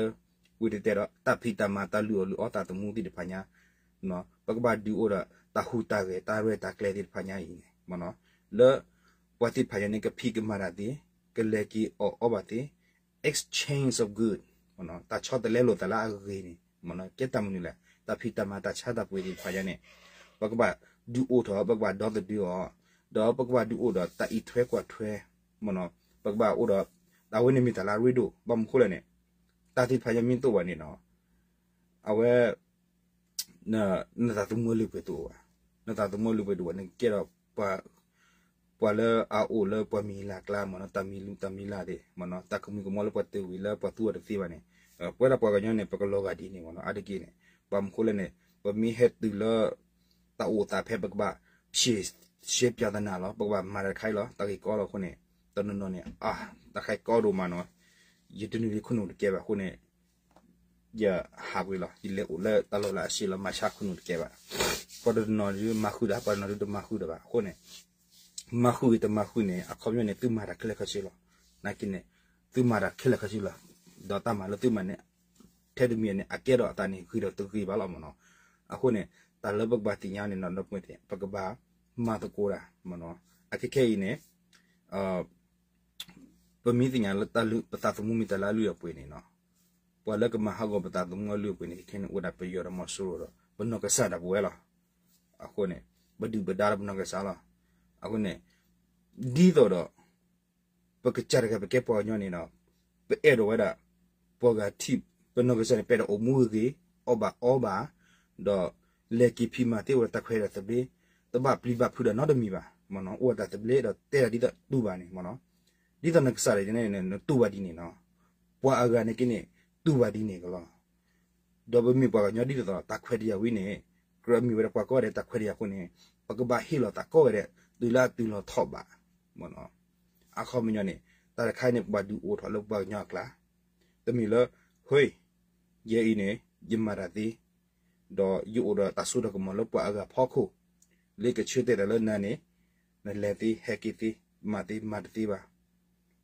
ဝံၤတတဲဒီး တၢ်ဖံးတၢ်မၤ တၢ်လုၢ်အီၣ်လုၢ်အီသးသမူသ့ၣ်တဖၣ်ညါ ပကဘၣ်ဒုးအိၣ်ဒီးတၢ်ဟူးတၢ်ဂဲၤ တၢ်ရဲၣ်တၢ်ကျဲၤသ့ၣ်တဖၣ်ညါအံၤန့ၣ် မ့ၢ်နီၤ, လၢ ပှၤသ့ၣ်တဖၣ်ညါန့ၣ် ကဖံးကမၤတၢ်သ့, ကလဲၤက့ၤအီၣ်အီဘၣ်သ့, exchange of good, တၢ်ဆီတလဲလိာ်သးလၢအဂ့ၤန့ၣ် မ့ၢ်နီၤ, ကဲတၢ်မနုၤလဲၣ်, တၢ်ဖံးတၢ်မၤတၢ်ဆါတၢ်ပှ့ၤသ့ၣ်တဖၣ်ညါန့ၣ် ပကဘၣ်ဒုးအိၣ်ထီၣ် ပကဘၣ်ဒီသဒၢအီၤ, ဒီးပကဘၣ်ဒုးအိၣ်ဒီးတၢ်အံးထွဲကွၢ်ထွဲ, မ့ၢ်နီၤ, ပကဘၣ်အိၣ်ဒီး တၢ်ဝဲန့ၣ်မ့ၢ်တၢ်လၢအရ့ဒိၣ် ဘၣ်မနုၤဃိလဲၣ်န့ၣ်, တၢ်သ့ၣ်တဖၣ်ညါမ့ၢ်တအိၣ်ဘၣ်န့ၣ်နီၤ, အဝဲ နသးသမူအလုၢ်အပှ့ၤတအိၣ်ဘၣ်, နသးသမူအလုၢ်အပှ့ၤတအိၣ်ဘၣ် နကကဲထီၣ် ပှၤလၢအအိၣ်လၢပှၤမံၤလၢ်ကျါမ့ၢ်နီၤ, တၢ်မံၤလၢ်တၢ်မံၤလၢ်သ့ၣ် မ့ၢ်နီၤ, တၢ်ကမူၤကမီၤလၢပှၤတဂ့ၤလၢပှၤသူအီၤတသ့ဘၣ်န့ၣ်, ပဝဲဒၣ်ပှၤကညီန့ၣ် ပကလီၤဂာ်ဒ်န့ၣ်မ့ၢ်နီၤ, အါတက့ၢ်န့ၣ် ဘၣ်မနုၤဃိလဲၣ်န့ၣ် ပမ့ၢ်ဟဲတုၤလၢ တၢ်အိၣ်သးဖဲပကဘၣ် ဖြေရှင်းပြဿနာလီၤ, ပကဘၣ်မၤတၢ်တခါအံၤလီၤ, တၢ်ဂ့ၢ်ကီလီၤအဃိန့ၣ်, တနီၤနီၤန့ၣ် အါ တၢ်ခါအံၤကီဒိၣ်မးနီၤ, ယတနုၤလံခိၣ်နူာ်တကဲဘၣ်အဃိန့ၣ် ယဟးဝံၤလီၤ, ယလဲၤအိၣ်လၢတၢ်လီၢ်လၢအဆံးလီၤ, မၤဆါခိၣ်နူာ်တကဲဘၣ်. ပှၤတနီၤဒုးမၤဃုာ်ဒီး ပှၤတနီၤဒုးတမၤဃုာ်ဒီးဘၣ်အဃိန့ၣ်, မၤဃုာ်ဂ့ၤတမၤဃုာ်န့ၣ် အခီပညီန့ၣ် သုမၤတၢ်ခဲလၢာ်ခဲဆ့လီၤ. နာ်က့န့ၣ် သုမၤတၢ်ခဲလၢာ်ခဲဆ့လီၤ. ဒီးတၢ်မၤလၢသုမၤန့ၣ် ထဲတမံၤန့ၣ် အကဲထီၣ်အသးန့ၣ် ဂ့ၤဒီးတဂ့ၤဘၣ်လီၤမ့ၢ်နီၤ. အဃိန့ၣ် တၢ်လၢပကဘၣ်သ့ၣ်ညါန့ၣ်နီၤ ဒီပုၢ်ဝဲၢ်သ့ၣ် ပကဘၣ်မၤသကိးတၢ်မ့ၢ်နီၤ. အခဲခဲအံၤန့ၣ် ပမ့ၢ်သ့ၣ်ညါလၢတၢ်လုၢ် ပသးသမူမ့ၢ်တၢ်လၢအလုၢ်အပှ့ၤန့ၣ်နီၤ, ပှၤလၢကမၤဟးဂီၤပသးသမူအလုၢ်အပှ့ၤန့ၣ် ခဲခဲန့ၣ် အိၣ်ဒၣ်ပယီၤဒီးမီၤစိရိၤဒီး ပနီၢ်ကစၢ်ဒၣ်ပဝဲလီၤ. အဃိန့ၣ် ပဒုၣ်ပဒါဒီးပနီၢ်ကစၢ်လီၤ. အဃိန့ၣ် ဒ်သိးဒီး ပကစၢ်တဂၤပကဲပှၤကညီန့ၣ်ဒီး ပအဲၣ်ဒိးဝဲဒၣ် ပှၤဂၤထံၣ် ပနီၢ်ကစၢ်န့ၣ် ပအဲၣ်ဒိးအိၣ်မူဂ့ၤဂ့ၤ အီၣ်ဘၣ်အီဘၣ် ဒီးလဲၤက့ၤဖံးမၤသ့ဝဲဒၣ်တၢ်ခွဲးတၢ်သဘျ့, တဘၣ်ပျံၤဘၣ်ဖုးဒီးနီတမံၤဘၣ်မ့ၢ်နီၤ, အိၣ်ဝဲတၢ်သဘျ့ဒီးတဲဒၣ်ဒ်သိးတူၢ်ဘၣ်န့ၣ်မ့ၢ်နီၤ, ဒ်သိးနကစၢ်ဒၣ်န့ၣ် နတူၢ်ဘၣ်ဒ်န့ၣ်နီၤ, ပှၤအဂၤန့ၣ်က့န့ၣ် တူၢ်ဘၣ်ဒ်န့ၣ်ကလီၤ. ဒီးပမ့ၢ်ပှၤကညီဒ်သိးသိး တၢ်ခွဲးတၢ်ယာ်ဝံၤန့ၣ် ကြၢးမ့ၢ်ဝဲဒၣ်ပှၤကိးဂၤဒဲးတၢ်ခွဲးတၢ်ယာ်အဃိန့ၣ် ပကဘၣ်ဟ့ၣ်လီၤသးကိးဂၤဒဲး တုၤလၢအတုၤလီၤထီၣ်ဘၣ်မ့ၢ်နီၤ. အခီပညီန့ၣ် တၢ်တခါအံၤန့ၣ် ပကဘၣ်ဒုးအိၣ်ထီၣ်လၢပှၤကညီအကျါ, တမ့ၢ်လၢ ဟ့ ယဲအံၤန့ၣ် ယမၤတၢ်သ့ ဒီးယအိၣ်ဒီးတၢ်စိတၢ်ကမီၤလၢပှၤအဂၤဖီခိၣ်, လၢကဆၢတဲာ်တၢ်လၢနၤန့ၣ် နလဲၤသ့ ဟဲက့ၤသ့ မၤသ့ မၤတသ့ဘၣ်,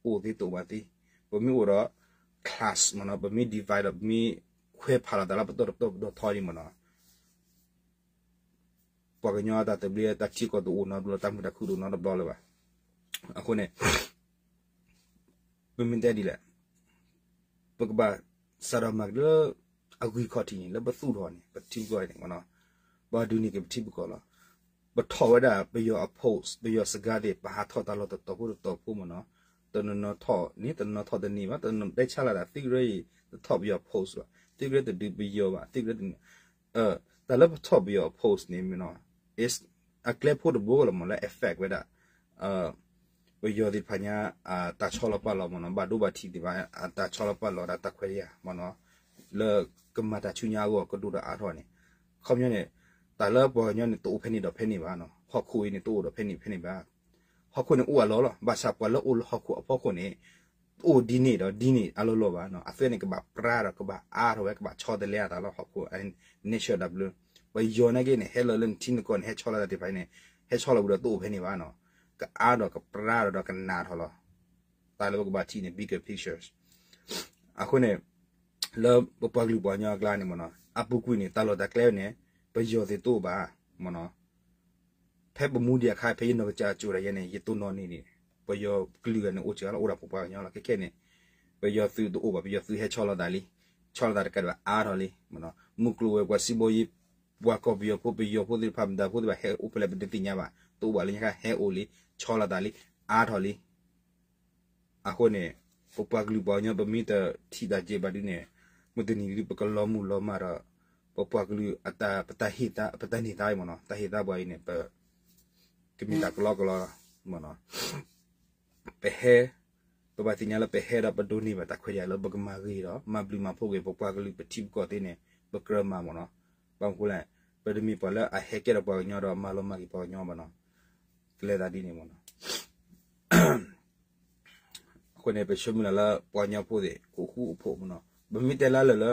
အိၣ်သ့တအိၣ်ဘၣ်သ့, ပမ့ၢ်အိၣ်ဒီး class မ့ၢ်နီၤ, ပမ့ၢ် divide ဒီး ပမ့ၢ်ခွဲးဖးလီၤသးလၢပတီၢ်တပတီၢ်ပတီၢ်ထီဒ်မ့ၢ်နီၤ, ပှၤကညီတၢ်သဘျ့တၢ်ထံကီၢ်တအိၣ်နီတဘျီလၢၤဘၣ်. အဃိန့ၣ် ပမ့ၢ်တဲဒ်လဲၣ်, ပကဘၣ်စးထီၣ်မၤက့ၤလၢအဂံၢ်ခီၣ်ထံးန့ၣ် လၢပသူၣ်ထီၣ်န့ၣ် ပထံပကီၢ်န့ၣ်မ့ၢ်နီၤ, ပှၤဒုးန့ၢ်က့ၤပထံပကီၢ်လီၤ. ပထီၣ်ဝဲဒၣ်ပယီၤအ post ပယီၤစကားသ့ၣ် ပဟးထီၣ်တၢ်လီၢ်တတီၤဖိတတီၤဖိမ့ၢ်နီၤ, တနီၤနီၤထီၣ်န့ၣ် တနီၤနီၤထီၣ်တန့ၢ်ဘၣ်, တနီၤတဲဆါလၢဒၣ် သုကရၢအံၤ တထီၣ်ပယီၤ post ဘၣ်, သုကရၢတဒုးပယီၤဘၣ်, သုကရၢတန့ၢ် တၢ်လၢပထီၣ်ပယီၤအ post န့ၣ်မ့ၢ်နီၤ, အကျဲဖိတဘိလီၤမ့ၢ်လၢ affect ဝဲဒၣ် ပယီၤသ့ၣ်တဖၣ်ညါ တၢ်ဆီလီၤပာ်လီၤမ့ၢ်နီၤ, ဘၣ်ဒိဘၣ်ထံးသ့ၣ်တဖၣ် တၢ်ဆီလီၤပာ်လီၤဒီးတၢ်ခွဲးတၢ်ယာ်မ့ၢ်နီၤ, လၢကမၤတၢ်ဆူညါအဂီၢ်ကဒိၣ်ဒီးအါထီၣ်န့ၣ်, ခီပညီန့ၣ် တၢ်လၢပှၤကညီန့ၣ် တအိၣ်ဖဲန့ၣ်ဒီးဖဲန့ၣ်ဘၣ်နီၤ, ဟီၣ်ခိၣ်အံၤန့ၣ် တအိၣ်ဒီးဖဲန့ၣ်ဖဲန့ၣ်ဘၣ်, ဟီၣ်ခိၣ်န့ၣ်အိၣ်အလီၢ်လီၤ, ဘၣ်ဆၣ်ပှၤလၢအိၣ်လၢဟီၣ်ခိၣ်အဖီခိၣ်န့ၣ် တအိၣ်ဒ်န့ၣ်ဒီးဒ်န့ၣ်အလီၢ်လီၢ်ဘၣ်နီၤ. အသ့န့ၣ် ကဘၣ်ပြၢဒီးကဘၣ်အါထီၣ်ဝဲ ကဘၣ်ဆီတလဲအသးလၢဟီၣ်ခိၣ် nature ဒၣ်ဘျၢ. ပယီၤနာ်က့န့ၣ် ဟဲလီၤလၢနထံနကီၢ်န့ၣ် ဟဲဆီလီၤသးသ့ၣ်တဖၣ်အံၤန့ၣ် ဟဲဆီလီၤဝံၤဒီးတအိၣ်ဖဲန့ၣ်ဘၣ်နီၤ. ကအါဒီးကပြၢဒီးဒီးကနးထီၣ်လီၤ. တၢ်လၢပကဘၣ်ထံၣ်န့ၣ် bigger pictures အဃိန့ၣ် လၢပပှၤကလုာ်ပှၤကညီအကျါန့ၣ်မ့ၢ်နီၤ အပူၤကွံာ်န့ၣ် တၢ်လီၢ်တၢ်ကျဲန့ၣ် ပယီၤသ့ၣ်တအိၣ်ဘၣ်မ့ၢ်နီၤ. ဖဲပမူဒံးအခါ ဖဲယနီၢ်ကစၢ်အစိၤဒၣ်ယဲန့ၣ် ယတိၢ်နီၣ်န့ၢ်န့ၣ် ပယီၤကလုာ်ဂၤန့ၣ် အိၣ်စှၤလၢအိၣ်ဒၣ်ပပှၤကညီလီၤ. ခဲခဲန့ၣ် ပယီၤသုးတအိၣ်ဘၣ်, ပယီၤသုးဟဲဆီလီၤသးလံ, ဆီလီၤသးတကးဒံးဘၣ်အါထီၣ်လံမ့ၢ်နီၤ. မုၢ်ကျိၤဝဲၤကွာ်စံဘိယ့ ပှၤကီၢ်ပယီၤဖိ ပယီၤဖိသ့ၣ်တဖၣ် မတၤဖိသ့ၣ်တဖၣ် ဟဲအိၣ်ဖဲလဲၣ်ပတသ့ၣ်ညါဘၣ်, တအိၣ်ဘၣ်လၢညါခါ ဟဲအိၣ်လံ, ဆီလီၤသးလံ, အါထီၣ်လံ. အဃိန့ၣ် ပပှၤကလုာ်ပှၤကညီ ပမ့ၢ်တထံၣ်တၢ်က့ၤဘၣ်ဒုန့ၣ် မုၢ်တနံၤဒု ပကလီၤမုၢ်လီၤမၢ်ဒီး ပပှၤကလုာ်အတၢ် ပတၢ်ဟ့ၣ်သါ ပတၢ်န့ၢ်သါအံၤမ့ၢ်နီၤ, တၢ်ဟ့ၣ်သါပှၤအံၤန့ၣ် ပ ကမ့ၢ်တၢ်ကလီကလီလီၤမ့ၢ်နီၤ. ပဟဲ ပဘၣ်သ့ၣ်ညါလၢပဟဲဒီးပဒိးန့ၢ်ဘၣ်တၢ်ခွဲးတၢ်ယာ်လၢပကမၤဂ့ၤဒီး မၤဘျုးမၤဖှိၣ်က့ၤ ပပှၤကလုာ်ပထံပကီၢ်သ့န့ၣ် ပကြၢးမၤမ့ၢ်နီၤ. ဘၣ်မနုၤဃိလဲၣ်, ပတမ့ၢ်ပှၤလၢအဟဲကဲထီၣ်ပှၤကညီဒီး မၤလီၤမၢ်က့ၤပှၤကညီဘၣ်နီၤ. ကလဲၤသးဒ်န့ၣ်မ့ၢ်နီၤ. အဃိန့ၣ် ပဆၢမုၢ်လၢ်လၢပှၤကညီဖိသ့ၣ် ကအိၣ်ဃူအိၣ်ဖိးမ့ၢ်နီၤ. ပမ့ၢ်တဲလၢလၢာ်လၢ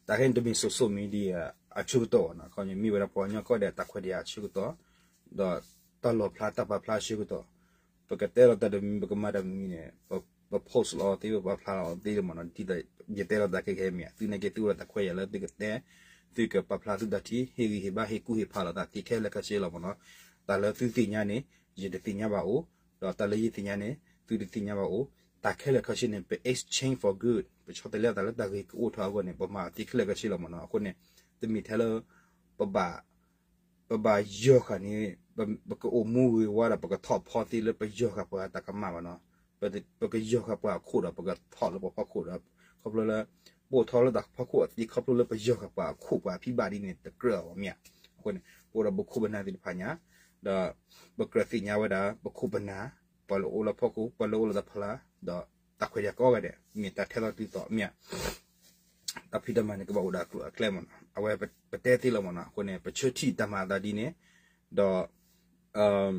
တၢ်ခဲအံၤတမ့ၢ် social media အဆၢကတီၢ်ဘၣ်နီၤ. ခီမ့ၢ်ဝဲဒၣ်ပှၤကညီကိးဂၤဒဲး တၢ်ခွဲးတၢ်ယာ်အဆၢကတီၢ် ဒီးတၢ်လီၣ်ဖျါတၢ်ပာ်ဖျါအဆၢကတီၢ်, ပကတဲလီၤတၢ်တမံၤ ပကမၤတၢ်တမံၤန့ၣ် ပ post လီၤအီၤသ့ ပပာ်ဖျါလီၤအီၤသ့မ့ၢ်နီၤ. ဒ်သိးယတဲလီၤတၢ်ခဲခဲမ့ၢ် သုနာ်က့သုအိၣ်ဒီးတၢ်ခွဲးတၢ်ယာ်လၢသုကတဲ သုကပာ်ဖျါသုတၢ်ထံၣ် ဟ့ၣ်ဂံၢ်ဟ့ၣ်ဘါ ဟ့ၣ်ကူၣ်ဟ့ၣ်ဖးလိာ်သးသ့ခဲလၢာ်ခဲဆ့လီၤမ့ၢ်နီၤ. တၢ်လၢသုသ့ၣ်ညါန့ၣ် ယတသ့ၣ်ညါဘၣ်အိၣ်, ဒီးတၢ်လၢယသ့ၣ်ညါန့ၣ် သုတသ့ၣ်ညါဘၣ်အိၣ်, တၢ်ခဲလၢာ်ခဲဆ့န့ၣ် ပ exchange for good ပဆီတလဲအသးလၢတၢ်ဂ့ၤကအိၣ်ထီၣ်အဂီၢ်န့ၣ် ပမၤသ့ခဲလၢာ်ခဲဆ့လီၤမ့ၢ်နီၤ. အဃိန့ၣ် တမ့ၢ်ထဲလၢ ပဘၣ် ပဘၣ်ယီၤဃာ်န့ၣ် ပကအိၣ်မူဂ့ၤဝါဒီး ပကထီၣ်ဖီသ့လၢပယီၤဃာ်ပှၤတၢ်ကမၣ်ဘၣ်နီၤ. ပကယီၤဃာ်ပှၤအခိၣ်ဒီး ပကထီၣ်လၢပဖီခိၣ်ဒီး ခီဖျိလၢ ပအိၣ်ထီၣ်လၢတၢ်ဖီခိၣ်အသ့ ခီဖျိလၢပယီၤဃာ်ပှၤအခိၣ်ပှၤဖံးဘၣ်ဒ်န့ၣ် တကြၢးအီၤမ့ၢ်ဧါ. အဃိန့ၣ် ပအိၣ်ဒီးပခိၣ်ပနၢ်သ့ၣ်တဖၣ်ညါ ဒီးပကြၢးသ့ၣ်ညါဝဲဒၣ် ပခိၣ်ပနၢ် ပှၤလၢအိၣ်လၢဖီခိၣ် ပှၤလၢအိၣ်လၢတၢ်ဖီလာ် ဒီးတၢ်ခွဲးတၢ်ယာ်ကိးဂၤဒဲး မ့ၢ်တၢ်ထဲသိးတုၤသိးမ့ၢ်ဧါ. တၢ်ဖံးတၢ်မၤန့ၣ် ကဘၣ်အိၣ်ဒၣ်အကျိၤအကျဲမ့ၢ်နီၤ. အဝဲပတဲသ့လီၤမ့ၢ်နီၤ. အဃိန့ၣ် ပဆၢထံၣ်တၢ်မၤအသးဒ်န့ၣ် ဒီး လၢ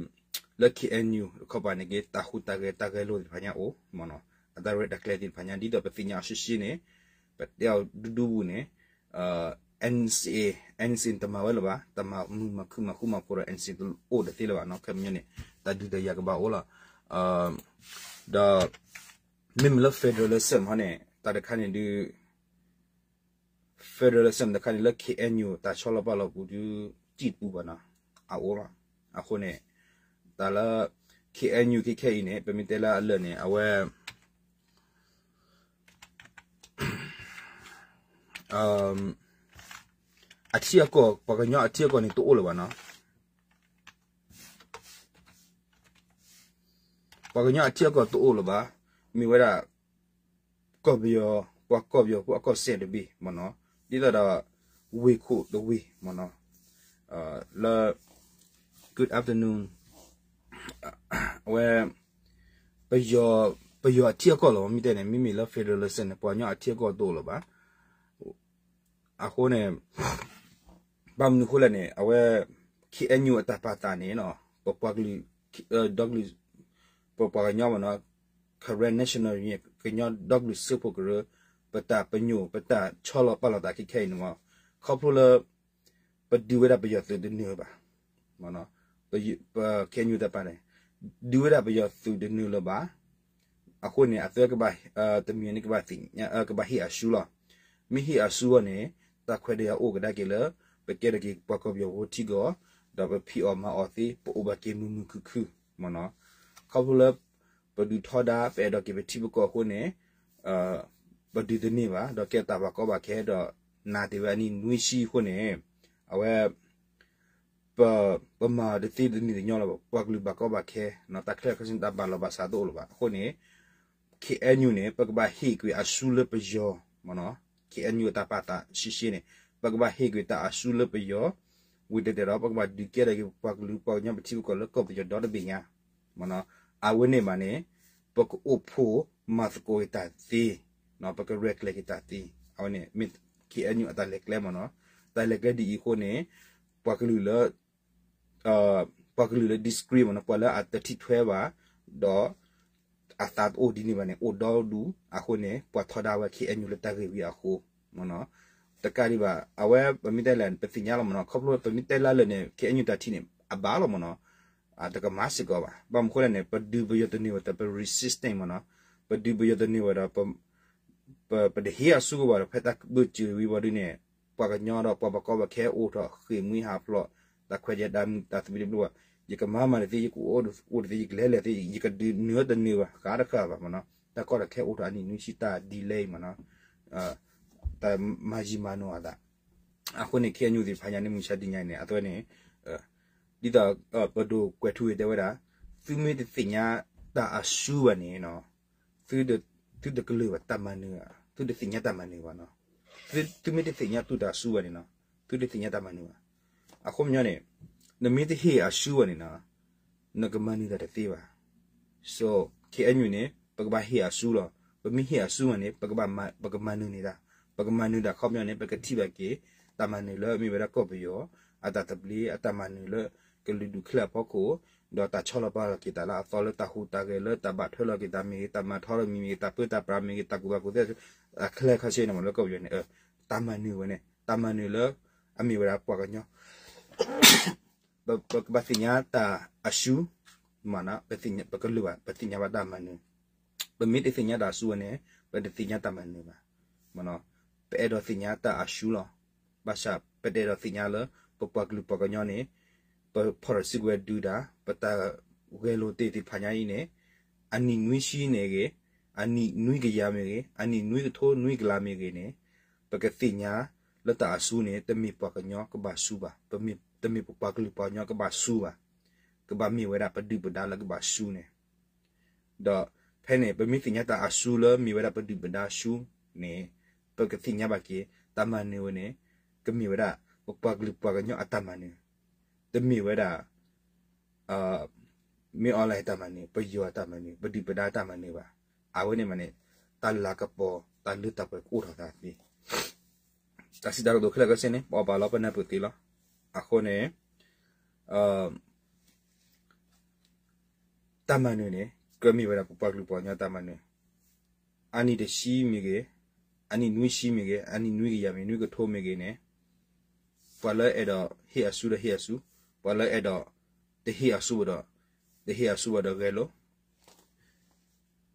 K N U တခီပၤန့ၣ်က့ တၢ်ဟူးတၢ်ဂဲၤတၢ်ဂဲၤလိာ်သ့ၣ်တဖၣ်ညါအိၣ်မ့ၢ်နီၤ. အတၢ်ရဲၣ်တၢ်ကျဲၤသ့ၣ်တဖၣ်ညါ ဒ်သိးပသ့ၣ်ညါအီၤရှဲရှဲန့ၣ် ပတဲအီၤဒူဒူပူၤန့ၣ် N C A N C A တမၤဝဲလၢၤဘၣ်, တမၤမုာ်မၤခုၣ်မၤဃူမၤဖိးဒီး N C A တအိၣ်တသ့လၢၤဘၣ်နီၤ. ခဲမုၢ်န့ၣ် တၢ်ဒုးတၢ်ယၤကဘၣ်အိၣ်လီၤ. ဒီး မ့မ့ၢ်လၢ federalism ဟီန့ၣ် တၢ်တခါန့ၣ်ဒုး federalism တခါန့ၣ်လၢ K N U တၢ်ဆီလီၤပာ်လီၤပူၤဒုး တံၢ်တပူၤဘၣ်နီၤ အအိၣ်လီၤ. အဃိန့ၣ် တၢ်လၢ K N U ခဲခဲအံၤန့ၣ် ပမ့ၢ်တဲလၢအလၢာ်န့ၣ် အဝဲ အထံအကီၢ် ပှၤကညီအထံအကီၢ်န့ၣ် တအိၣ်လၢၤဘၣ်နီၤ. ပှၤကညီအထံအကီၢ်တအိၣ်လၢၤဘၣ်. မ့ၢ်ဝဲဒၣ် ကီၢ်ပယီၤ ပှၤကီၢ်ပယီၤဖိအကီၢ်စဲၣ်တဘ့ၣ်မ့ၢ်နီၤ. ဒ်သိးဒီး ဝ့ၢ်ခိၣ်တဝ့ၢ်မ့ၢ်နီၤ လၢ good afternoon အဝဲ ပယီၤ ပယီၤအထံအကီၢ်လီၤ. မ့ၢ်တဲန့ၣ် မ့မ့ၢ်လၢ federalism န့ၣ် ပှၤကညီအထံအကီၢ်တအိၣ်လၢၤဘၣ်. အဃိန့ၣ် ဘၣ်မနုၤအဃိလဲၣ်န့ၣ် အဝဲ K N U အတၢ်ပာ်သးန့ၣ်နီၤ ပပှၤကလုာ် ဒီကလုာ် ပပှၤကညီမ့ၢ်နီၤ Karen National Union ကညီဒီကလုာ်စၢဖှိၣ်ကရၢ ပတၢ်ပညိၣ် ပတၢ်ဆီလီၤပာ်လီၤသးခဲခဲအံၤန့ၣ်မ့ၢ် ခီဖျိလၢ ပဒုးဝဲဒၣ်ပယီၤသုးတနုာ်လၢၤဘၣ်. ပ K N U တၢ်ပာ်န့ၣ် ဒုးဝဲဒၣ်ပယီၤသုးတနုာ်လၢၤဘၣ်. အဃိန့ၣ် အသုကဘၣ် တမံၤန့ၣ် ကဘၣ်ဟ့ၣ်အစုလီၤ. မ့ၢ်ဟ့ၣ်အစုအဂီၢ်န့ၣ် တၢ်ခွဲးတၢ်ယာ်အိၣ်ကဒါက့ၤလၢ ပကဲထီၣ်က့ၤပှၤကီၢ်ပယီၤဖိထံကီၢ် ဒီးပဖံးအီၣ်မၤအီၣ်သ့ ပအိၣ်ဘၣ်က့ၤမုာ်မုာ်ခုၣ်ခုၣ်မ့ၢ်နီၤ. ခီဖျိလၢ ပဒုးထီဒါ ပအဲၣ်ဒိးက့ၤပထံပကီၢ်အဃိန့ၣ် ပဒုးတန့ၢ်ဘၣ် ဒီးကဲတၢ်ဘၣ်ကီဘၣ်ခဲဒီး နၤတ့ၢ်ဝဲအနံၣ်နွံဆံအဃိန့ၣ် အဝဲ ပ ပမၤတသ့တနံၤတညီလၢၤဘၣ်. ပှၤကလုာ်ဘၣ်ကီဘၣ်ခဲ တၢ်ခဲလၢာ်ခဲဆ့န့ၣ် တၢ်ဘၣ်လီၤဘၣ်စးတအိၣ်လၢၤဘၣ်. အဃိန့ၣ် K N U န့ၣ် ပကဘၣ်ဟ့ၣ်ကွံာ်အစုလၢပယီၤမ့ၢ်နီၤ. K N U အတၢ်ပာ်သးရှဲရှဲန့ၣ် ပကဘၣ်ဟ့ၣ်ကွံာ်တၢ်အစုလၢပယီၤ ဝံၤတဲတဲဒီး ပကဘၣ်ဒုးကဲထီၣ်က့ၤပှၤကလုာ်ပှၤကညီပထံပကီၢ်လၢကီၢ်ပယီၤဒီတဘ့ၣ်ညါမ့ၢ်နီၤ. အဝဲန့ၣ်မးန့ၣ် ပကအိၣ်ဖှိၣ်မၤသကိးက့ၤတၢ်သ့ ပကရဲၣ်ကျဲၤက့ၤတၢ်သ့ အဝဲန့ၣ်မ့ၢ် K N U အတၢ်လဲၤကျဲမ့ၢ်နီၤ. တၢ်လဲၤကျဲဒ်အံၤအဃိန့ၣ် ပှၤကလုာ်လၢ ပှၤကလုာ်လၢ disagree မ့ၢ်နီၤ ပှၤလၢအတထံၣ်ထွဲဘၣ် ဒီး အသးတအိၣ်ဒ်န့ၣ်ဘၣ်န့ၣ် အိၣ်ဒီဒူၣ်အဃိန့ၣ် ပှၤထီဒါဝဲ ခ့အဲၣ်ယူၣ် လၢတၢ်ဂ့ၢ်ဝံၤအဃိ တကးဒံးဘၣ် အဝဲပမ့ၢ်တဲလဲၣ် ပသ့ၣ်ညါလီၤမ့ၢ်နီၤ ခီဖျိပမ့ၢ်တဲလၢလၢာ်န့ၣ် ခ့အဲၣ်ယူၣ် တၢ်ထံၣ်န့ၣ် အဘၣ်လီၤမ့ၢ်နီၤ တကမၤစ့ၢ်ကီးဘၣ် ဘၣ်မနုၤဃိလဲၣ်န့ၣ် ပဒုးပယီၤတန့ၢ်ဝဲဒီး ပ resisting မ့ၢ်နီၤ ပဒုးပယီၤတန့ၢ်ဝဲဒီး ပ ပတဟ့ၣ်အစုကဝဲၤဒီး ဖဲတၢ်ဘၢၣ်စၢၤဝံၤဝံၤဒ်န့ၣ် ပှၤကညီဒီးပှၤဘၣ်ကီဘၣ်ခဲအိၣ်ထီၣ်ဃ့ၢ်မှံဟးဖျိး တၢ်ခွဲးတၢ်ယာ်တၢ်မုာ်တၢ်သဘံၣ်တဘျီဘၣ် ယကမၤမၤတသ့ ယကအိၣ်တသ့ ယကလဲၤလဲၤသ့ ယကဒုးနၢၤတန့ၢ်ဘၣ် ဃးတဃၣ်ဘၣ်မ့ၢ်နီၤ တၢ်ကီတၢ်ခဲအိၣ်ထီၣ်အနံၣ်နွံဆံတၢ် delay မ့ၢ်နီၤ တၢ်မၤယံာ်မၤနီၢ်အသး အဃိန့ၣ် ခ့အဲၣ်ယူၣ် သ့ၣ်တဖၣ်ညါန့ၣ် မုၢ်ဆါတနံၤညါအံၤန့ၣ် အသိးန့ၣ် ဒ်သိး ပဒိၣ်ကွဲးထူဝ့ၤတဲဝဲဒၣ် သုမ့ၢ်တသ့ၣ်ညါတၢ်အစုဘၣ်န့ၣ် သုတကလုာ်ဘၣ်တၢ်မၤနၢၤ သုတသ့ၣ်ညါတၢ်မၤနၢၤဘၣ်နီၤ သုမ့ၢ်တသ့ၣ်ညါသုတၢ်အစုဘၣ်န့ၣ်နီၤ သုတသ့ၣ်ညါတၢ်မၤနၢၤဘၣ် အဃိမ့ၢ်န့ၣ် နမ့ၢ်တဟ့ၣ်အစုဘၣ်န့ၣ်နီၤ နကမၤနၢၤတၢ်တသ့ဘၣ် so ခ့အဲၣ်ယူၣ် န့ၣ် ပကဘၣ်ဟ့ၣ်အစုလီၤ ပမ့ၢ်ဟ့ၣ်အစုဘၣ်န့ၣ် ပကမၤနၢၤန့ၢ်တၢ် ပကမၤနၢၤတၢ်ခီပညီန့ၣ် ပကထံၣ်ဘၣ်က့ၤ တၢ်မၤနၢၤလၢမ့ၢ်ဝဲဒၣ်ကီၢ်ပယီၤ အတၢ်သဘျ့ အတၢ်မၤနၢၤလၢ ကလုာ်ဒူၣ်ချၢအဖီခိၣ် ဒီးတၢ်ဆီလီၤပာ်လီၤက့ၤတၢ်လၢအသီလၢတၢ်ဟူးတၢ်ဂဲၤလၢတၢ်ဘၣ်ထွဲလီၤက့ၤတၢ်မ့ၢ်ဂ့ၤ တၢ်မၤထီလီၤမံၤမ့ၢ်ဂ့ၤ တၢ်ပၢတၢ်ပြးမ့ၢ်ဂ့ၤ တၢ်ကူၣ်ဘၣ်ကူၣ်သ့ အချၢခီဆ့န့ၣ်မ့ၢ်လၢကီၢ်ပယီၤန့ၣ် တၢ်မၤနၢၤဝဲန့ၣ် တၢ်မၤနၢၤလၢ အမ့ၢ်ဝဲဒၣ်ပှၤကညီ ပကဘၣ်သ့ၣ်ညါတၢ်အစု မ့ၢ်နီၤ ပကလုာ်ဘၣ် ပသ့ၣ်ညါဘၣ်တၢ်မၤနၢၤ ပမ့ၢ်တသ့ၣ်ညါတၢ်အစုဝဲန့ၣ် ပတသ့ၣ်ညါတၢ်မၤနၢၤဘၣ် မ့ၢ်နီၤ ပအဲၣ်ဒိးသ့ၣ်ညါတၢ်အစုလီၤ ဘၣ်ဆၣ်ပတအဲၣ်ဒိးသ့ၣ်ညါလၢ ပပှၤကလုာ်ပှၤကညီန့ၣ် ပဖီၣ်ထီၣ်စုကဝဲၤဒုးတၢ် ပတၢ်ဂဲၤလိာ်တ့ၢ်သ့ၣ်တဖၣ်ညါအံၤန့ၣ် အနံၣ်နွံဆံန့ၣ်ဂ့ၤ အနံၣ်နွံကယၤမ့ၢ်ဂ့ၤ အနံၣ်နွံကထိနွံကလးမ့ၢ်ဂ့ၤန့ၣ် ပကသ့ၣ်ညါလၢတၢ်အစုန့ၣ် တမ့ၢ်ပှၤကညီကဘၣ်စုဘၣ်, တမ့ၢ်ပပှၤကလုာ်ပှၤကညီကဘၣ်စုဘၣ်, ကဘၣ်မ့ၢ်ဝဲဒၣ်ပဒုၣ်ပဒါလၢကဘၣ်စုန့ၣ်, ဒီးဖဲန့ၣ် ပမ့ၢ်သ့ၣ်ညါတၢ်အစုလၢမ့ၢ်ဝဲဒၣ်ပဒုၣ်ပဒါစုန့ၣ် ပကသ့ၣ်ညါဘၣ်က့ၤ တၢ်မၤနၢၤဝဲန့ၣ် ကမ့ၢ်ဝဲဒၣ် ပပှၤကလုာ်ပှၤကညီအတၢ်မၤနၢၤ, တမ့ၢ်ဝဲဒၣ် မ့ၢ်အီၤလၢတၢ်မၤနၢၤ, ပယီၤအတၢ်မၤနၢၤ, ပဒုၣ်ပဒါတၢ်မၤနၢၤဘၣ်. အဝဲန့ၣ်မးန့ၣ် တၢ်လၤကပီၤ တၢ်လၢတၢ်ပှဲၤကအိၣ်ထီၣ်သးသ့. တၢ်စံးတၢ်ကတိၤခဲလၢာ်ခဲဆ့န့ၣ် ပအီၣ်ပာ်လီၤပနၢ်ပၢၢ်သ့လီၤ. အဃိန့ၣ် တၢ်မၤနၢၤန့ၣ် ကမ့ၢ်ဝဲဒၣ်ပပှၤကလုာ်ပှၤကညီတၢ်မၤနၢၤ, အနံၣ်တဆံမ့ၢ်ဂ့ၤ, အနံၣ်နွံဆံမ့ၢ်ဂ့ၤ, အနံၣ်နွံကယၤမ့ၢ်ဂ့ၤ, နွံကထိမ့ၢ်ဂ့ၤန့ၣ်, ပှၤလၢအဲၣ်ဒိးဟ့ၣ်အစုဒီးဟ့ၣ်အစု, ပှၤလၢအဲၣ်ဒိးတဟ့ၣ်အစုဘၣ်ဒီး တဟ့ၣ်အစုဘၣ်ဒီးဂဲၤလိာ်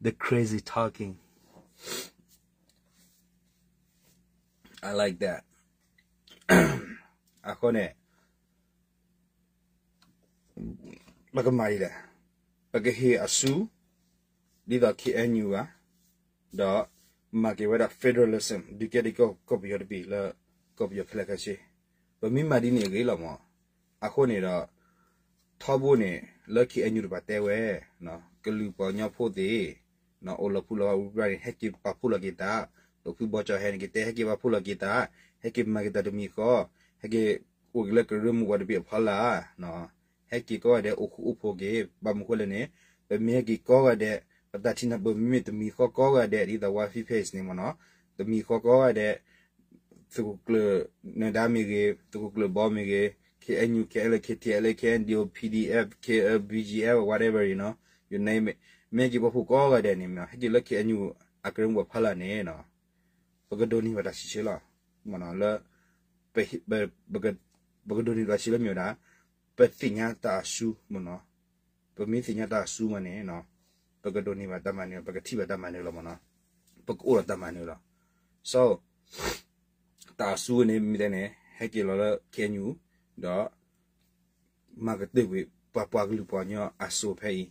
The crazy talking. I like that. အဃိန့ၣ် ပကမၤဒ်လဲၣ်, ပကဟ့ၣ်အစု ဒ်သိး K N U ဘၣ်, ဒီးမၤက့ၤဝဲဒၣ် federalism ဒုးကဲထီၣ်ကီၢ်ပယီၤတဘ့ၣ်လၢ ကီၢ်ပယီၤခဲလၢာ်ခဲဆ့, ပမ့ၢ်မၤဒ်န့ၣ်အဂ့ၤလီၤမး. အဃိန့ၣ်ဒီး ထီဘိန့ၣ် လၢ K N U တပၤတဲဝဲ, ကလုာ်ပှၤကညီဖိသ့ၣ် အိၣ်လီၤဖှိၣ်လီၤဘါဝံၤပြၢ်န့ၣ် ဟဲက့ၤပာ်ဖှိၣ်လီၤက့ၤသး, ဒီးဖုဘီကၠီဟဲန့ၣ်က့ၤတဲ ဟဲက့ၤပာ်ဖှိၣ်လီၤက့ၤသး, ဟဲက့ၤမၤက့ၤတၢ်တမံၤဃီ, ဟဲက့ၤအိၣ်က့ၤလၢကရၢမိၢ်ပှၢ်တဘ့ၣ်အဖီလာ်, ဟဲက့ၤကိးဂၤဒဲးအိၣ်ဃူအိၣ်ဖိးက့ၤ, ဘၣ်မနုၤဃိလဲၣ်န့ၣ် ပမ့ၢ်ဟဲက့ၤကိးဂၤဒဲး ပတၢ်ထံၣ်နၢ်ပၢၢ်မ့မ့ၢ်တမံၤဃီကိးဂၤဒဲး ဒ်သိး Wildfire Fest န့ၣ်မးနီၤ, တမံၤဃီကိးဂၤဒဲး သုးခိၣ်ကျၢၢ်နၢၤဒါမ့ၢ်ဂ့ၤ, သုးခိၣ်ကျၢၢ်ဘီမ့ၢ်ဂ့ၤ, K N U, K N L A, K T L A, K N D O, P D F, K L B G F, whatever, you know, you name it, မ့ၢ်ဟဲက့ၤပာ်ဖှိၣ်ကိးဂၤဒဲးန့ၣ်မးနီၤ, ဟဲက့ၤလၢ K N U အကရၢမိၢ်ပှၢ်ဖီလာ်န့ၣ်နီၤ, ပကဒိးန့ၢ်ဘၣ်တၢ်ဆံးဆံးလီၤ. မ့ၢ်နီၤ လၢ ပကဒိးန့ၢ်ဘၣ်ဆံးလၢမ့ၢ်ဝဲဒၣ် ပသ့ၣ်ညါတၢ်အစုမ့ၢ်နီၤ, ပမ့ၢ်သ့ၣ်ညါတၢ်အစုမးန့ၣ် ပကဒိးန့ၢ်ဘၣ်တၢ်မၤနၢၤ, ပကထံၣ်ဘၣ်တၢ်မၤနၢၤလီၤမ့ၢ်နီၤ, ပကအိၣ်ဒီးတၢ်မၤနၢၤလီၤ. So တၢ်အစုန့ၣ် မ့ၢ်တဲန့ၣ် ဟဲက့ၤလီၤလၢ K N U ဒီး မၤကတၢၢ်ကွံာ် ပှၤပှၤကလုာ်ပှၤကညီအစိၤဖဲအံ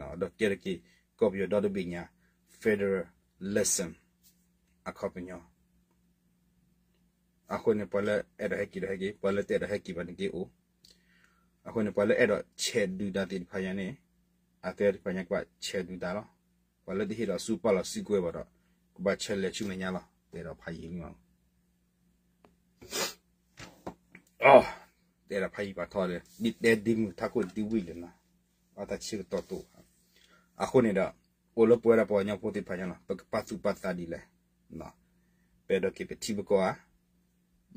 ၤ, ဒီးကဲထီၣ်က့ၤ ကီၢ်ပယီၤဒီတဘ့ၣ်ညါ federalism အခီပညီ. အဃိန့ၣ် ပှၤလၢအဲၣ်ဒိးဟဲက့ၤဒီးဟဲက့ၤ, ပှၤလၢတအဲၣ်ဒိးဟဲက့ၤဘၣ်န့ၣ်က့ၤအိၣ်. အဃိန့ၣ် ပှၤလၢအဲၣ်ဒိးဆဲးဒုးတၢ်သ့ၣ်တဖၣ်ညါန့ၣ်, အသ့ၣ်တဖၣ်ညါကဘၣ်ဆဲးဒုးတၢ်လီၤ. ပှၤလၢတဟ့ၣ်လီၤဆူပာ်လီၤစုကဝဲၤဘၣ်ဒီး ကဘၣ်ဆဲးလဲၤဆူမဲာ်ညါလီၤ. တဲဒီးဖးယံၤမး တဲဒီးဖးယံၤပာ်ထီၣ်ဒီး ဒ်တဲဒ်မုၢ်ထးခိၣ်ဒ်ဝံၣ်လၢနီၤ, အတၢ်ဆၢကတီၢ်တိၣ်. အဃိန့ၣ်ဒီး အိၣ်လၢပဝဲဒၣ်ပှၤကညီဖိသ့ၣ်တဖၣ်ညါလီၤ, ပကပာ်သူၣ်ပာ်သးဒ်လဲၣ်. ပအဲၣ်ဒိးက့ၤပထံပကီၢ်ဧါ,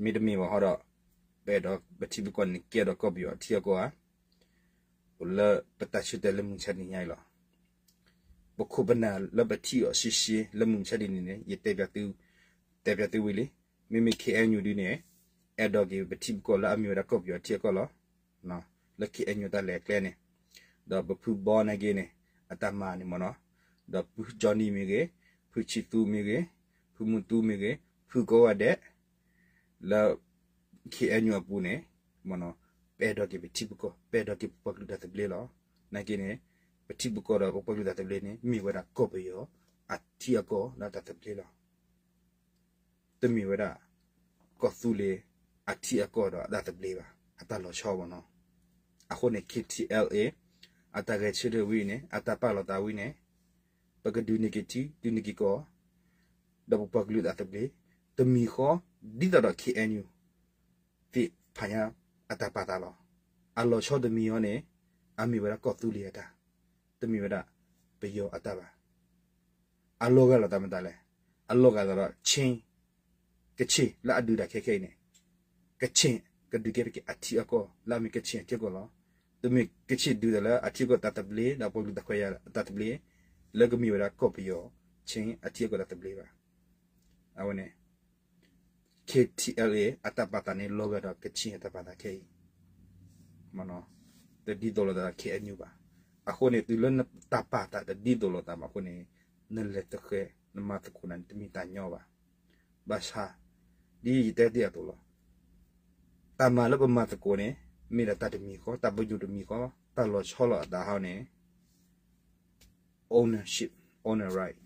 မ့တမ့ၢ်ဘၣ်ဟီဒီး ပအဲၣ်ဒိးပထံပကီၢ်န့ၣ်ကဲဒီးကီၢ်ပယီၤအထံအကီၢ်ဧါ, အိၣ်လၢပတၢ်ဆၢတဲာ်လၢမုၢ်ဆါတနံၤညါအံၤလီၤ. ပခိၣ်ပနၢ်လၢပထံၣ်အီၤရှဲရှဲလၢမုၢ်မဆါတနံၤန့ၣ် ယတဲပၠးသုဝံၤလံ, မ့မ့ၢ် K N U ဒုန့ၣ် အဲၣ်ဒိးက့ၤပထံပကီၢ်လၢအမ့ၢ်ဝဲဒၣ်ကီၢ်ပယီၤအထံအကီၢ်လီၤ. လၢ K N U တၢ်လဲၤကျဲန့ၣ်, ဒီးပဖုဘီနာ်က့န့ၣ် အတၢ်မၤန့ၣ်မ့ၢ်နီၤ, ဒီးဖုကၠီနံၣ်မ့ၢ်ဂ့ၤ, ဖုဆံသူမ့ၢ်ဂ့ၤ, ဖုမုၢ်သူမ့ၢ်ဂ့ၤ, ဖုကိးဂၤဒဲး လၢ K N U အပူၤန့ၣ် မ့ၢ်နီၤ, ပအဲၣ်ဒိးက့ၤပထံပကီၢ်, ပအဲၣ်ဒိးက့ၤပပှၤကလုာ်တၢ်သဘျ့လီၤ. နာ်က့န့ၣ် ပထံပကီၢ်ဒီးပပှၤကလုာ်တၢ်သဘျ့န့ၣ် မ့ၢ်ဝဲဒၣ်ကီၢ်ပယီၤအထံအကီၢ်ဒီးတၢ်သဘျ့လီၤ. တမ့ၢ်ဝဲဒၣ် ကီၢ်သူလ့ၤအထံအကီၢ်ဒီးအတၢ်သဘျ့ဘၣ်, အတၢ်လီၤဆီမ့ၢ်နီၤ. အဃိန့ၣ် K T L A အတၢ်ဂဲၤဆၢထၢၣ်ဝံၤန့ၣ် အတၢ်ပာ်လီၤသးဝံၤန့ၣ် ပကဒုးန့ၢ်က့ၤထံ ဒုးန့ၢ်က့ၤကီၢ် ဒီးပပှၤကလုာ်အတၢ်သဘျ့, တမံၤဃီ ဒ်သိးဒီး K N U သ့ၣ်ဖးညါအတၢ်ပာ်သးလီၤ. အလီၤဆီတမံၤအီၤန့ၣ် အမ့ၢ်ဝဲဒၣ်ကီၢ်သူလ့ၤအတၢ်, တမ့ၢ်ဝဲဒၣ်ပယီၤအတၢ်ဘၣ်. အလီၤဂာ်လိာ်သးမတၤလဲၣ်, အလီၤဂာ်သးဒီး Chin ကခ့ၣ်လၢအဒုးတၢ်ခဲခဲအံၤန့ၣ်, ကခ့ၣ် ကဒုးကဲထီၣ်က့ၤအထံအကီၢ်လၢအမ့ၢ်ကခ့ၣ်အထံအကီၢ်လီၤ. တမ့ၢ်ကခ့ၣ်ဒုးတၢ်လၢအထံအကီၢ်တၢ်သဘျ့ ဒီးပှၤကလုာ်တၢ်ခွဲးယာ်တၢ်သဘျ့ လၢကမ့ၢ်ဝဲဒၣ်ကီၢ်ပယီၤ Chin အထံအကီၢ်တၢ်သဘျ့ဘၣ်. အဝဲန့ၣ် K T L A အတၢ်ပာ်သးန့ၣ် လီၤဂာ်ဒီးကခ့ၣ်အတၢ်ပာ်သးခဲအံၤ တဒ်သိးလိာ်သးဒီး K N U ဘၣ်. အဃိန့ၣ် တုၤလၢနတၢ်ပာ်သးတဒ်သိးလိာ်သးဘၣ်အဃိန့ၣ် နလဲၤတဃဲၤ နမၤသကိးနၤန့ၣ် တမ့ၢ်တၢ်ညီဘၣ်. ဘၣ်ဆၣ် ဒ်ယတဲတ့ၢ်အသိးလီၤ. တၢ်မၤလၢပမၤသကိးန့ၣ် မ့ၢ်ဒၣ်တၢ်တမံၤဃီ, တၢ်ပညိၣ်တမံၤဃီ, တၢ်လီၤဆီလိာ်အသးဟီန့ၣ် ownership, owner right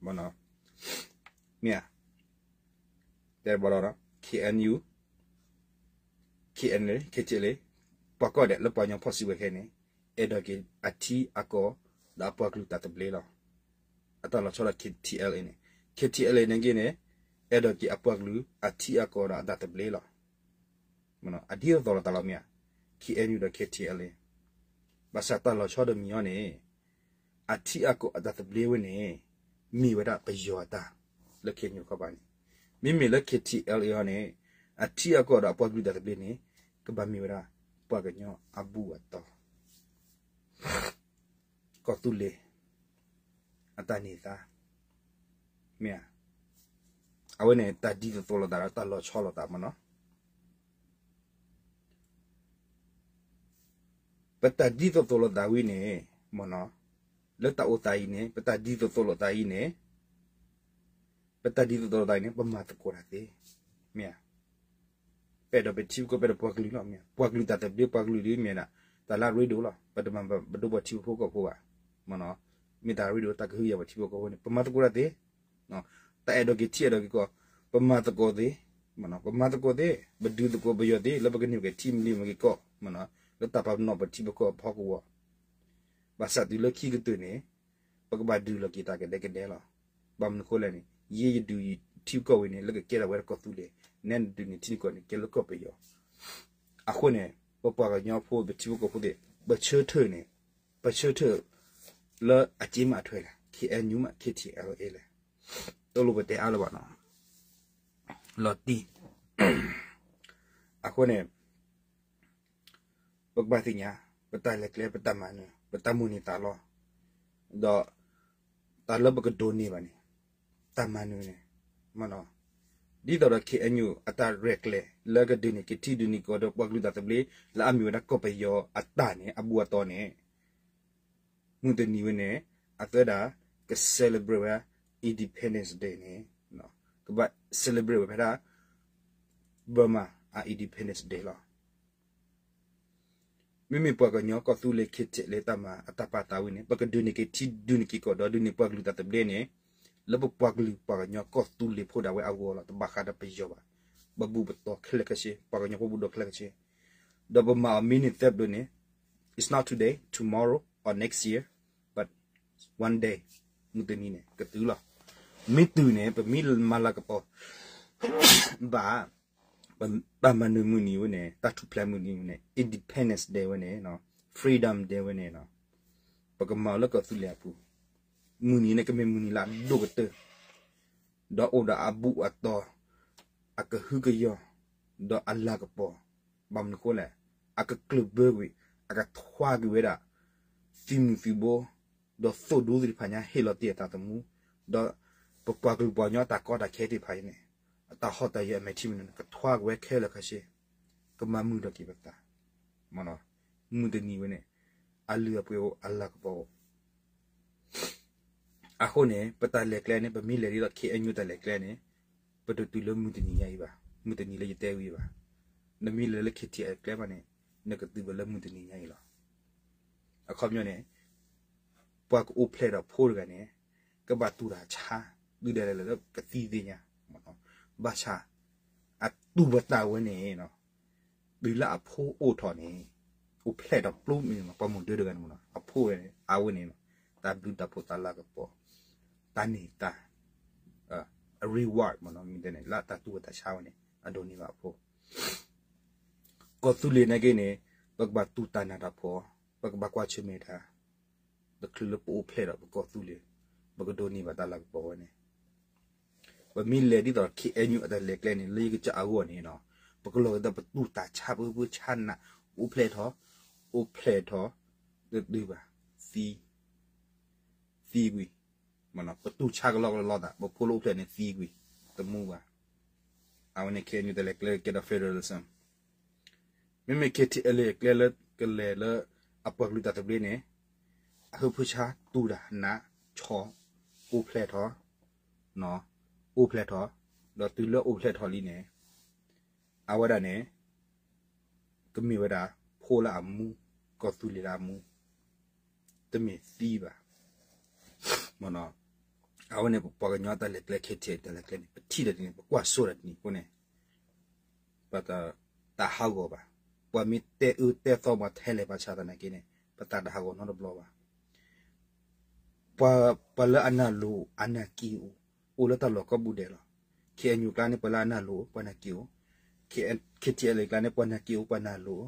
မ့ၢ်ဧါ. တဲဘၣ်လီၤဒီး K N U, K N L A, K T L A ပှၤကိးဂၤဒဲးလၢပှၤကညီဖီၣ်စုကဝဲၤခဲအံၤန့ၣ် အဲၣ်ဒိးက့ၤအထံအကီၢ် ဒီးအပှၤကလုာ်တၢ်သဘျ့လီၤ. အတၢ်လီၤဆီဒီး K T L A န့ၣ်, K T L A န့ၣ်က့န့ၣ် အဲၣ်ဒိးက့ၤအပှၤကလုာ်အထံအကီၢ်ဒီးအတၢ်သဘျ့လီၤ. အဒ်သိးလိာ်သးလီၤမ့ၢ်ဧါ, K N U ဒီး K T L A ဘၣ်ဆၣ်တၢ်လီၤဆီတမံၤအီၤန့ၣ် အထံအကီၢ်အတၢ်သဘျ့ဝဲန့ၣ် မ့ၢ်ဝဲဒၣ်ပယီၤအတၢ် လၢ K N U ခီပၤန့ၣ်, မ့မ့ၢ်လၢ K T L A အီၤန့ၣ် အထံအကီၢ်ဒီးအပှၤကလုာ်တၢ်သဘျ့န့ၣ် ကဘၣ်မ့ၢ်ဝဲဒၣ် ပှၤကညီအဘူၣ်အတီၢ် ကီၢ်သူလ့ၤ အတၢ်န့ၢ်သါ မ့ၢ်ဧါ. အဝဲန့ၣ် တၢ်ဒ်သိးသိးလိာ်သးဒီးတၢ်လီၤဆီလိာ်သးမ့ၢ်နီၤ. ပတၢ်ဒ်သိးသိးလိာ်သးဝံၤန့ၣ် မ့ၢ်နီၤ, လၢတၢ်အိၣ်သးအံၤန့ၣ် ပတၢ်ဒ်သိးသိးလိာ်သးအံၤန့ၣ် ပတၢ်ဒ်သိးသိးလိာ်သးအံၤန့ၣ် ပမၤသကိးတၢ်သ့, မ့ၢ်ဧါ. ပအဲၣ်ဒိးပထံပကီၢ် ပအဲၣ်ဒိးပှၤကလုာ်လီၤ, မ့ၢ်ဧါ. ပှၤကလုာ်တၢ်သဘျ့ ပှၤကလုာ်ဒ်မ့ၢ်ဒၣ် တၢ်လၢအရ့ဒိၣ်လီၤ. ပတမၤပဒိၣ်ပှၤထံဖိကီၢ်ဖိဘၣ်, မ့ၢ်တၢ်ရ့ဒိၣ်တၢ်ကဟုကယာ်ပှၤထံဖိကီၢ်ဖိန့ၣ် ပမၤသကိးတၢ်သ့, တၢ်အဲၣ်ဒိးက့ၤထံအဲၣ်ဒိးက့ၤကီၢ် ပမၤသကိးသ့, ပမၤသကိးသ့, ပဒုးသကိးပယီၤသ့ လၢပကန့ၢ်က့ၤထံမလံၤမ့ၢ်ဂ့ၤကီၢ်, လၢတၢ်ပာ်ပနီၣ်ပထံပကီၢ်ဖီကဝီၤ ဘၣ်ဆၣ်တုၤလၢခံကတၢၢ်န့ၣ် ပကဘၣ်ဒုးလိာ်က့ၤတၢ်ကဒဲကဒဲလီၤ. ဘၣ်မနုၤအဃိလဲၣ်န့ၣ် ယဲယဒုးယထံကီၢ်ဝံၤန့ၣ် လၢကကဲထီၣ်ဝဲဒၣ်ကီၢ်သူလ့ၤ, နဲနဒုးန့ၢ်ထံကီၢ်န့ၣ် ကဲလၢကီၢ်ပယီၤ. အဃိန့ၣ် ပပှၤကညီဖိ ပထံဖိကီၢ်ဖိသ့ၣ် ပဆၢထၢၣ်န့ၣ် ပဆၢထၢၣ် လၢအစ့မးအထွဲလဲၣ်, K N U မး K T L A လဲၣ်, တလိၣ်ပတဲအါလၢၤဘၣ်နီၤ, လီၤတံၢ်. အဃိန့ၣ် ပကဘၣ်သ့ၣ်ညါ ပတၢ်လဲၤကျဲ ပတၢ်မၤနၢၤ ပတၢ်မိၣ်န့ၢ်သးလီ, ဒီးတၢ်လၢပကဒိးန့ၢ်ဘၣ်န့ၣ် တၢ်မၤနၢၤန့ၣ် ဒ်သိးဒီး K N U အတၢ်ရဲၣ်ကျဲၤ လၢကဒုးန့ၢ်က့ၤထံဒုးန့ၢ်ကီၢ်ဒီးပှၤကလုာ်တၢ်သဘျ့ လၢအမ့ၢ်ဝဲဒၣ်ကီၢ်ပယီၤအတၢ်န့ၣ် အဘူၣ်အတီၢ်န့ၣ် မုၢ်တနံၤဝဲန့ၣ် အသးဒၣ် က celebrate ဝဲ Independence Day န့ၣ် ကဘၣ် celebrate ဝဲဖဲဒၣ် Burma အ Independence Day လီၤ. မ့မ့ၢ်ပှၤကညီကီၢ်သူလ့ၤ K T L A တၢ်မၤအတၢ်ပာ်သးဝံၤန့ၣ် ပကဒုးန့ၢ်က့ၤထံဒုးန့ၢ်က့ၤကီၢ်ဒီးဒုးန့ၢ်ပှၤကလုာ်တၢ်သဘျ့န့ၣ် လၢပပှၤကလုာ်ပှၤကညီကီၢ်သူလ့ၤဖိဒၣ်ဝဲအဂီၢ်လီၤ. တဘၣ်ဃးဒီးပယီၤဘၣ်. ပဘူၣ်ပတီၢ်ခဲလၢာ်ခဲဆ့, ပှၤကညီဖိဘူၣ်တီၢ်ခဲလၢာ်ခဲဆ့, ဒီးပမၤအီၤမ့ၢ်န့ၢ်သၢဘျီန့ၣ် it's not today, tomorrow, or next year, but one day, မုၢ်တနံၤန့ၣ် ကတုၤလီၤ. မ့ၢ်တုၤန့ၣ် ပမ့ၢ်မၤလၤကပီၤ ဘၣ် တၢ်မၤနၢၤမုၢ်နံၤဝဲန့ၣ် တၢ်ထူၣ်ဖျဲးမုၢ်နံၤဝဲန့ၣ် Independence Day ဝဲန့ၣ် Freedom Day ဝဲန့ၣ် ပကမၤအီၤလၢကီၢ်သူလ့ၤအပူၤ, မုၢ်နံၤန့ၣ် ကမ့ၢ်မုၢ်နံၤလၢအဒိၣ်ကတၢၢ် ဒီးအိၣ်ဒီးအဘူၣ်အတီၢ်, အကဟုကယာ်, ဒီးအလၤကပီၤ, ဘၣ်မနုၤအဃိလဲၣ်, အကကျၢၢ်ဘၢကွံာ်, အကထွါကွံာ်ဝဲဒၣ် သုးမုၢ်သုးဘိ ဒီးသိၣ်ဒူသ့ၣ်တဖၣ်ညါဟ့ၣ်လီၤတ့ၢ်အသးသမူ, ဒီးပပှၤကလုာ်ပှၤကညီတၢ်ကီတၢ်ခဲသ့ၣ်တဖၣ်အံၤန့ၣ်, အတၢ်ဟီၣ်တၢ်ယၢၤအမဲာ်ထံမ့ၢ်န့ၣ် ကထွါက့ၤဝဲခဲလၢာ်ခဲဆ့, ကမၤမုာ်ထီၣ်က့ၤပသး, မုၢ်တနံၤဝဲန့ၣ်, အလုၢ်အပှ့ၤအိၣ် အလၤကပီၤအိၣ် အဃိန့ၣ် ပတၢ်လဲၤကျဲန့ၣ် ပမ့ၢ်လဲၤဒ်သိး ခ့ၣ်အဲၣ်ယူၣ် တၢ်လဲၤကျဲန့ၣ်, ပတတုၤလၢမုၢ်တနံၤညါအံၤဘၣ်, မုၢ်တနံၤလၢယတဲဝံၤဘၣ်. နမ့ၢ်လဲၤလၢ ခ့ၣ်ထံၣ်အဲၣ် ကျဲဘၣ်န့ၣ်, နကတုၤဝဲလၢမုၢ်တနံၤညါအံၤလီၤ. အခီပညီန့ၣ်, ပှၤကအိၣ်ဖျဲၣ်ထီၣ်ဖိတဂၤန့ၣ်, ကဘၣ်တူၢ်တၢ်ဆါ, ဒုးဒဲးလဲၤလၢကသံသ့ၣ်ညါ, ဘၣ်ဆၣ်, အတူၢ်ပသးဝဲန့ၣ် တုၤလၢအဖိအိၣ်ထီၣ်န့ၣ်, အိၣ်ဖျဲၣ်ထီၣ်ပျိမ့ၢ် ပှၤမုၢ်ဒၢတဂၤန့ၣ်မ့ၢ်နီၤ, အဖိဝဲန့ၣ် အဝဲန့ၣ်, တၢ်ဘျုးတၢ်ဖှိၣ်တၢ်လၤကပီၤ, တၢ်န့ၢ်သါ, အ reward မ့ၢ်နီၤ, မ့ၢ်တဲန့ၣ် လၢတၢ်တူၢ်ဝဲတၢ်ဆါဝဲန့ၣ် အဒိးန့ၢ်ဘၣ်အဖိ ကီၢ်သူလ့ၤနာ်က့န့ၣ်, ပကဘၣ်တူၢ်တၢ်နးတၢ်ဖှီၣ်, ပကဘၣ်ကွၢ်ဆၢၣ်မဲာ်တၢ်, တချုးလၢပအိၣ်ဖျဲၣ်ဒီးပကီၢ်သူလ့ၤ, ပကဒိးန့ၢ်ဘၣ်တၢ်လၤကပီၤဝဲန့ၣ်, ပမ့ၢ်လဲၤဒ်သိး ခ့ၣ်အဲၣ်ယူၣ် အတၢ်လဲၤကျဲန့ၣ် လၢယကစၢ်အဂီၢ်န့ၣ်နီၤ, ပကလီၤက့ၤဒီးပတူၢ်တၢ်ဆါပၢပၢဆါနး, အိၣ်ဖျဲၣ်ထီၣ်, အိၣ်ဖျဲၣ်ထီၣ်, တတုၤဘၣ်, သံ, သံကွံာ်, ပတူၢ်ဆါကလီကလီသး ပဖိလၢအိၣ်ဖျဲၣ်န့ၣ်သံကွံာ်, တမူဘၣ်. အဝဲန့ၣ် ခ့ၣ်အဲၣ်ယူၣ် တၢ်လဲၤကျဲကဲဒီး federalism မ့မ့ၢ် ခ့ၣ်ထံၣ်အဲၣ်လ့ၣ် ကျဲလၢကလဲၤလၢအပှၤကလုာ်တၢ်သဘျ့န့ၣ်, အဟုဖၢဆါတူၢ်တၢ်နး, ဆီၣ်, အိၣ်ဖျဲၣ်ထီၣ်, အိၣ်ဖျဲၣ်ထီၣ်, ဒီးတုၤလၢအိၣ်ဖျဲၣ်ထီၣ်လံန့ၣ်, အဝဲဒၣ်န့ၣ်, ကမ့ၢ်ဝဲဒၣ်ဖိလၢအမူ, ကီၢ်သူလ့ၤလၢအမူ, တမ့ၢ်သံဘၣ်. အဝဲန့ၣ်ပပှၤကညီတၢ်လဲၤကျဲ ခ့ၣ်ထံၣ်အဲၣ် တၢ်လဲၤကျဲန့ၣ် ပထံၣ်တၢ်ဒ်န့ၣ် ပကွၢ်စိတၢ်ဒ်န့ၣ်အဃိန့ၣ်, ပတၢ်ဟးဂီၤဘၣ်. ပှၤမ့ၢ်တဲအၢတဲသီပှၤထဲလဲၣ်ဘၣ်ဆၣ်သနာ်က့န့ၣ် ပတၢ်တဟးဂီၤနီတဘျီဘၣ်. ပှၤလၢအနၢ်လိၤအနၢ်က့ၤအိၣ်, အိၣ်လၢတၢ်လီၢ်ကိးပူၤဒဲးလီၤ. ခ့ၣ်အဲၣ်ယူၣ် ကျါန့ၣ် ပှၤလၢအနၢ်လိၤ ပှၤနၢ်က့ၤအိၣ်, ခ့ၣ်ထံၣ်အဲၣ်လ့ၣ် ကျါန့ၣ် ပှၤနၢ်က့ၤအိၣ် ပှၤနၢ်လိၤ,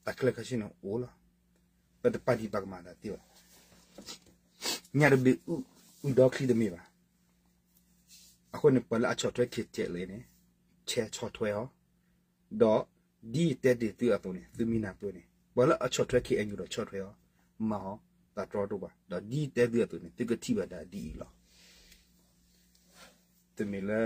တၢ်ခဲလၢာ်ခဲဆ့န့ၣ်အိၣ်လီၤ. ပတပာ်ဒံးပာ်ကမၣ်တၢ်သ့ဘၣ်. ညၣ်တဘ့ၣ်အုၣ်ဒီချံတမ့ၢ်ဘၣ်. အဃိန့ၣ် ပှၤလၢအဆီၣ်ထွဲ ခ့ၣ်ထံၣ်အဲၣ်လ့ၣ်န့ၣ် ဆဲးဆီၣ်ထွဲအီၤ, ဒီးဒ်ယတဲတ့ၢ်သုအသိးန့ၣ် သုမ့ၢ်နၢ်ပၢၢ်န့ၣ် ပှၤလၢအဆီၣ်ထွဲ ခ့ၣ်အဲၣ်ယူၣ် ဒီးဆီၣ်ထွဲအီၤ, မၤအီၤ, တၢ်တြီတအိၣ်ဘၣ်. ဒီးဒ်ယတဲသုအသိးန့ၣ် သုကထံၣ်ဘၣ်ဒၣ်ဒ်အံၤလီၤ. တမ့ၢ်လၢ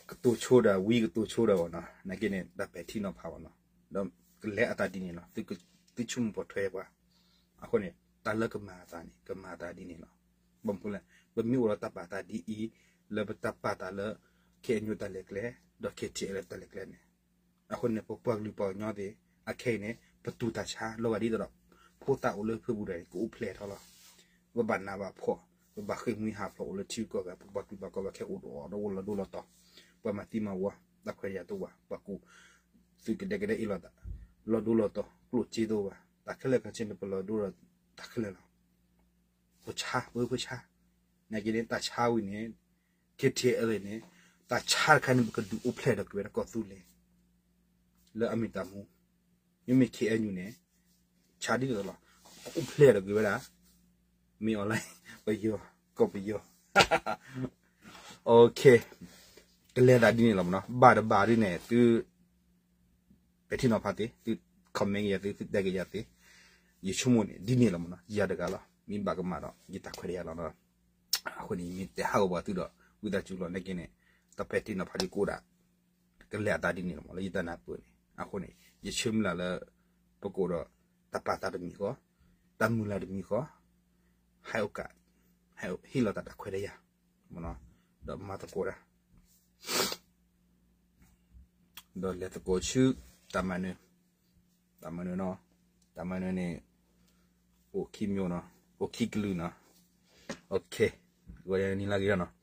ကတိၤဆိဒီးဝံ ကတိၤဆိဒီးဘၣ်နီၤ, နာ်က့န့ၣ် တၢ်ပဲာ်ထံနီၤဖးဘၣ်နီၤ, ဒီးကလဲၤအသးဒ်န့ၣ်လီၤ. သုဆိကမိၣ်ပိာ်ထွဲပှၤ, အဃိန့ၣ် တၢ်လၢကမၤအသးန့ၣ် ကမၤအသးဒ်န့ၣ်လီၤ. ဘၣ်မနုၤလဲၣ်, ပမ့ၢ်အိၣ်ဒီးတၢ်ပာ်သးဒ်အံၤ, လၢပတၢ်ပာ်သးလၢ ခ့ၣ်အဲၣ်ယူၣ် တၢ်လဲၤကျဲ, ဒီး ခ့ၣ်ထံၣ်အဲၣ်လ့ၣ် တၢ်လဲၤကျဲန့ၣ်, အဃိန့ၣ် ပပှၤကလုာ်ပှၤကညီသ့ၣ် အခဲအံၤန့ၣ် ပတူၢ်တၢ်ဆါလီၤဂာ်ဒ်သိးဒီး ဖိသၣ်အိၣ်လၢဖၢပူၤဒီး ကအိၣ်ဖျဲၣ်ထီၣ်လီၤ. ပဘၣ်နးဘၣ်ဖှီၣ်, ပဘၣ်ဃ့ၢ်မှံဟးဖျိးအိၣ်လၢထံဂုၤကီၢ်ဂၤ, ပပှၤကလုာ်ပှၤကညီခဲအံၤအိၣ်ဒီးအိၣ်လီၤဒိလီၤတီၤ, ပှၤမၤသံမၤဝီ, တၢ်ခွဲးတၢ်ယာ်တအိၣ်ဘၣ်, ပှၤကူၣ်, သုးကဒဲကဒဲအ့ၣ်လိာ်သး, လီၤဒိလီၤတီၤ, ကျိၣ်စ့တအိၣ်ဘၣ်, တၢ်ခဲလၢာ်ခဲဆ့န့ၣ် ပလီၤဒိဒီးတၢ်ခဲလၢာ်လီၤ. ပဆါ, ပပှၤဆါ, နာ်က့န့ၣ် တၢ်ဆါဝံၤန့ၣ် ခ့ၣ်ထံၣ်အဲၣ်လ့ၣ်န့ၣ် တၢ်ဆါတခါန့ၣ် ပကဒုးအိၣ်ဖျဲၣ်ထီၣ်က့ၤဝဲဒၣ်ကီၢ်သူလ့ၤ လၢအမ့ၢ်တၢ်မူ, မ့မ့ၢ် ခ့ၣ်အဲၣ်ယူၣ် န့ၣ် ဆါဒ်သိးလီၤ, ကအိၣ်ဖျဲၣ်ထီၣ်က့ၤဝဲဒၣ် မ့ၢ်အီၤလၢ ပယီၤ, ကီၢ်ပယီၤ, ကလဲၤသးဒ်န့ၣ်လီၤမ့ၢ်နီၤ, ဘၣ်တဘၣ်ဒ်န့ၣ် သု ပဲာ်ထံနီၤဖးသ့, သု comment က့ၤယၤသ့, သုတဲက့ၤယၤသ့, ယဆိကမိၣ်န့ၣ် ဒ်န့ၣ်လီၤမ့ၢ်နီၤ, ယၤတဂၤလီၤ, မ့ၢ်ဘၣ်ကမၣ်ဒီး ယတၢ်ခွဲးတၢ်ယာ်လီၤ. အဃိန့ၣ် မ့ၢ်တဲဟးဂီၤပှၤသုဒီး ဝံသးစူၤလီၤ, နာ်က့န့ၣ် တၢ်ပဲာ်ထံနီၤဖးဒ်ကအိၣ်ဒၣ် ကလဲၤအသးဒ်န့ၣ်လီၤမ့ၢ် လၢယတၢ်နၢ်ပၢၢ်န့ၣ်, အဃိန့ၣ် ယဆၢမုၢ်လၢ်လၢ ပကအိၣ်ဒီး တၢ်ပာ်သးတမံၤဃီ, တၢ်မုၢ်လၢ်တမံၤဃီ, ဟဲအိၣ်ကး, ဟဲဟ့ၣ်လီၤတၢ်တၢ်ခွဲးတၢ်ယာ်, ဒီးမၤသကိးတၢ် ဒီးလဲၤသကိးဆူ တၢ်မၤနၢၤ, တၢ်မၤနၢၤနီၤ, တၢ်မၤနၢၤန့ၣ် အိၣ်ခံမံၤနီၤ, အိၣ်ခံကလုာ်နီၤ, ဂီၤနံၤလၢဂ့ၤနီၤ,